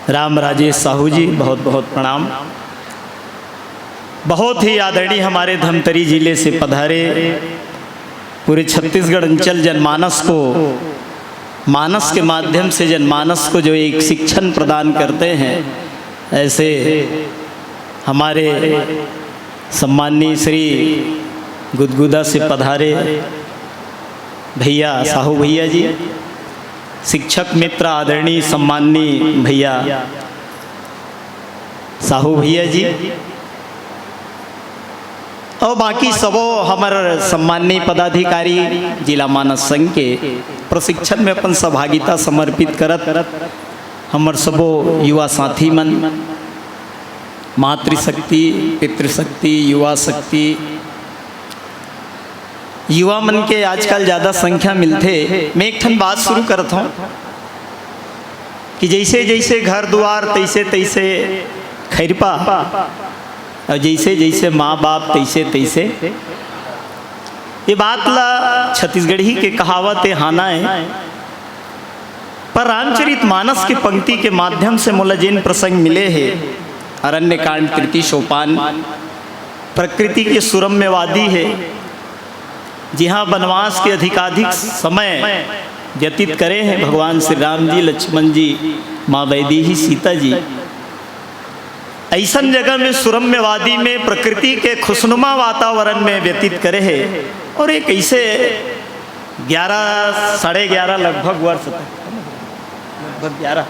राम राजेश साहू जी, बहुत बहुत प्रणाम। बहुत ही आदरणीय हमारे धमतरी जिले से पधारे, पूरे छत्तीसगढ़ अंचल जनमानस को मानस के माध्यम से जनमानस को जो एक शिक्षण प्रदान करते हैं, ऐसे हमारे सम्माननीय श्री गुदगुदा से पधारे भैया साहू भैया जी, शिक्षक मित्र आदरणीय सम्माननीय भैया साहू भैया जी, और बाकी सबो हमर सम्माननीय पदाधिकारी, जिला मानस संघ के प्रशिक्षण में अपन सहभागिता समर्पित करत हमर सबो युवा साथी मन, मातृशक्ति, पितृशक्ति, युवा शक्ति, युवा मन के आजकल ज़्यादा संख्या मिलथे। मैं एक ठन बात शुरू करत हूँ कि जैसे जैसे घर दुआर तैसे तैसे खैरपा, और जैसे जैसे माँ बाप तैसे तैसे, ये बात ला छत्तीसगढ़ी के कहावत ए हाना है। पर रामचरित मानस के पंक्ति के माध्यम से मोला जेन प्रसंग मिले हे, अरण्य कांड, तृतीय सोपान, प्रकृति के सुरम्यवादी हे, जिहाँ वनवास के अधिकाधिक समय व्यतीत करे हैं भगवान श्री राम जी, लक्ष्मण जी, माँ वैदेही, सीता जी। ऐसन जगह में सुरम्यवादी में प्रकृति के खुशनुमा वातावरण में व्यतीत करे हे, और एक ऐसे ग्यारह, साढ़े ग्यारह लगभग वर्ष तक, लगभग ग्यारह,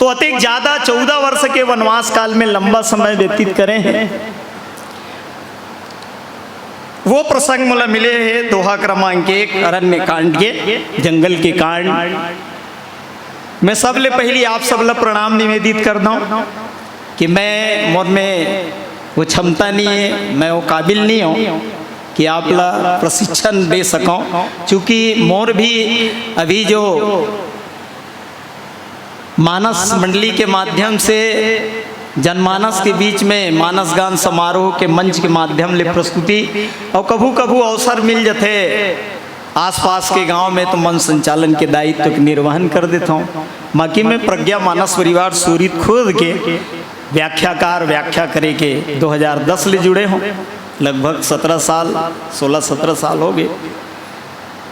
तो अतेक ज्यादा चौदह वर्ष के वनवास काल में लंबा समय व्यतीत करे हैं। वो प्रसंग मोला मिले हे दोहा क्रमांक एक, अरण्य कांड के, जंगल के कांड। मैं सबले पहली आप सब ला प्रणाम निवेदित कर दऊं कि मैं, मोर में वो क्षमता नहीं है, मैं वो काबिल नहीं हूँ कि आप ला प्रशिक्षण दे सकूँ, क्योंकि मोर भी अभी जो मानस मंडली के माध्यम से जनमानस के बीच में मानस गान समारोह के मंच के माध्यम ले प्रस्तुति, और कभू कभू अवसर मिल जथे आसपास के गांव में, तो मंच संचालन के दायित्व के निर्वहन कर देता हूँ। बाकी मैं प्रज्ञा मानस परिवार सूरित खुर्द के व्याख्याकार, व्याख्या करे के दो हज़ार दस ले जुड़े हूँ, लगभग सत्रह साल, सोलह सत्रह साल हो गए।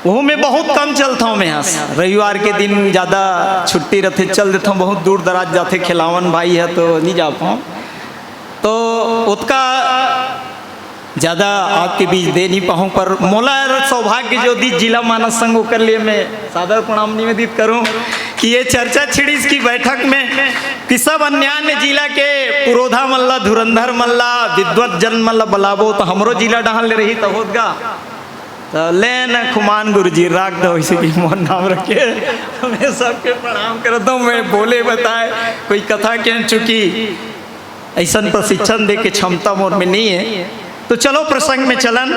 ओहू में बहुत कम चलथौं मैं ह। रविवार के दिन ज्यादा छुट्टी रथे, चल देथौं, बहुत दूर दराज जाथे, खेलावन भाई ह तो नहीं जा पाऊँ। तो ओतका ज्यादा आपके बीच दे नहीं पाऊँ, पर मोला सौभाग्य जो दीस जिला मानस संघ, ओकर लिए मैं सादर प्रणाम निवेदित करूँ कि ये चर्चा छिड़िस की बैठक में कि सब अन्यान्य जिला के पुरोधा मन ला, धुरंधर मन ला, विद्वत जन मन ला बलाबो, तो हमरो जिला डहान ले रही त होत गा। त ले न खुमान गुरुजी राख दो, इसे कि मोर नाम रखे। मैं सबके प्रणाम करत हूँ, मैं बोले बताए कोई कथा के चूंकि ऐसन प्रशिक्षण दे के क्षमता मोर में नहीं है। तो चलो प्रसंग में चलन।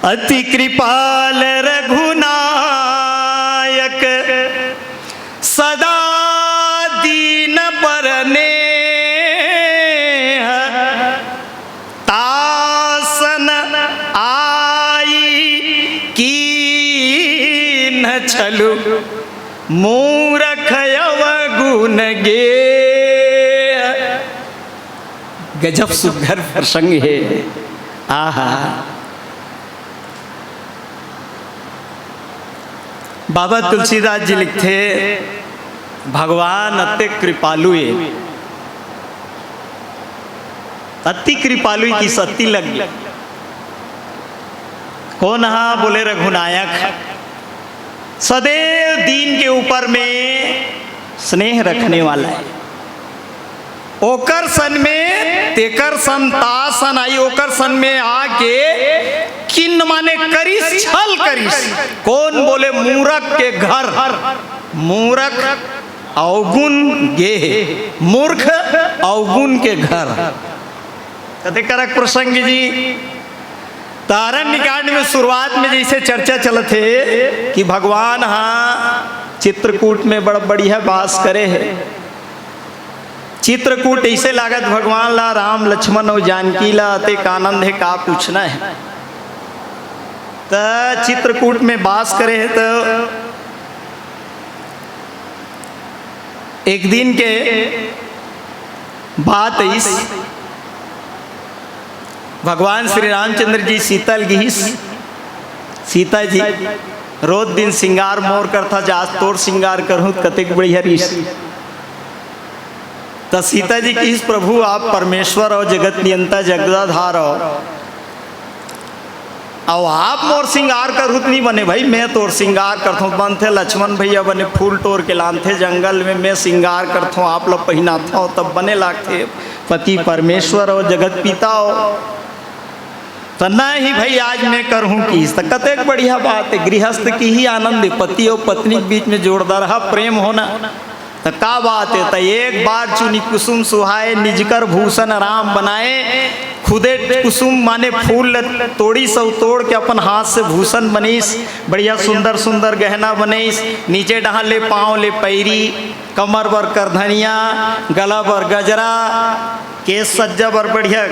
अति कृपाल रघुनायक सदा दीन पर नेह, तासन आई कीन्ह छलु मूरख अवगुन गे। गजब सुघर प्रसंग हे। आहा। बाबा तुलसीदास जी लिखथे, भगवान अति कृपालु हे, अति कृपालु की सती लग गई। कौन हा? बोले रघुनायक, सदैव दीन के ऊपर में स्नेह रखने वाला है। ओकर सन में, तेकर सन तासन आई, ओकर सन में आके किन्न माने करिस, छल करिस। कौन? बोले मूरख के घर, मूरख अवगुन गे, मूर्ख अवगुन के घर। कते करक प्रसंग जी। त आरण्य कांड में शुरुआत में जैसे चर्चा चलत हे कि भगवान हा चित्रकूट में बड़ बढ़िया बास करे हे। चित्रकूट ऐसे लागत भगवान ला, राम लक्ष्मण अउ जानकी ला अतेक आनंद हे, का पूछना हे। त चित्रकूट में बास करे हे त एक दिन के बात अइस, भगवान श्री रामचंद्र जी सीता ल गिहिस, सीता जी, रोज दिन सिंगार मोर करथा, आज तोर सिंगार करहूं त कतेक बढ़िया रहिस। त सीता जी किहिस, प्रभु आप परमेश्वर अउ जगत नियंता जगदाधार अउ, अउ आप मोर सिंगार करहू त नहीं बने भाई, मैं तोर सिंगार करथों त बनथे। लक्ष्मण भैया बने फूल टोर के लानथे जंगल में, मैं सिंगार करथों, आप ला पहिनाथों तब बने लागथे। पति परमेश्वर अउ जगत पिता अउ त नहीं भाई, आज मैं करहूं किहिस, त कतेक बढ़िया बात हे। गृहस्थ के ही आनंद हे, पति अउ पत्नी के बीच में जोरदार हा प्रेम होना। त का बात हे, त एक बार चुनी कुसुम सुहाए, निजकर भूषण राम बनाए। खुदे कुसुम माने फूल ल तोड़िस अउ तोड़ के अपन हाथ से भूषण बनिस, बढ़िया सुंदर सुंदर गहना बनिस, नीचे डहान ले पांव ले पैरी, कमर बर करधनिया, गला बर गजरा, केस सज्जा बर बढ़िया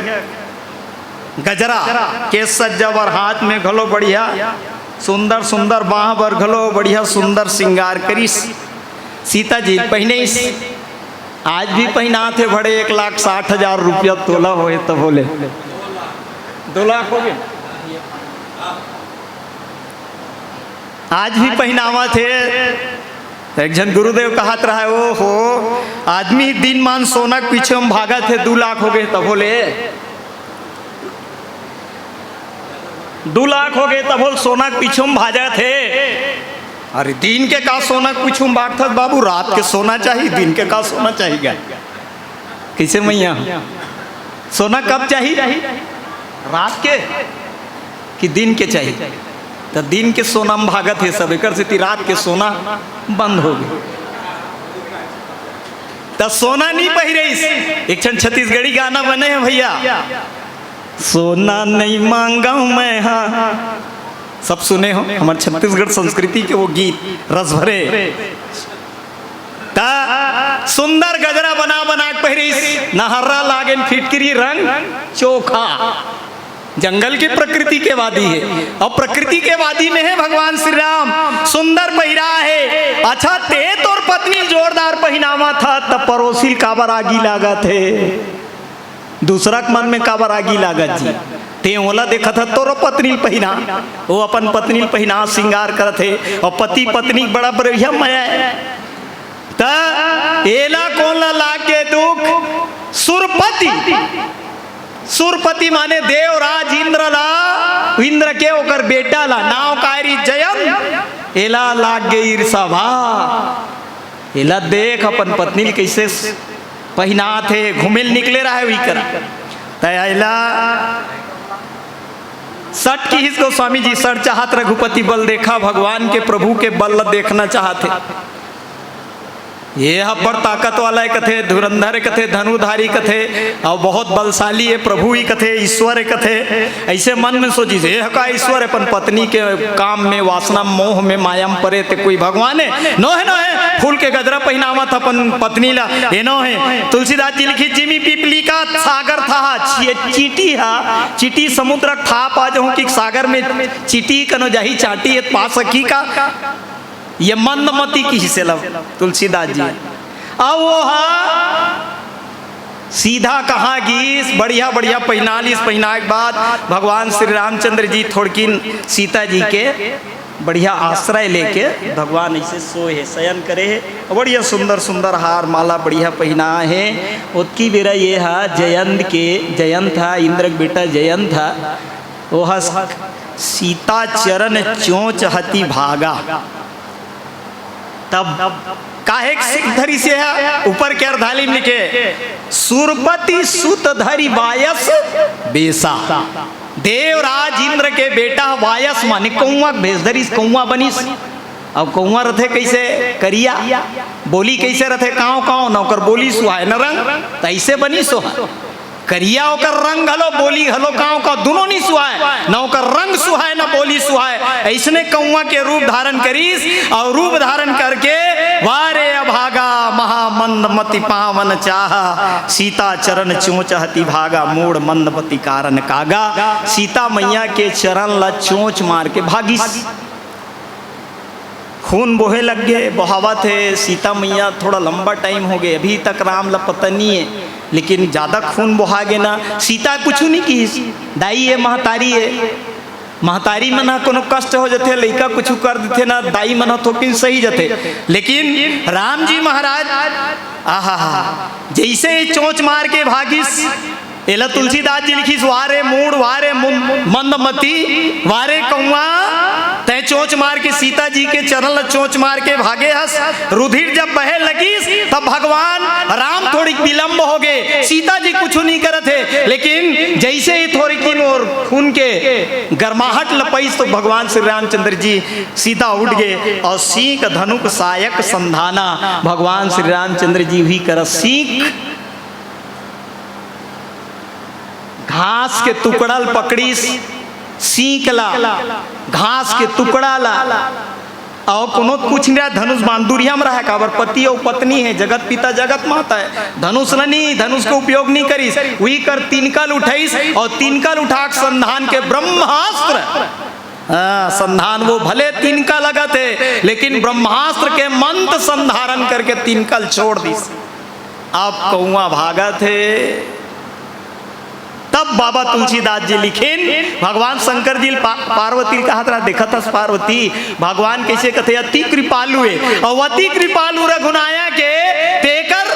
गजरा, केस सज्जा बर हाथ में घलो बढ़िया सुंदर सुंदर, बांह बर घलो बढ़िया सुंदर सिंगार करिस। सीता जी पहिनिस, आज भी पहिनाथे भड़े, एक लाख साठ हजार रुपया तोला होए त बोले, दो लाख हो गए। आज भी पहिनावत हे। त एक झन गुरुदेव कहत रहा हे, "ओ हो, आदमी दिन मान सोना के पीछे में भागत हे, दू लाख हो गए तभो ले, दू लाख हो गए तभो ले सोना के पीछे में भागत हे।" अरे दिन के का सोना के पीछे में भागथस बाबू, रात के सोना चाही, दिन के का सोना चाही गा? कइसे मैया? सोना कब चाही? रात के कि दिन के चाही? त दिन के सोना में भागत हे सब, एकर सेती रात के सोना बंद हो गे। त सोना नहीं पहिरिस। एक ठन छत्तीसगढ़ी गाना बने हे भैया, सोना नहीं मांगव मैं हा। सब सुने हो हमर छत्तीसगढ़ संस्कृति के वो गीत रस भरे। त सुंदर गजरा बना बना के पहिरिस, नहर्रा लागेन फिटकिरी रंग चोखा। जंगल की प्रकृति के वादी हे, अउ प्रकृति के वादी में हे भगवान श्री राम। सुंदर पहिरा हे। अच्छा, ते तोर पत्नी ल जोरदार पहिनावत हस, त परोसी ल काबर आगी लागत हे? दूसरा के मन में काबर आगी लागत जी? ते ओला देखत ह, तोरो पत्नी ल पहिना। वो अपन पत्नी ल पहिना, श्रृंगार करत हे, अउ पति पत्नी के बड़ा बढ़िया मया हे। त एला कोन ला लाग गे दुख? सुरपति। सुरपति माने देवराज इंद्र ला, इंद्र के ओकर बेटा ला, नाव काय रिहिस? जयंत। एला लाग गे ईर्षा भा। एला देख, अपन पत्नी ल कइसे पहिनात हे, घूमे ल निकले रहय उही करा। त एला सट किहिस गोस्वामी जी, सट चाहत रघुपति बल देखा, भगवान के, प्रभु के बल ल देखना चाहत हे। ये ह बड़ ताकत वाला हे कथे, धुरंधर हे कथे, धनुधारी कथे, अउ बहुत बलशाली हे, प्रभु ही कथे, ईश्वर हे कथे। अइसे मन में सोचिस, ये ह का ईश्वर हे? अपन पत्नी के काम में, वासना, मोह में, माया में परे, ते कोई भगवान हे? नोहे, नोहे। फूल के गजरा पहिनावत अपन पत्नी ला, ये नोहे। तुलसीदास जी लिखिस, जिमि पिपली का सागर था, ची-, चींटी हा, चींटी समुद्र के थाह पा जहूं कि सागर में चींटी कनो जाही, चांटी हे, पा सकही का? ये मंदमती किहिस एला तुलसीदास जी। अब वो हा सीधा कहाँ गिस? बढ़िया बढ़िया पहिना लिस। पहिनाए के बाद भगवान श्री रामचंद्र जी थोड़किन सीता जी के बढ़िया आश्रय लेके भगवान अइसे सोए हे, शयन करे हे। बढ़िया सुंदर सुंदर हार माला बढ़िया पहिनाए हे। ओतकी बेरा ये हा जयंत के, जयंत हा, इंद्र के बेटा जयंत हा, ओह सीता चरण चोंच हति भागा। तब काहे के सिख धरिस हे? ऊपर के अर्धाली में लिखे, सुरपति सुत धरि वायस बेसा। देवराज इंद्र के बेटा वायस माने कौआ के भेष धरिस, कौआ बनिस। अब कौआ रथे कइसे? करिया। बोली कइसे रथे? कांव कांव। न ओकर बोली सुहाय न रंग, त अइसे बनिस ओह। करिया ओकर रंग घलो, बोली घलो कांव कांव, दुनों नी सुहाय, न ओकर रंग सुहाय, न बोली सुहाय। अइसने कौआ के रूप धारण करिस, अउ रूप धारण करके, वाह रे अभागा, महामंद मति पावन चाह, सीता चरण चोंच हति भागा, मूढ़ मंद मति कारण कागा। सीता मैया के चरण ला चोंच मार के भागिस। खून बोहे लग गे, बोहावत हे। सीता मैया थोड़ा लंबा टाइम हो गे, अभी तक राम ला पता नहीं हे, लेकिन ज्यादा खून बोहा गे ना। सीता कुछु नहीं किहिस, दाई हे, महतारी हे। महतारी मन ह कोनो कष्ट हो जथे, लइका कुछु कर देथे ना, दाई मन ह थोकिन सही जथे। लेकिन राम जी महाराज, आहा हा, जइसे ही चोंच मार के भागिस, एला तुलसीदास जी लिखिस, वारे मूढ़, वारे मुन-, मंदमती, वारे कौआ, तैं चोंच मार के सीता जी के चरण ल चोंच मार के भागे हस। रुधिर जब बहे लगिस, तब भगवान राम थोड़िक विलंब हो गे, सीता जी कुछु नहीं करत हे, लेकिन जइसे ही थोड़िकिन ओर खून के गरमाहट ल पइस, तो भगवान श्री रामचंद्र जी सीधा उठ गे अउ सींक धनुक सायक संधाना। भगवान श्री रामचंद्र जी उही करा सींक घास के टुकड़ा ल पकड़िस, सींक ला, घास के टुकड़ा ला, अउ कोनो कुछ नहीं रहा, धनुष बाण दुरिहा म रहा, काबर पति अउ पत्नी हे, जगत पिता जगत माता हे, धनुष ल नहीं, धनुष के उपयोग नहीं करिस, उही कर तिनका ल उठाइस अउ तिनका ल उठा के संधान के ब्रह्मास्त्र, हाँ, संधान वो भले तिनका लगत हे, लेकिन ब्रह्मास्त्र के मंत्र संधारण करके तिनका ल छोड़ दिस। अब कौआ भागत हे। तब बाबा तुलसीदास जी लिखिन, भगवान शंकर जी पा-, पार्वती ल कहत रहा, देखत हस पार्वती, भगवान कइसे कथे, अति कृपालु हे, अउ अति कृपालु रघुनाया के, तेकर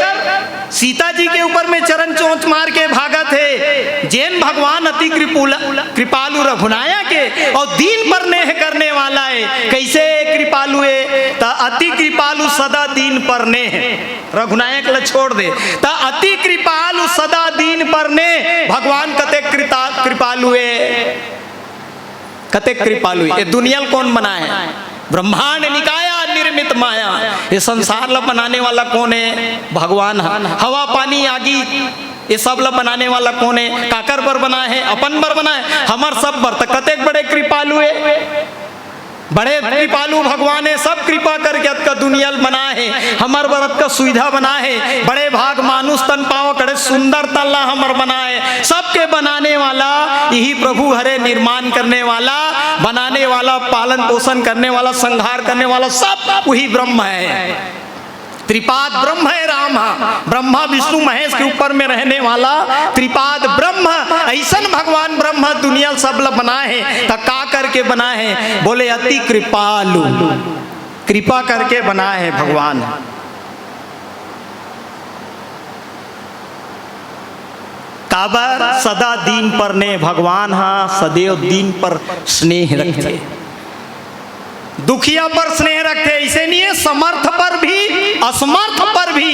सीता जी के ऊपर में चरण चोंच मार के भागत हे। जेन भगवान अति कृपुला-, कृपालु रघुनाया के, अउ दीन पर नेह करने वाला हे। कइसे कृपालु हे? त अति कृपालु सदा दीन पर नेह। रघुनायक ल छोड़ दे, त अति कृपालु सदा दीन पर नेह। भगवान कतेक कृता-, कृपालु हे, कतेक कृपालु हे। ये दुनिया ल कोन बनाए हे? ब्रह्मांड निकाया निर्मित माया। ये संसार ल बनाने वाला कोन हे? भगवान ह। हवा, पानी, आगी, ये सब ल बनाने वाला कोन हे? काकर बर बनाए हे? अपन बर बनाए, हमर सब बर। त कतेक बड़े कृपालु हे, बड़े कृपालु भगवान हे, सब कृपा करके अतका दुनिया ल बनाए हे, हमर बर अतका सुविधा बनाए हे। बड़े भाग मानुष तन पावक, अड़े सुंदर तन ला हमर बनाए। सबके बनाने वाला इही प्रभु हरे, निर्माण करने वाला, बनाने वाला, पालन पोषण करने वाला, संहार करने वाला, सब उही ब्रह्म हे। त्रिपाद ब्रह्म हे राम ह, ब्रह्मा विष्णु महेश के ऊपर में रहने वाला त्रिपाद ब्रह्म। अइसन भगवान ब्रह्म दुनिया ल सब ल बनाए हे, त का करके बनाए हे? बोले अति कृपालु, कृपा करके बनाए हे भगवान। काबर? सदा दीन पर नेह, भगवान ह सदैव दीन पर स्नेह रखथे। दुखिया पर स्नेह रखथे, अइसे नहीं हे, समर्थ पर भी, असमर्थ पर भी,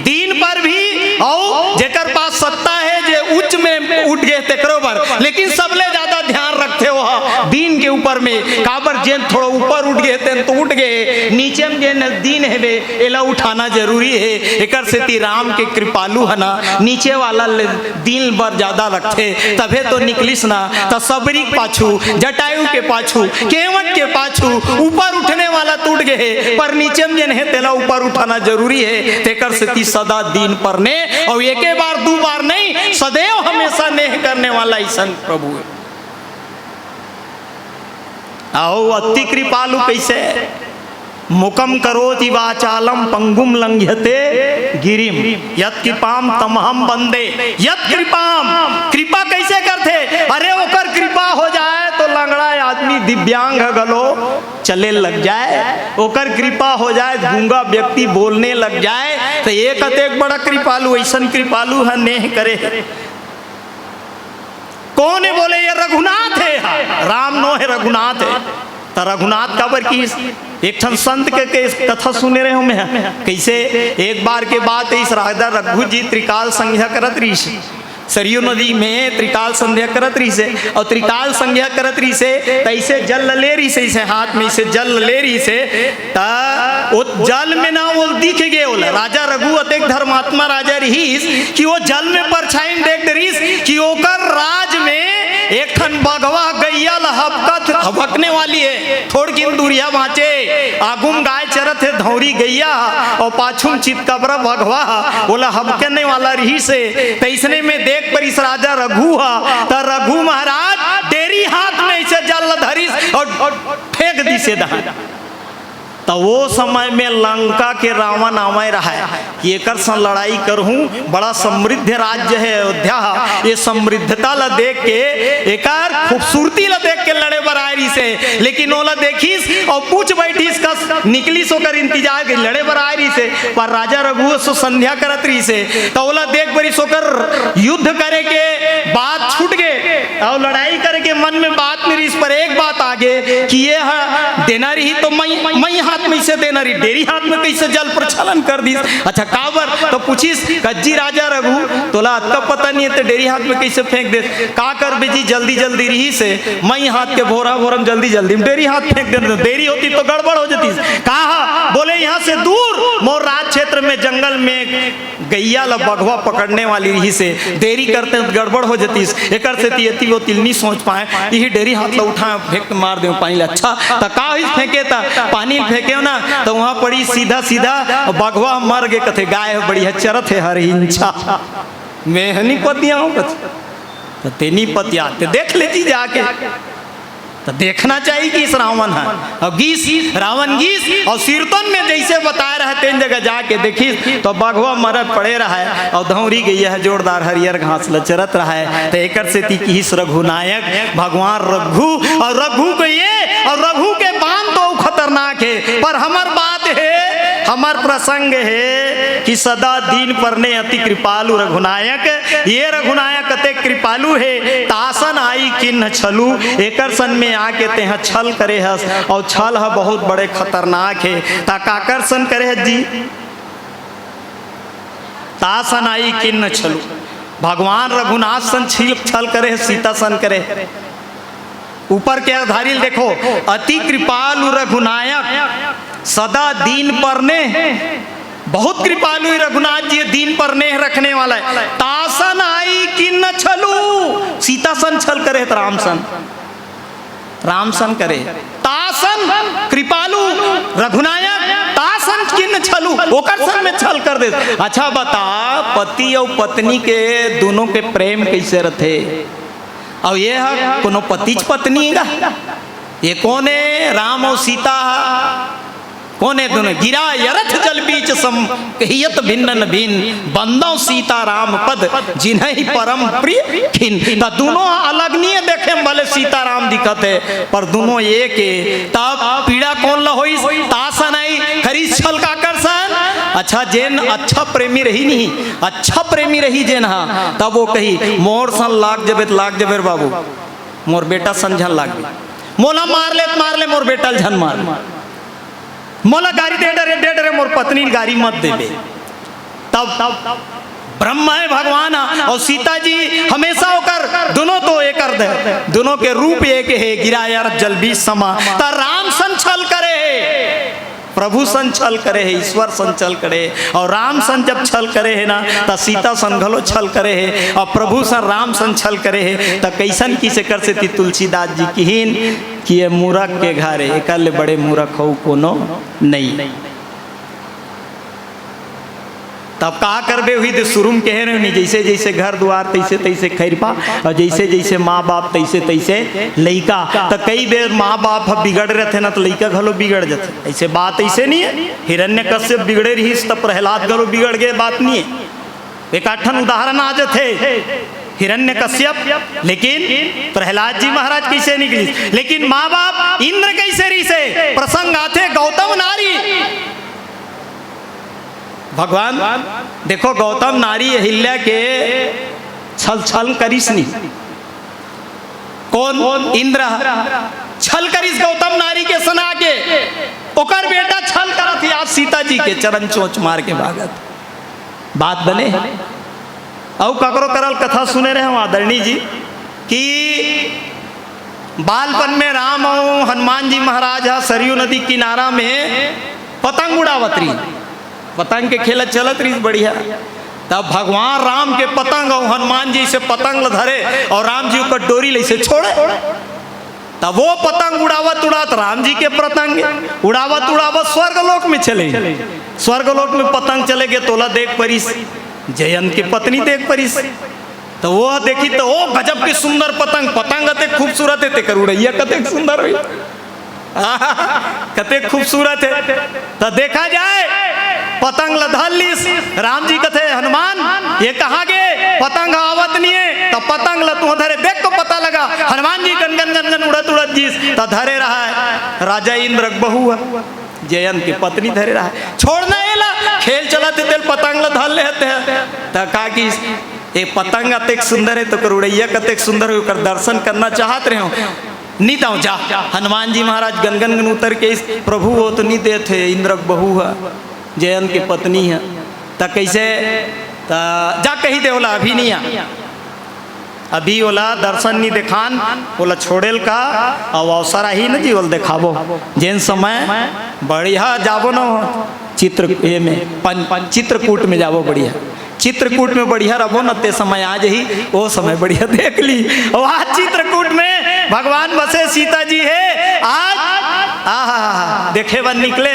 दीन पर भी, अउ जेकर पास सत्ता हे, जे उच्च में उठ गे तेकरो बर, लेकिन सबले ज्यादा ध्यान रखथे वो ह दीन के ऊपर में। काबर? जेन थोड़ा ऊपर उठ गे तेन तो उठ गे, नीचे में जेन दीन हेबे एला उठाना जरूरी हे। एकर सेती राम के कृपालु ह ना, नीचे वाला ले दीन बर ज्यादा रखथे, तभे तो निकलिस ना। त सबरी के पाछू, जटायु के पाछू, केवट के पाछू ऊपर उठने वाला त उठ गे हे, पर नीचे में जेन हे तेला ऊपर उठाना जरूरी हे। तेकर सेती सदा दीन पर नेह, अउ एके बार दू बार नहीं, सदैव हमेशा नेह करने वाला अइसन प्रभु हे। अउ अति कृपालु कइसे? मुखम करोति वाचालम पंगुम लंघ्यते गिरिम, यत कृपाम तमहम वंदे। यत कृपाम, कृपा कइसे करथे? अरे ओकर कृपा हो जाए तो लंगड़ा आदमी, दिव्यांग घलो चले लग जाए, ओकर कृपा हो जाए गूंगा व्यक्ति बोलने लग जाए, त ये कतेक बड़ा कृपालु, अइसन कृपालु ह नेह करे हे। कोन हे? बोले ये रघुनाथ हे, राम नो हे, रघुनाथ हे। त रघुनाथ काबर किहिस? एक ठन संत के, के कथा सुने रहे हों मैं, कइसे एक बार के बात हे, इस राजा रघु जी त्रिकाल संध्या करत रहिस, सरयू नदी में त्रिकाल संध्या करत रहिस हे, अउ त्रिकाल संध्या करत रहिस हे, त अइसे जल ल ले रहिस हे, अइसे हाथ में अइसे जल ल ले रहिस हे, त वो जल में ना वो दिख गे ओला। राजा रघु अतेक धर्मात्मा राजा रहिस कि वो जल में परछाई में देख डरिस कि ओकर राज में एक ठन बघवा गैया ल हबकत, हबकने वाली हे, थोड़किन दूरिहा बाँचे, आगू म गाय चरत हे धौरी गैया, अउ पाछू म चितकबरा बघवा ह, ओला हबकने वाला रहिस हे। तइसने में देख परिस राजा रघु ह, त रघु महाराज डेरी हाथ में अइसे जल ल धरिस अउ फेंक दिस ए डहर। त वो समय में लंका के रावण आवय रहय कि एकर संग लड़ाई करहूं, बड़ा समृद्ध राज्य हे अयोध्या ह। ये समृद्धता ल देख के, एकर खूबसूरती ल देख के लड़े बर आय रहिस हे, लेकिन ओला देखिस अउ पूछ बैठिस कस निकलिस ओकर इंतजार के, लड़े बर आय रहिस हे। पर राजा रघु सो संध्या करत रहिस हे, त ओला देख परिस ओकर युद्ध करे के बात छूट गे। अउ लड़ाई करे के मन में बात नइ रिहिस, पर एक बात आ गे कि ये ह देना रही तो मई, मई हाथ में इसे देना रही, डेरी हाथ में कइसे जल प्रक्षालन कर दिस। अच्छा, काबर? तो पूछिस, "कज्जी राजा रघु, तोला अतका पता नइ हे, ते डेरी हाथ में कइसे फेंक देस?" "का करबे जी, जल्दी जल्दी रहिस हे, मई हाथ के भोरा भोरा में जल्दी जल्दी में डेरी हाथ फेंक देन, देरी होतिस तो गड़बड़ हो जातिस।" "कहाँ?" बोले, "यहाँ से दूर, मोर राज क्षेत्र में, जंगल में।" गैया ल बघवा पकड़ने वाली रहिस हे, देरी करतेंव त गड़बड़ हो जतिस, एकर सेती एती ओती ल नी सोच पाएंव, इही डेरी हाथ ल उठाएंव, फेंक के मार देंव पानी ल। अच्छा, त का होइस, फेंके त पानी ल फेंकेंव ना, त उहाँ पड़ी सीधा सीधा बघवा मर गे, कथे, "गाय ह बड़ी ह चरत हे हर हिंचा, में ह नी पतियाहूं," कथे, "त ते नी पतिया, ते देख लेती जाके।" त देखना चाहिए कि इस रावण ह, अउ गिस, रावण गिस, अउ सिरतोन में जइसे बताय रहय तेन जगह जाके देखिस, त बघवा मरत पड़े रहय, अउ धौरी गैया ह जोरदार हरियर घास ल चरत रहय। त एकर सेती किहिस रघुनायक, भगवान रघु, अउ रघु के ये, अउ रघु के बान तो खतरनाक हे, पर हमर बात हे, हमर प्रसंग हे कि सदा दीन पर नेह अति कृपालु रघुनायक, ये रघुनायक अतेक कृपालु हे, तासन आई किन्ह छलु, एकर सन में आके तेंह छल करे हस, अउ छल ह बहुत बड़े खतरनाक हे। त काकर सन करे हस जी? तासन आई किन्ह छलु। भगवान रघुनाथ सन छील, छल करे हस, सीता सन करे हस। ऊपर के अधारी ल देखो, अति कृपालु रघुनायक, सदा दीन पर नेह, बहुत कृपालु हे रघुनाथ जी, दीन पर नेह रखने वाला हे। तासन आई किन्ह छलु, सीता सन छल करे त राम सन, राम सन करे। तासन कृपालु रघुनायक, तासन किन्ह छलु, ओकर सन में छल कर दे। अच्छा बता, पति अउ पत्नी के दुनों के प्रेम कइसे रथे? अउ ये ह कोनो पतिच पत्नी हे गा? ये कोन हे? राम अउ सीता ह। ओने दुनो गिराय रथ जल बीच सम, कहियत भिन्न न भिन्न, बंदौ सीता राम पद जिन्हहि परम प्रिय खिन। त दुनो ह अलग नइ हे देखे म भले सीता राम दिखत हे, पर दुनो एक हे। तब पीड़ा कोन ल होइस? तासन आई करिस छल काकर सन। अच्छा, जेन अच्छा प्रेमी रही नहीं, अच्छा प्रेमी रही जेन हा, तब वो कही, मोर सन लाग जबे त लाग जबे रे बाबू, मोर बेटा सन झन लाग, मोला मार ले त मार ले, मोर बेटा ल झन मार। मोला गारी दे डरे, दे डरे, मोर पत्नी ल गारी मत देबे। तब ब्रह्मा हे भगवान ह, अउ सीता जी हमेशा ओकर दुनो तो एकर दे, दुनो के रूप एक हे, गिराय रथ जल बीच समा। त राम सन छल करे हे, प्रभु सन छल करे हे, ईश्वर सन छल करे हे, अउ राम सन जब छल करे हे ना, त सीता सन घलो छल करे हे, अउ प्रभु सन राम सन छल करे हे। त कइसन किसे कर सेती तुलसीदास जी किहिन कि ये मूरख के घर हे, एकर ले बड़े मूरख अउ कोनो नइ। तब का करबे, उही दे शुरू म कहे रहे हंव, जइसे जइसे घर दुवार तइसे तइसे खइरपा, अउ जइसे जइसे माँ बाप तइसे तइसे लइका। त कई बेर माँ बाप ह बिगड़ रथे ना, त लइका घलो बिगड़ जथे। अइसे बात अइसे नइ हे, हिरण्यकश्यप बिगड़े रहिस त प्रहलाद घलो बिगड़ गे, बात नइ हे। एकाठन उदाहरण आ जथे, हिरण्यकश्यप, लेकिन प्रहलाद जी महाराज कइसे निकलिस, लेकिन माँ बाप इंद्र कइसे रहिसे? प्रसंग आथे गौतम नारी। भगवान, देखो, गौतम नारी अहिल्या के छल छल करिस नहीं। कोन? इंद्र छल करिस गौतम नारी के सना के। ओकर बेटा छल करत हे, आज सीता जी के चरण चोंच मार के भागत। बात बने? अउ ककरो करल कथा सुने रहे हंव आदरणीय जी कि बालपन में राम अउ हनुमान जी महाराज ह सरयू नदी किनारा में पतंग उड़ावत रहिस। पतंग के खेल चलत रहिस बढ़िया। तब भगवान राम के पतंग अउ हनुमान जी अइसे पतंग ल धरे अउ राम जी ओकर डोरी ल अइसे छोड़े। तब वो पतंग उड़ावत उड़ावत, राम जी के पतंग उड़ावत उड़ावत स्वर्ग लोक में चले। स्वर्ग लोक में पतंग चले गे त ओला देख परिस जयंत के पत्नी, देख परिस। त वो देखिस त ओ गजब के सुंदर पतंग, पतंग अतेक खूबसूरत हे, तेकर उड़इया कतेक सुंदर होही। कतेक खूबसूरत हे। त देखा जाए, पतंग ल धर लिस। राम जी कथे, हनुमान, ये कहाँ गे? पतंग आवत नइ हे। त पतंग ल तुंहर धरे, देख तो पता लगा। हनुमान जी गनगन गनगन उड़त उड़त गिस, त धरे रहय राजा इंद्र के बहू ह, जयंत के पत्नी धरे रहय। छोड़ ना एला, खेल चलत हे, तेल पतंग ल धर ले हते। त का किस, ए पतंग अतेक सुंदर हे, त ओकर उड़इया कतेक सुंदर होही, ओकर दर्शन करना चाहत रहे हंव। नइ दंव, जा। हनुमान जी महाराज गनगन गन उतर के अइस, प्रभु वो तो नइ देत हे, इंद्र के बहू ह, जयंत के पत्नी ह। त कइसे? त जा कहि दे ओला, अभी नइ आ, अभी ओला दर्शन नइ देखान, ओला छोड़े ल का, अउ अवसर आही न जी, ओला देखाबो। जेन समय बढ़िया जाबो न, चित्र, ए में, पन-, चित्रकूट में जाबो बढ़िया। चित्रकूट में बढ़िया रहिबो न, ते समय आ जाही, ओ समय बढ़िया देख लिही। अउ आज चित्रकूट में भगवान बसे, सीता जी हे, आज, आहा, देखे बर निकले,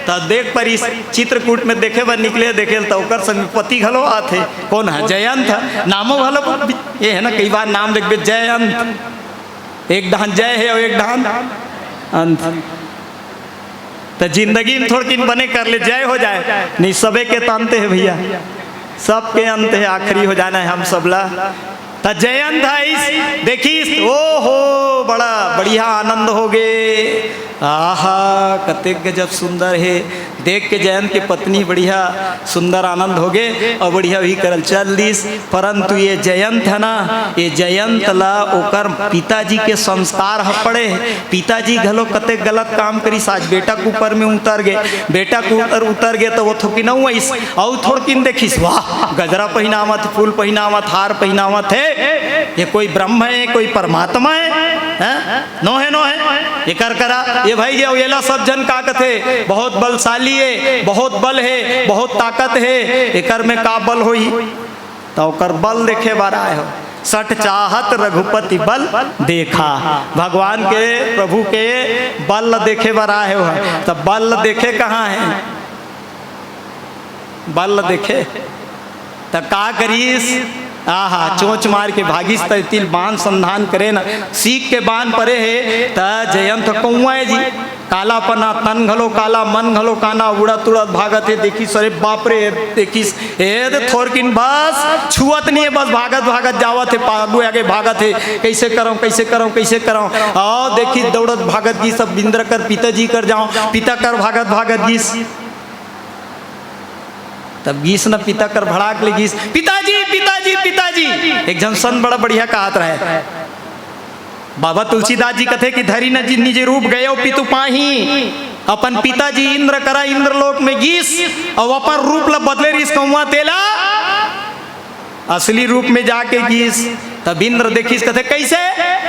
त देख परिस, चित्रकूट में देखे बर निकले, देखे त ओकर संग पति घलो आथे। कोन ह? जयंत ह। नामो घलो, ए हे ना, कई बार नाम देखबे, जयंत। एक डहन जय हे अउ एक डहन अंत। त जिंदगी में थोड़किन बने कर ले, जय हो जाए। नहीं, सबे के त अंत हे भइया, सबके अंत हे, आखिरी हो जाना हे हम सबला। त जयंत ह अइस, देखिस, ओ हो, बड़ा बढ़िया आनंद होगे। आहा, कतेक गजब सुंदर हे। देख के जयंत के पत्नी बढ़िया सुंदर आनंद होगे अउ बढ़िया उही करल चल दिस। परंतु ये जयंत हे ना, ये जयंत ला ओकर पिताजी के संस्कार ह पड़े हे। पिताजी घलो कतेक गलत काम करिस, आज बेटा के ऊपर में उतर गे, बेटा के ऊपर उतर गे त वो थोकिन अउ अइस, अउ थोड़किन देखिस, वाह, गजरा पहिनावत, फूल पहिनावत, हार पहिनावत हे, ये कोई ब्रह्म हे, कोई परमात्मा हे, हैं? नोहे, नोहे। एकर करा, ये भाई, ये, एला सब झन का कथे, बहुत बलशाली हे, बहुत बल हे, बहुत ताकत हे, एकर में का बल होही? त ओकर बल देखे बर आए हो। सठ चाहत रघुपति बल देखा, भगवान के, प्रभु के बल ल देखे बर आए हो। त बल ल देखे कहाँ हे? बल ल देखे त का करिस? आहा, चोंच मार के भागिस, त तिल बाण संधान करे न, सीख के बाण परे हे, त जयंत कौआ हे जी, काला पना, तन घलो काला, मन घलो काना, उड़त उड़त भागत हे। देखिस, अरे बाप रे, देखिस, ए दे थोरकिन बस छुअत नहीं है, बस भागत भागत जावत हे, आगू आगे भागत हे। कैसे करंव, कैसे करंव, कैसे करंव? आओ देखिस, दौड़त भागत गिस, अब इंद्र कर पिताजी कर जांव, पिता कर भागत भागत गिस। तब गिस न पिता कर भड़ाक ले गिस, "पिताजी, पिताजी, पिताजी।" एक झन संत बड़ा बढ़िया कहत रहे, बाबा तुलसीदास जी कथे कि "धरि न जि-, निज रूप गयो पितु पाही।" अपन पिताजी इंद्र करा इंद्रलोक में गिस, अउ अपन रूप ला बदले रिहिस कहूं तेला असली रूप में जाके गिस। तब इंद्र देखिस, कथे, "कैसे?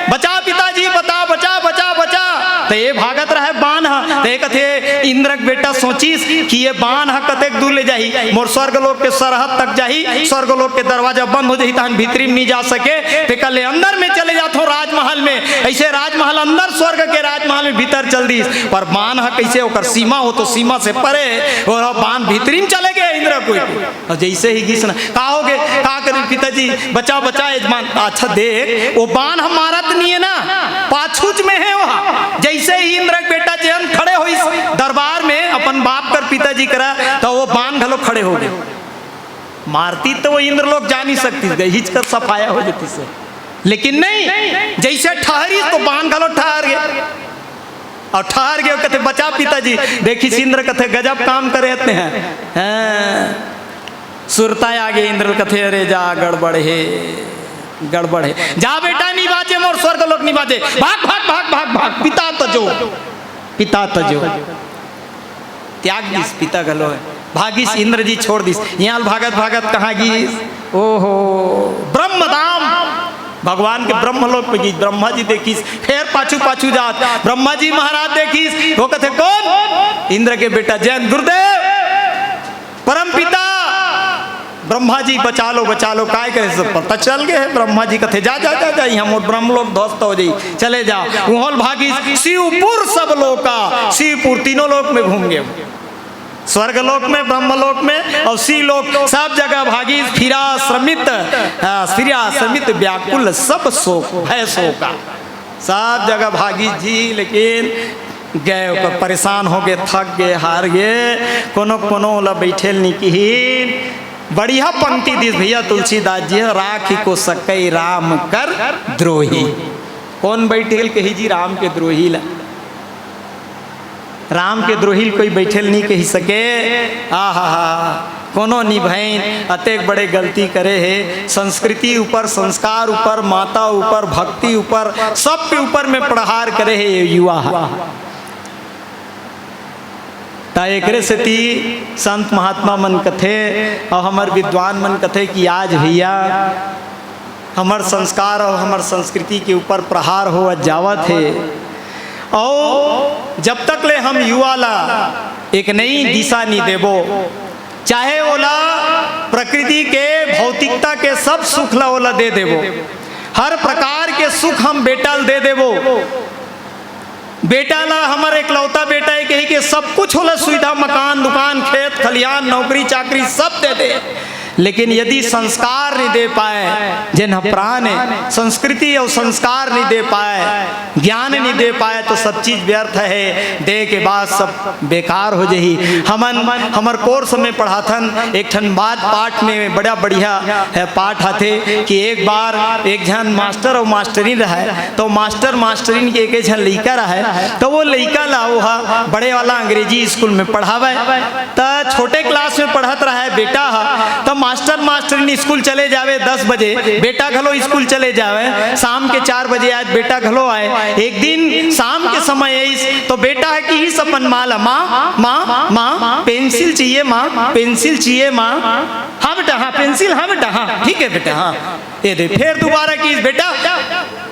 बचा पिताजी, बता, बचा, बचा, बचा।" त ये भागत रहे बान ह, त ये कथे, इंद्र के बेटा सोचिस कि ये बान ह कतेक दूर ले जाही, मोर स्वर्ग लोक के सरहद तक जाही, स्वर्ग लोक के दरवाजा बंद हो जाही, तहन भीतरी में नहीं जा सके, ते कल अंदर में चले जाथों राजमहल में। ऐसे राजमहल अंदर, स्वर्ग के राजमहल में भीतर चल दिस, पर बान ह कैसे, ओकर सीमा हो तो सीमा से परे, और बान भीतरी में चले गए इंद्र कोई। और जैसे ही गिस न, "का हो गे? का करी पिताजी? बचा, बचा यजमान।" "अच्छा देख, वो बान ह मारत नहीं है ना, पाछूच में है वहाँ।" जैसे ही इंद्र के बेटा जयंत खड़े होइस दरबार में अपन बाप कर पिताजी करा, तो वो बान घलो खड़े हो गए। मारती तो वो इंद्रलोक जा नहीं सकती, गई हिचकर सफाया हो जाती से, लेकिन नहीं, जैसे ठहरी तो बान घलो ठहर गए। और ठहर गए, कथे, "बचा पिताजी।" देखिस इंद्र कथे, "गजब काम करे हते हैं।" हाँ। सुरता आगे इंद्र कथे, "अरे जा, गड़बड़ हे, गड़बड़ हे।" "जा बेटा, नहीं बाचे, मोर स्वर्ग लोक नहीं बाचे। भाग, भाग, भाग, भाग, भाग, पिता तजो, पिता तजो।" त्याग दिस पिता घलो हे। भागिस इंद्र जी छोड़ दिस। यहाँ भागत भागत कहाँ गिस? ओहो, ब्रह्मधाम, भगवान के ब्रह्मलोक में गिस। ब्रह्मा जी देखिस, फेर पाछू पाछू जात ब्रह्मा जी महाराज देखिस, वो कथे, "कौन?" "इंद्र के बेटा जयंत।" "गुरुदेव, परम पिता, ब्रह्मा जी बचा लो, बचा लो।" "काय करे?" "सब पता चल गए है।" ब्रह्मा जी कथे, "जा, जा, जा, जा, यहाँ मोर ब्रह्मलोक ध्वस्त हो जाई, चले जा।" उहोल भागिस शिवपुर सब लोका, शिवपुर तीनों लोक में घूम गए। स्वर्ग लोक में, ब्रह्म लोक में और सी लोक, सब जगह भागिस फिरा श्रमित, आ, फिरा श्रमित व्याकुल सब शोक, भय शोका। सब जगह भागिस जी, लेकिन गए ओकर परेशान हो गए, थक गए, हार गए। कोनो कोनो ला बैठेल नहीं किहिन। बढ़िया पंक्ति दिस भैया तुलसीदास जी, "राखि को सकई राम कर द्रोही।" कौन बैठेल कही जी राम के द्रोही ला? राम के द्रोहिल कोई बैठेल नहीं कही सके। आहा हा, कोनो निभैन अतेक बड़े गलती करे हे, संस्कृति ऊपर, संस्कार ऊपर, माता ऊपर, भक्ति ऊपर, सब के ऊपर में प्रहार करे हे ये युवा हा। ता एकरे सेती संत महात्मा मन कथे और हमर विद्वान मन कथे कि आज भैया हमर संस्कार और हमर संस्कृति के ऊपर प्रहार होवत जावत हे। और जब तक ले हम युवा ला एक नई दिशा नहीं देबो, चाहे ओला प्रकृति के भौतिकता के सब सुख ला ओला दे देबो, हर प्रकार के सुख हम बेटा ल दे देबो, बेटा ला, हमर एकलौता बेटा हे कही के सब कुछ होला, सुविधा, मकान, दुकान, खेत, खलियान, नौकरी, चाकरी सब दे दे, लेकिन यदि संस्कार नहीं दे पाए, जेन ह प्राण हे, संस्कृति और संस्कार नहीं दे पाए, ज्ञान नहीं दे पाए, तो सब चीज व्यर्थ हे। दे के बाद सब बेकार हो जाही। हमन, हमर कोर्स में पढ़ाथन, एक ठन बात पाठ में बड़ा बढ़िया, अ, पाठ आथे कि एक बार एक झन मास्टर और मास्टरिन रहय, तो मास्टर मास्टरिन के एक झन लइका रहय, तो वो लइका ला वो ह बड़े वाला अंग्रेजी स्कूल में पढ़ावय। त छोटे क्लास में पढ़त रहय बेटा ह, त मास्टर मास्टरिन स्कूल चले जावे दस बजे, बेटा घलो स्कूल चले जावे, शाम के चार बजे आय त बेटा घलो आय। एक दिन शाम के समय आइस, तो बेटा ह किहिस अपन माँ ला, "माँ, माँ, माँ, पेंसिल चाहिए माँ, पेंसिल चाहिए माँ।" "हाँ बेटा, हाँ, पेंसिल, हाँ बेटा, हाँ, ठीक है बेटा, हाँ।" ये दे, फेर दोबारा किहिस, "बेटा,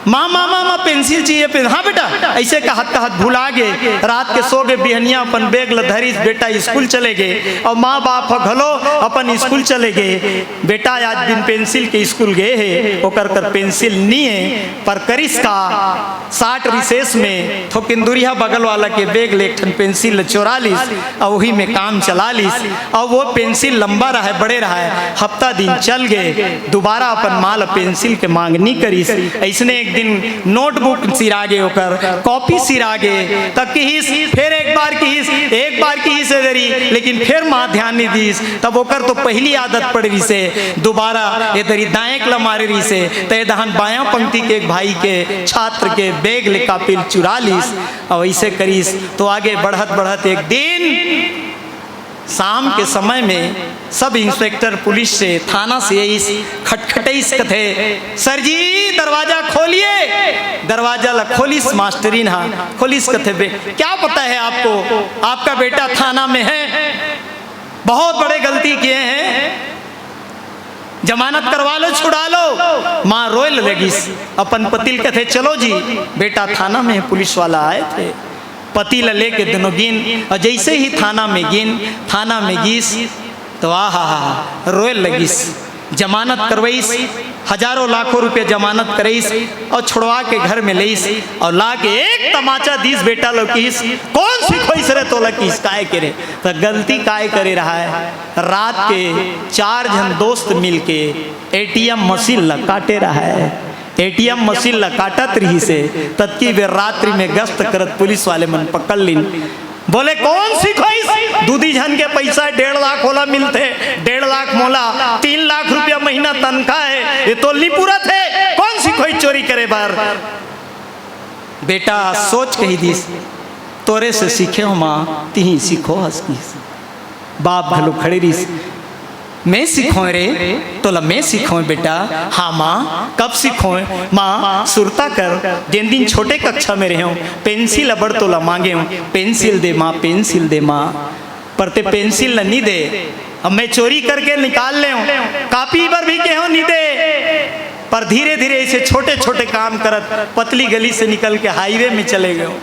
माँ, माँ, माँ, माँ, पेंसिल चाहिए, पेन-, हाँ बेटा।" ऐसे कहत कहत भुला गे। रात के सो गे, बिहनिया अपन बैग ल धरिस, बेटा स्कूल चले गे, और माँ बाप ह घलो अपन स्कूल चले गे। बेटा आज बिन पेंसिल के स्कूल गे हे, ओकर कर पेंसिल नी हे, पर करिस का, साठ रिसेस में थोकिन दुरिहा बगल वाला के बैग ले एक ठन पेंसिल ल चोरा लिस, और वही में काम चला लिस। और वो पेंसिल लंबा रहय, बड़े रहय, हफ्ता दिन चल गे, दोबारा अपन माँ ल पेंसिल के मांग नी करिस। ऐसने एक दिन नोटबुक सिरागे, ओकर कॉपी सिरागे, त किहिस, फेर एक बार किहिस, एक बार किहिस ए दरी, लेकिन फेर माँ ध्यान नहीं दीस। तब ओकर तो पहली आदत पड़ रहिसे, दोबारा ए दरी दाएं ल मारे रहिसे, त ए दहन बायां पंक्ति के एक भाई के, छात्र के बैग ले कॉपी ल चुरा लीस, अउ ऐसे करिस। तो आगे बढ़त बढ़त एक दिन शाम के समय में सब इंस्पेक्टर पुलिस से, थाना से आइस, खटखटइस, कथे, "सर जी, दरवाजा खोलिए।" दरवाजा ला खोलिस, मास्टरिन हा खोलिस, कथे, "बे, क्या पता है आपको, आपका बेटा थाना में है, बहुत बड़े गलती किए हैं, जमानत करवा लो, छुड़ा लो।" माँ रोए लगिस, अपन पति ल कथे, "चलो जी, बेटा थाना में है, पुलिस वाला आए थे।" पति ल लेके दोनों गिन, अउ जैसे ही थाना में गिन, थाना में गिस, तो आहा हा, रोए लगिस। जमानत करवइस, हजारों लाखों रुपया जमानत करइस, अउ छुड़वा के घर में लइस, अउ ला के एक तमाचा दीस, बेटा ल किहिस, "कौन सिखोइस रे तोला?" किहिस, "काय के रे, त गलती काय करे रहा है?" रात के चार झन दोस्त मिलके एटीएम मशीन ला काटे रहा है। एटीएम मशीन ला काटत रहिसे, ततकी बेर रात्रि में गश्त करत पुलिस वाले मन पकड़ लिन। बोले, "कौन सिखोइस? दू दी झन के पैसा डेढ़ लाख ओला मिलथे, डेढ़ लाख मोला, तीन लाख रुपया महीना तनखा है, ये तो नी पूरत है, कौन सिखोइस चोरी करे बर?" बेटा सोच कहि दिस, "तोरे से सीखे हो माँ, तिही सिखो हस," किहिस। बाप घलो खड़े रिहिस, "मैं सिखोय रे, तोला मैं सिखोय बेटा।" "हाँ माँ, कब सिखोय?" "माँ, सुरता कर, जेन दिन छोटे कक्षा में रहेंव, पेंसिल अबड़ तोला मांगेंव, पेंसिल दे माँ, पेंसिल दे माँ।" पर ते पेंसिल ल नी दे। अब मैं चोरी करके निकाल लेंव, कॉपी बर भी कहेंव, नी दे। पर धीरे-धीरे ऐसे छोटे-छोटे काम करत पतली गली से निकल के हाईवे में चले गेंव।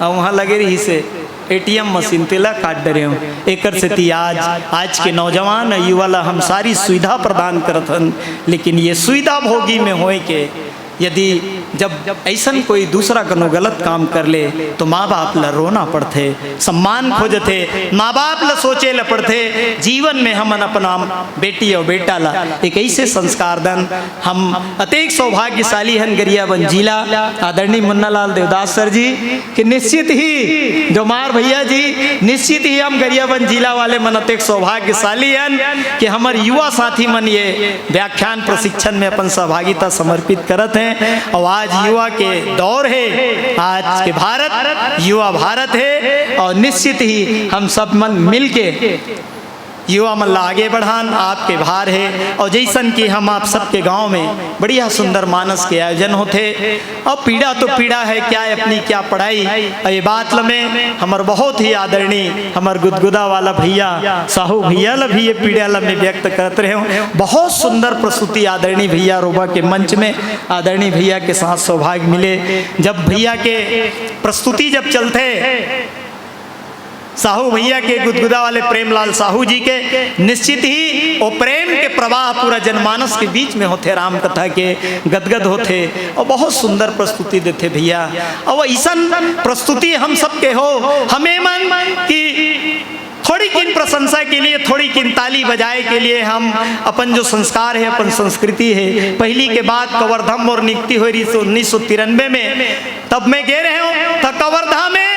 अउ उहाँ लगे रहिसे एटीएम मशीन, तेला काट डरेंव। एकर सेती आज, आज के नौजवान युवा ला हम सारी सुविधा प्रदान करत हन, लेकिन ये सुविधा भोगी में होय के यदि जब अइसन कोई दूसरा कोनो गलत काम कर ले, तो माँ बाप ला रोना पड़थे, सम्मान खोजथे, माँ बाप ला सोचे ला पड़थे। जीवन में हमन अपन बेटी अउ बेटा ला एक ऐसे संस्कार दन। हम अतेक सौभाग्यशाली हन गरियाबंद जिला, आदरणीय मुन्नालाल देवदास सर जी, कि निश्चित ही, जोमार भैया जी, निश्चित ही हम गरियाबंद जिला वाले मन अतेक सौभाग्यशाली हन कि हमर युवा साथी मन ये व्याख्यान प्रशिक्षण में अपन सहभागिता समर्पित करत हें। अउ आज युवा के दौर हे, आज के भारत युवा भारत हे, अउ निश्चित ही हम सब मन मिलके युवा मन ला आगे बढ़ान आपके भार हे। अउ जइसन कि हम आप सबके गांव में बढ़िया सुंदर मानस के आयोजन होथे, अब पीड़ा तो पीड़ा है, क्या है अपनी क्या पढ़ाई। अउ ये बात ल में हमर बहुत ही आदरणीय हमर गुदगुदा वाला भैया साहू भैया ल भी ये पीड़ा ल में व्यक्त करत रहेंव। बहुत सुंदर प्रस्तुति आदरणीय भैया रोबा के मंच में आदरणीय भैया के साथ सौभाग्य मिले। जब भैया के प्रस्तुति जब चलथे, साहू भैया के गुदगुदा वाले प्रेमलाल साहू जी के, निश्चित ही वो प्रेम के प्रवाह पूरा जनमानस के बीच में होथे, राम कथा के गदगद होथे अउ बहुत सुंदर प्रस्तुति देथे भैया। अउ अइसन प्रस्तुति हम सबके हो, हमें मन की थोड़ी किन प्रशंसा के लिए, थोड़ी किन ताली बजाए के लिए हम अपन जो संस्कार हे, अपन संस्कृति हे, पहिली के बात कवर्धा मोर नियुक्ति होय रहिस उन्नीस सौ तिरानबे में, तब मैं गे रहेंव, त कवर्धा में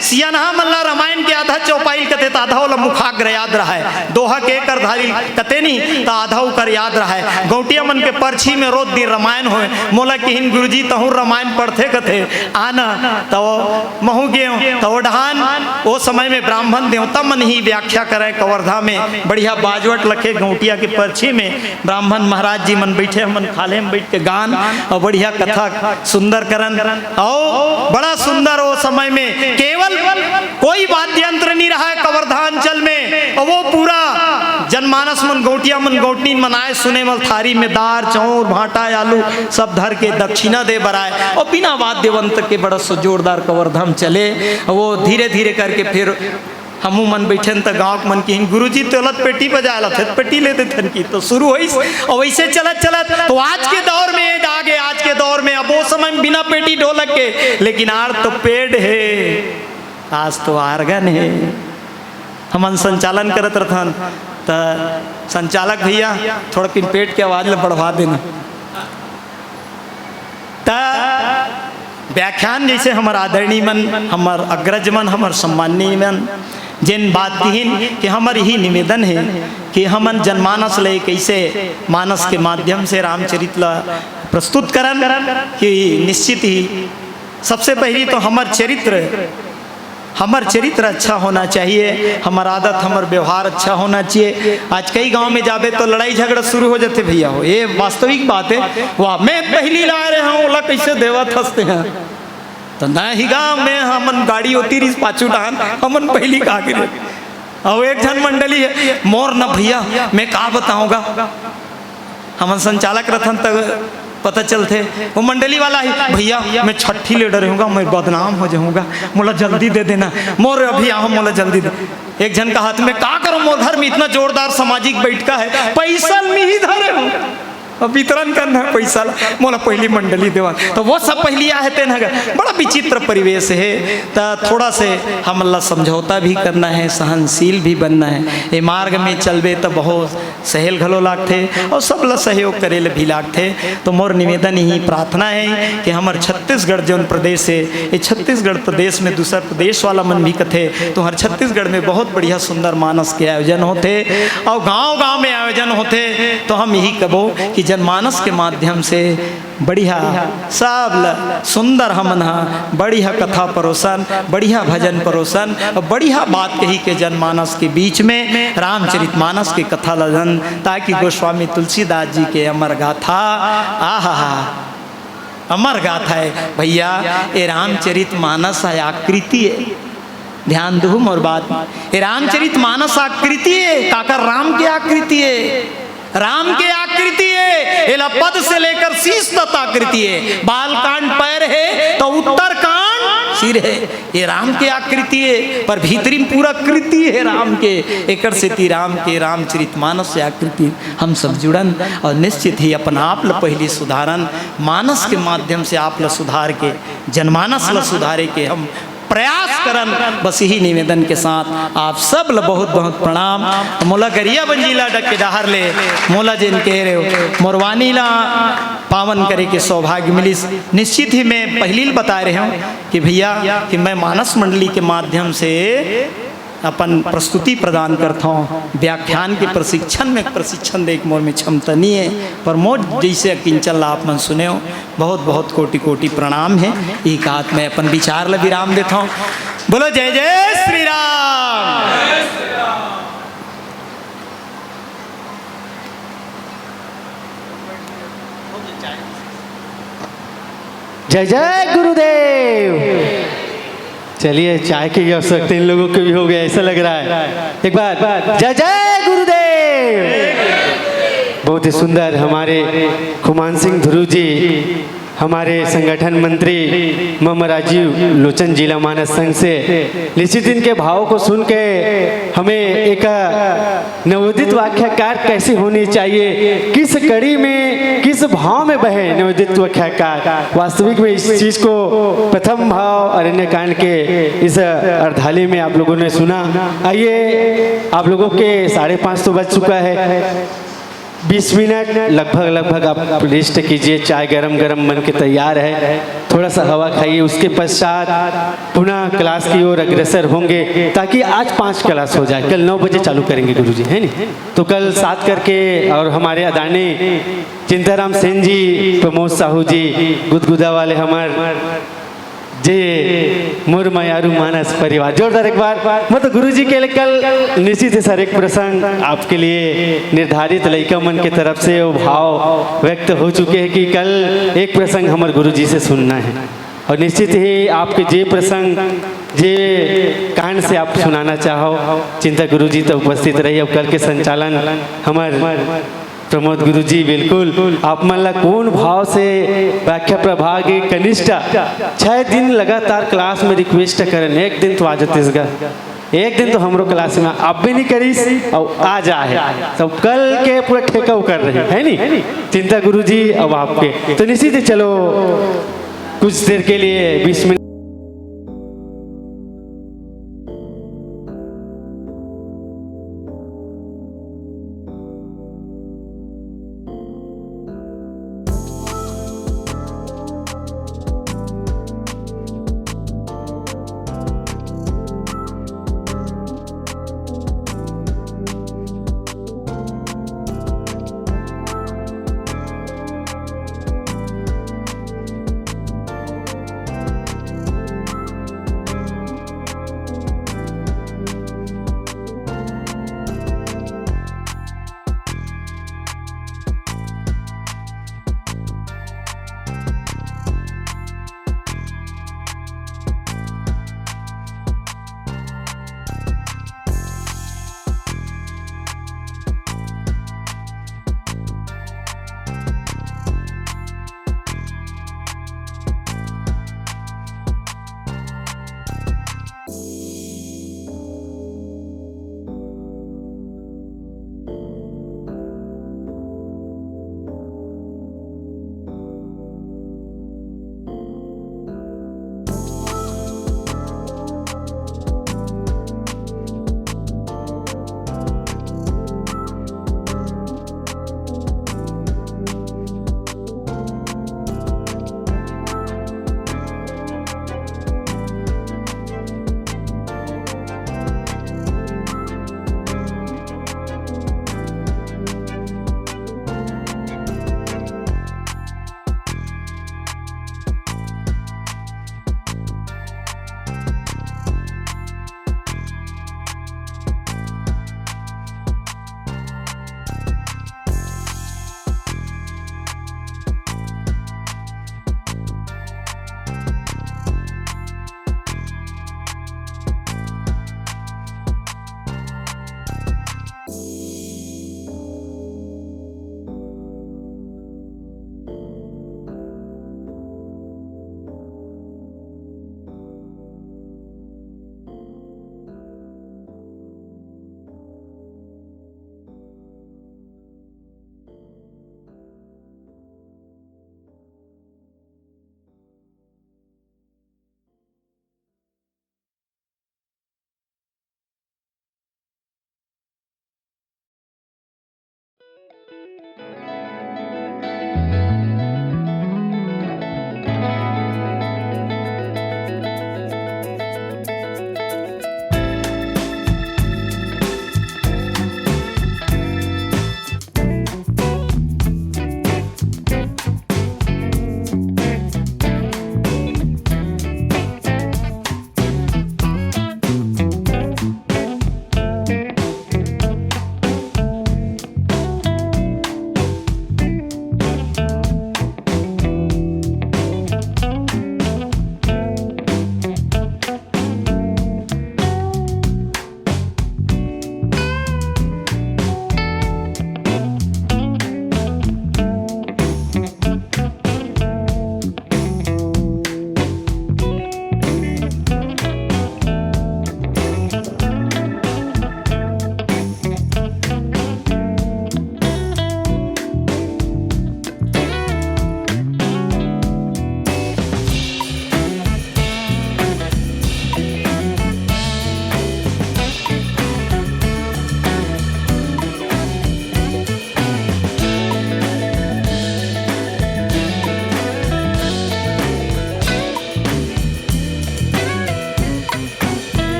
सियनहा मन ला रामायण के आधा चौपाई ल कथे, त आधा ओला मुखाग्र याद रहय, दोहा के कर धारी कथे नहीं, त आधा ओकर याद रहय। गौंटिया मन के परछी में रोज दिन रामायण होय, मोला किहिन, "गुरुजी, तहूँ रामायण पढ़थे?" कथे, "आना।" त वो महूँ गेंव, त वो डहान, वो समय में ब्राह्मण देवता मन ही व्याख्या करय कवर्धा में, बढ़िया बाजवट लखे गौंटिया के परछी में, ब्राह्मण महाराज जी मन बइठे, हमन खाल्हे में बइठ के गान अउ बढ़िया कथा सुंदर करन। अउ बड़ा सुंदर वो समय में केवल कोई वाद्य यंत्र नहीं रहा है कवर्धा अंचल में, अउ वो पूरा जनमानस मन, गौंटिया मन, गौंटिन मन आए सुने बर, थारी में दार, चाउर, भांटा, आलू सब धर के दक्षिणा दे बर आए, अउ बिना वाद्य यंत्र के बड़ा सु-, जोरदार कवर्धा म चले। वो धीरे धीरे करके फिर हमू मन बइठेन त गाँव के मन किहिन, "गुरुजी, तोला त पेटी बजाए ल आथे, त पेटी ले देथन" कि तो शुरू होइस। अउ वइसे चलत चलत तो आज के दौर में ये आगे, आज के दौर में, अब वो समय में बिना पेटी ढोलक के, लेकिन आज तो पैड हे, आज तो organ हे। हमन संचालन करत रथन, त संचालक भैया थोड़ा किन पैड के आवाज ल बढ़वा देना। त व्याख्यान जैसे हमर आदरणीय मन, हमर अग्रज मन, हमर सम्माननीय मन जेन बात किहिन कि हमर यही निवेदन हे कि हमन जनमानस ले कैसे मानस के माध्यम से रामचरित ला प्रस्तुत करन कि निश्चित ही सबसे पहली तो हमर चरित्र, हमर चरित्र अच्छा होना चाहिए, हमर आदत, हमर व्यवहार अच्छा होना चाहिए। आज कई गांव में जाबे तो लड़ाई झगड़ा शुरू हो जाथे भैया हो, ये वास्तविक बात है। वाह, मैं पहली ला रहे हूँ, ओला कैसे देवत हंसते हैं। तो नहीं गांव में हमन गाड़ी होती रही पाछू डहान, हमन पहली का गिरे। और एक झन मंडली है, मोर न भैया, मैं का बताऊंगा, हमन संचालक रथन तक पता चलथे। वो मंडली वाला ही, भैया मैं छठी ले डरे हूँगा, मैं बदनाम हो जाऊँगा, मोला जल्दी दे देना, मोर अभी आओ, मोला जल्दी दे। एक झन का हाथ में का करो, मोर घर में इतना जोरदार सामाजिक बैठका है, पैसा ल मिही धरे हूँ, अब वितरण करना है पैसा ला, मोला पहली मंडली देवा। तो वो सब पहली आहे तेन हगा। बड़ा विचित्र परिवेश है। त थोड़ा से हमन ला समझौता भी करना है, सहनशील भी बनना है। ये मार्ग में चलबे त बहुत सहेल घलो लागथे और सब ला सहयोग करे ले भी लागथे। तो मोर निवेदन ही प्रार्थना है कि हमर छत्तीसगढ़ जौन प्रदेश है, ये छत्तीसगढ़ प्रदेश में दूसर प्रदेश वाला मन भी कथे, तो हर छत्तीसगढ़ में बहुत बढ़िया सुंदर मानस के आयोजन होथे और गांव-गांव में आयोजन होथे। तो हम यही कबो कि जनमानस के माध्यम से बढ़िया, सब ल सुंदर हमन ह बढ़िया कथा परोसन, बढ़िया भजन परोसन और बढ़िया बात कही के जनमानस के बीच में रामचरित मानस के कथा ल जन, ताकि गोस्वामी तुलसीदास जी के अमर गाथा, आहा, अमर गाथा है भैया। ये रामचरित मानस है, आकृति है, ध्यान दो मोर बात। ये रामचरित मानस आकृति है, काकर राम के आकृति है, राम के आकृति है। एला पद से लेकर शीश तक आकृति है। बालकांड पैर है तो उत्तरकांड सिर है। ये राम के आकृति है, पर भीतरी में पूरा कृति है राम के। एकर सेती राम के रामचरित मानस से आकृति हम सब जुड़न और निश्चित ही अपन आप ल पहली सुधारन। मानस के माध्यम से आप ल सुधार के, जनमानस ल सुधारे के हम प्रयास करन। बस यही निवेदन के साथ आप सब ल बहुत बहुत प्रणाम। मोला गरियाबंद जिला डग के डहर ले मोला जेन कह रहे हो, मोर वाणी ला पावन करे के सौभाग्य मिलिस। निश्चित ही मैं पहली ल बता रहे हूँ कि भैया कि मैं मानस मंडली के माध्यम से अपन प्रस्तुति प्रदान करता हूँ, व्याख्यान के प्रशिक्षण में प्रशिक्षण दे के मोर में क्षमता नहीं है, पर मोर जैसे अकिंचन ला आप मन सुने हो, बहुत बहुत कोटि कोटि प्रणाम है। एक हाथ में अपन विचार ला विराम देता हूँ। बोलो जय जय श्री राम। जय जय गुरुदेव। चलिए, चाय की आवश्यकता इन लोगों को भी हो गया, ऐसा लग रहा है। एक बार जय जय गुरुदेव। बहुत ही सुंदर हमारे खुमान सिंह ध्रुव जी, हमारे संगठन मंत्री मम राजीव लोचन जिला मानस संघ से निश्चित इनके भावों को सुन के हमें एक नवोदित वाक्यकार कैसी होनी चाहिए, किस कड़ी में, किस भाव में बहे नवोदित वाक्यकार। वास्तविक में इस चीज को प्रथम भाव अरण्य कांड के इस अर्धाली में आप लोगों ने सुना। आइए, आप लोगों के साढ़े पाँच तो बज चुका है, बीस मिनट लगभग, लगभग आप रेस्ट कीजिए, चाय गरम गरम बन के तैयार है, थोड़ा सा हवा खाइए, उसके पश्चात पुनः क्लास की ओर अग्रसर होंगे, ताकि आज पाँच क्लास हो जाए। कल नौ बजे चालू करेंगे गुरुजी, है नी? तो कल सात करके, और हमारे आदरणीय चिंताराम सेन जी, प्रमोद साहू जी, गुदगुदा वाले हमार जे मोर मयारू मानस परिवार, जोरदार एक बार। मतलब गुरुजी के लिए कल निश्चित है सर, एक प्रसंग आपके लिए निर्धारित लइका मन के तरफ से वो भाव व्यक्त हो चुके हैं कि कल एक प्रसंग हमारे गुरुजी से सुनना है, और निश्चित ही आपके जे प्रसंग, जे कांड से आप सुनाना चाहो, चिंता गुरुजी तो उपस्थित रही। अब कल के संचालन हमारे प्रमोद गुरुजी, बिल्कुल, आप मन ला कौन भाव से व्याख्या प्रभाग के कनिष्ठ छह दिन लगातार क्लास में रिक्वेस्ट करन, एक दिन तो आ जातेस गा, एक दिन तो हमरो क्लास में आप भी नहीं करिस और आ जाए, तो कल के पूरा ठेका वो कर रही है नी चिंता गुरुजी। अब आपके तो निश्चित ही चलो कुछ देर के लिए बीस मिनट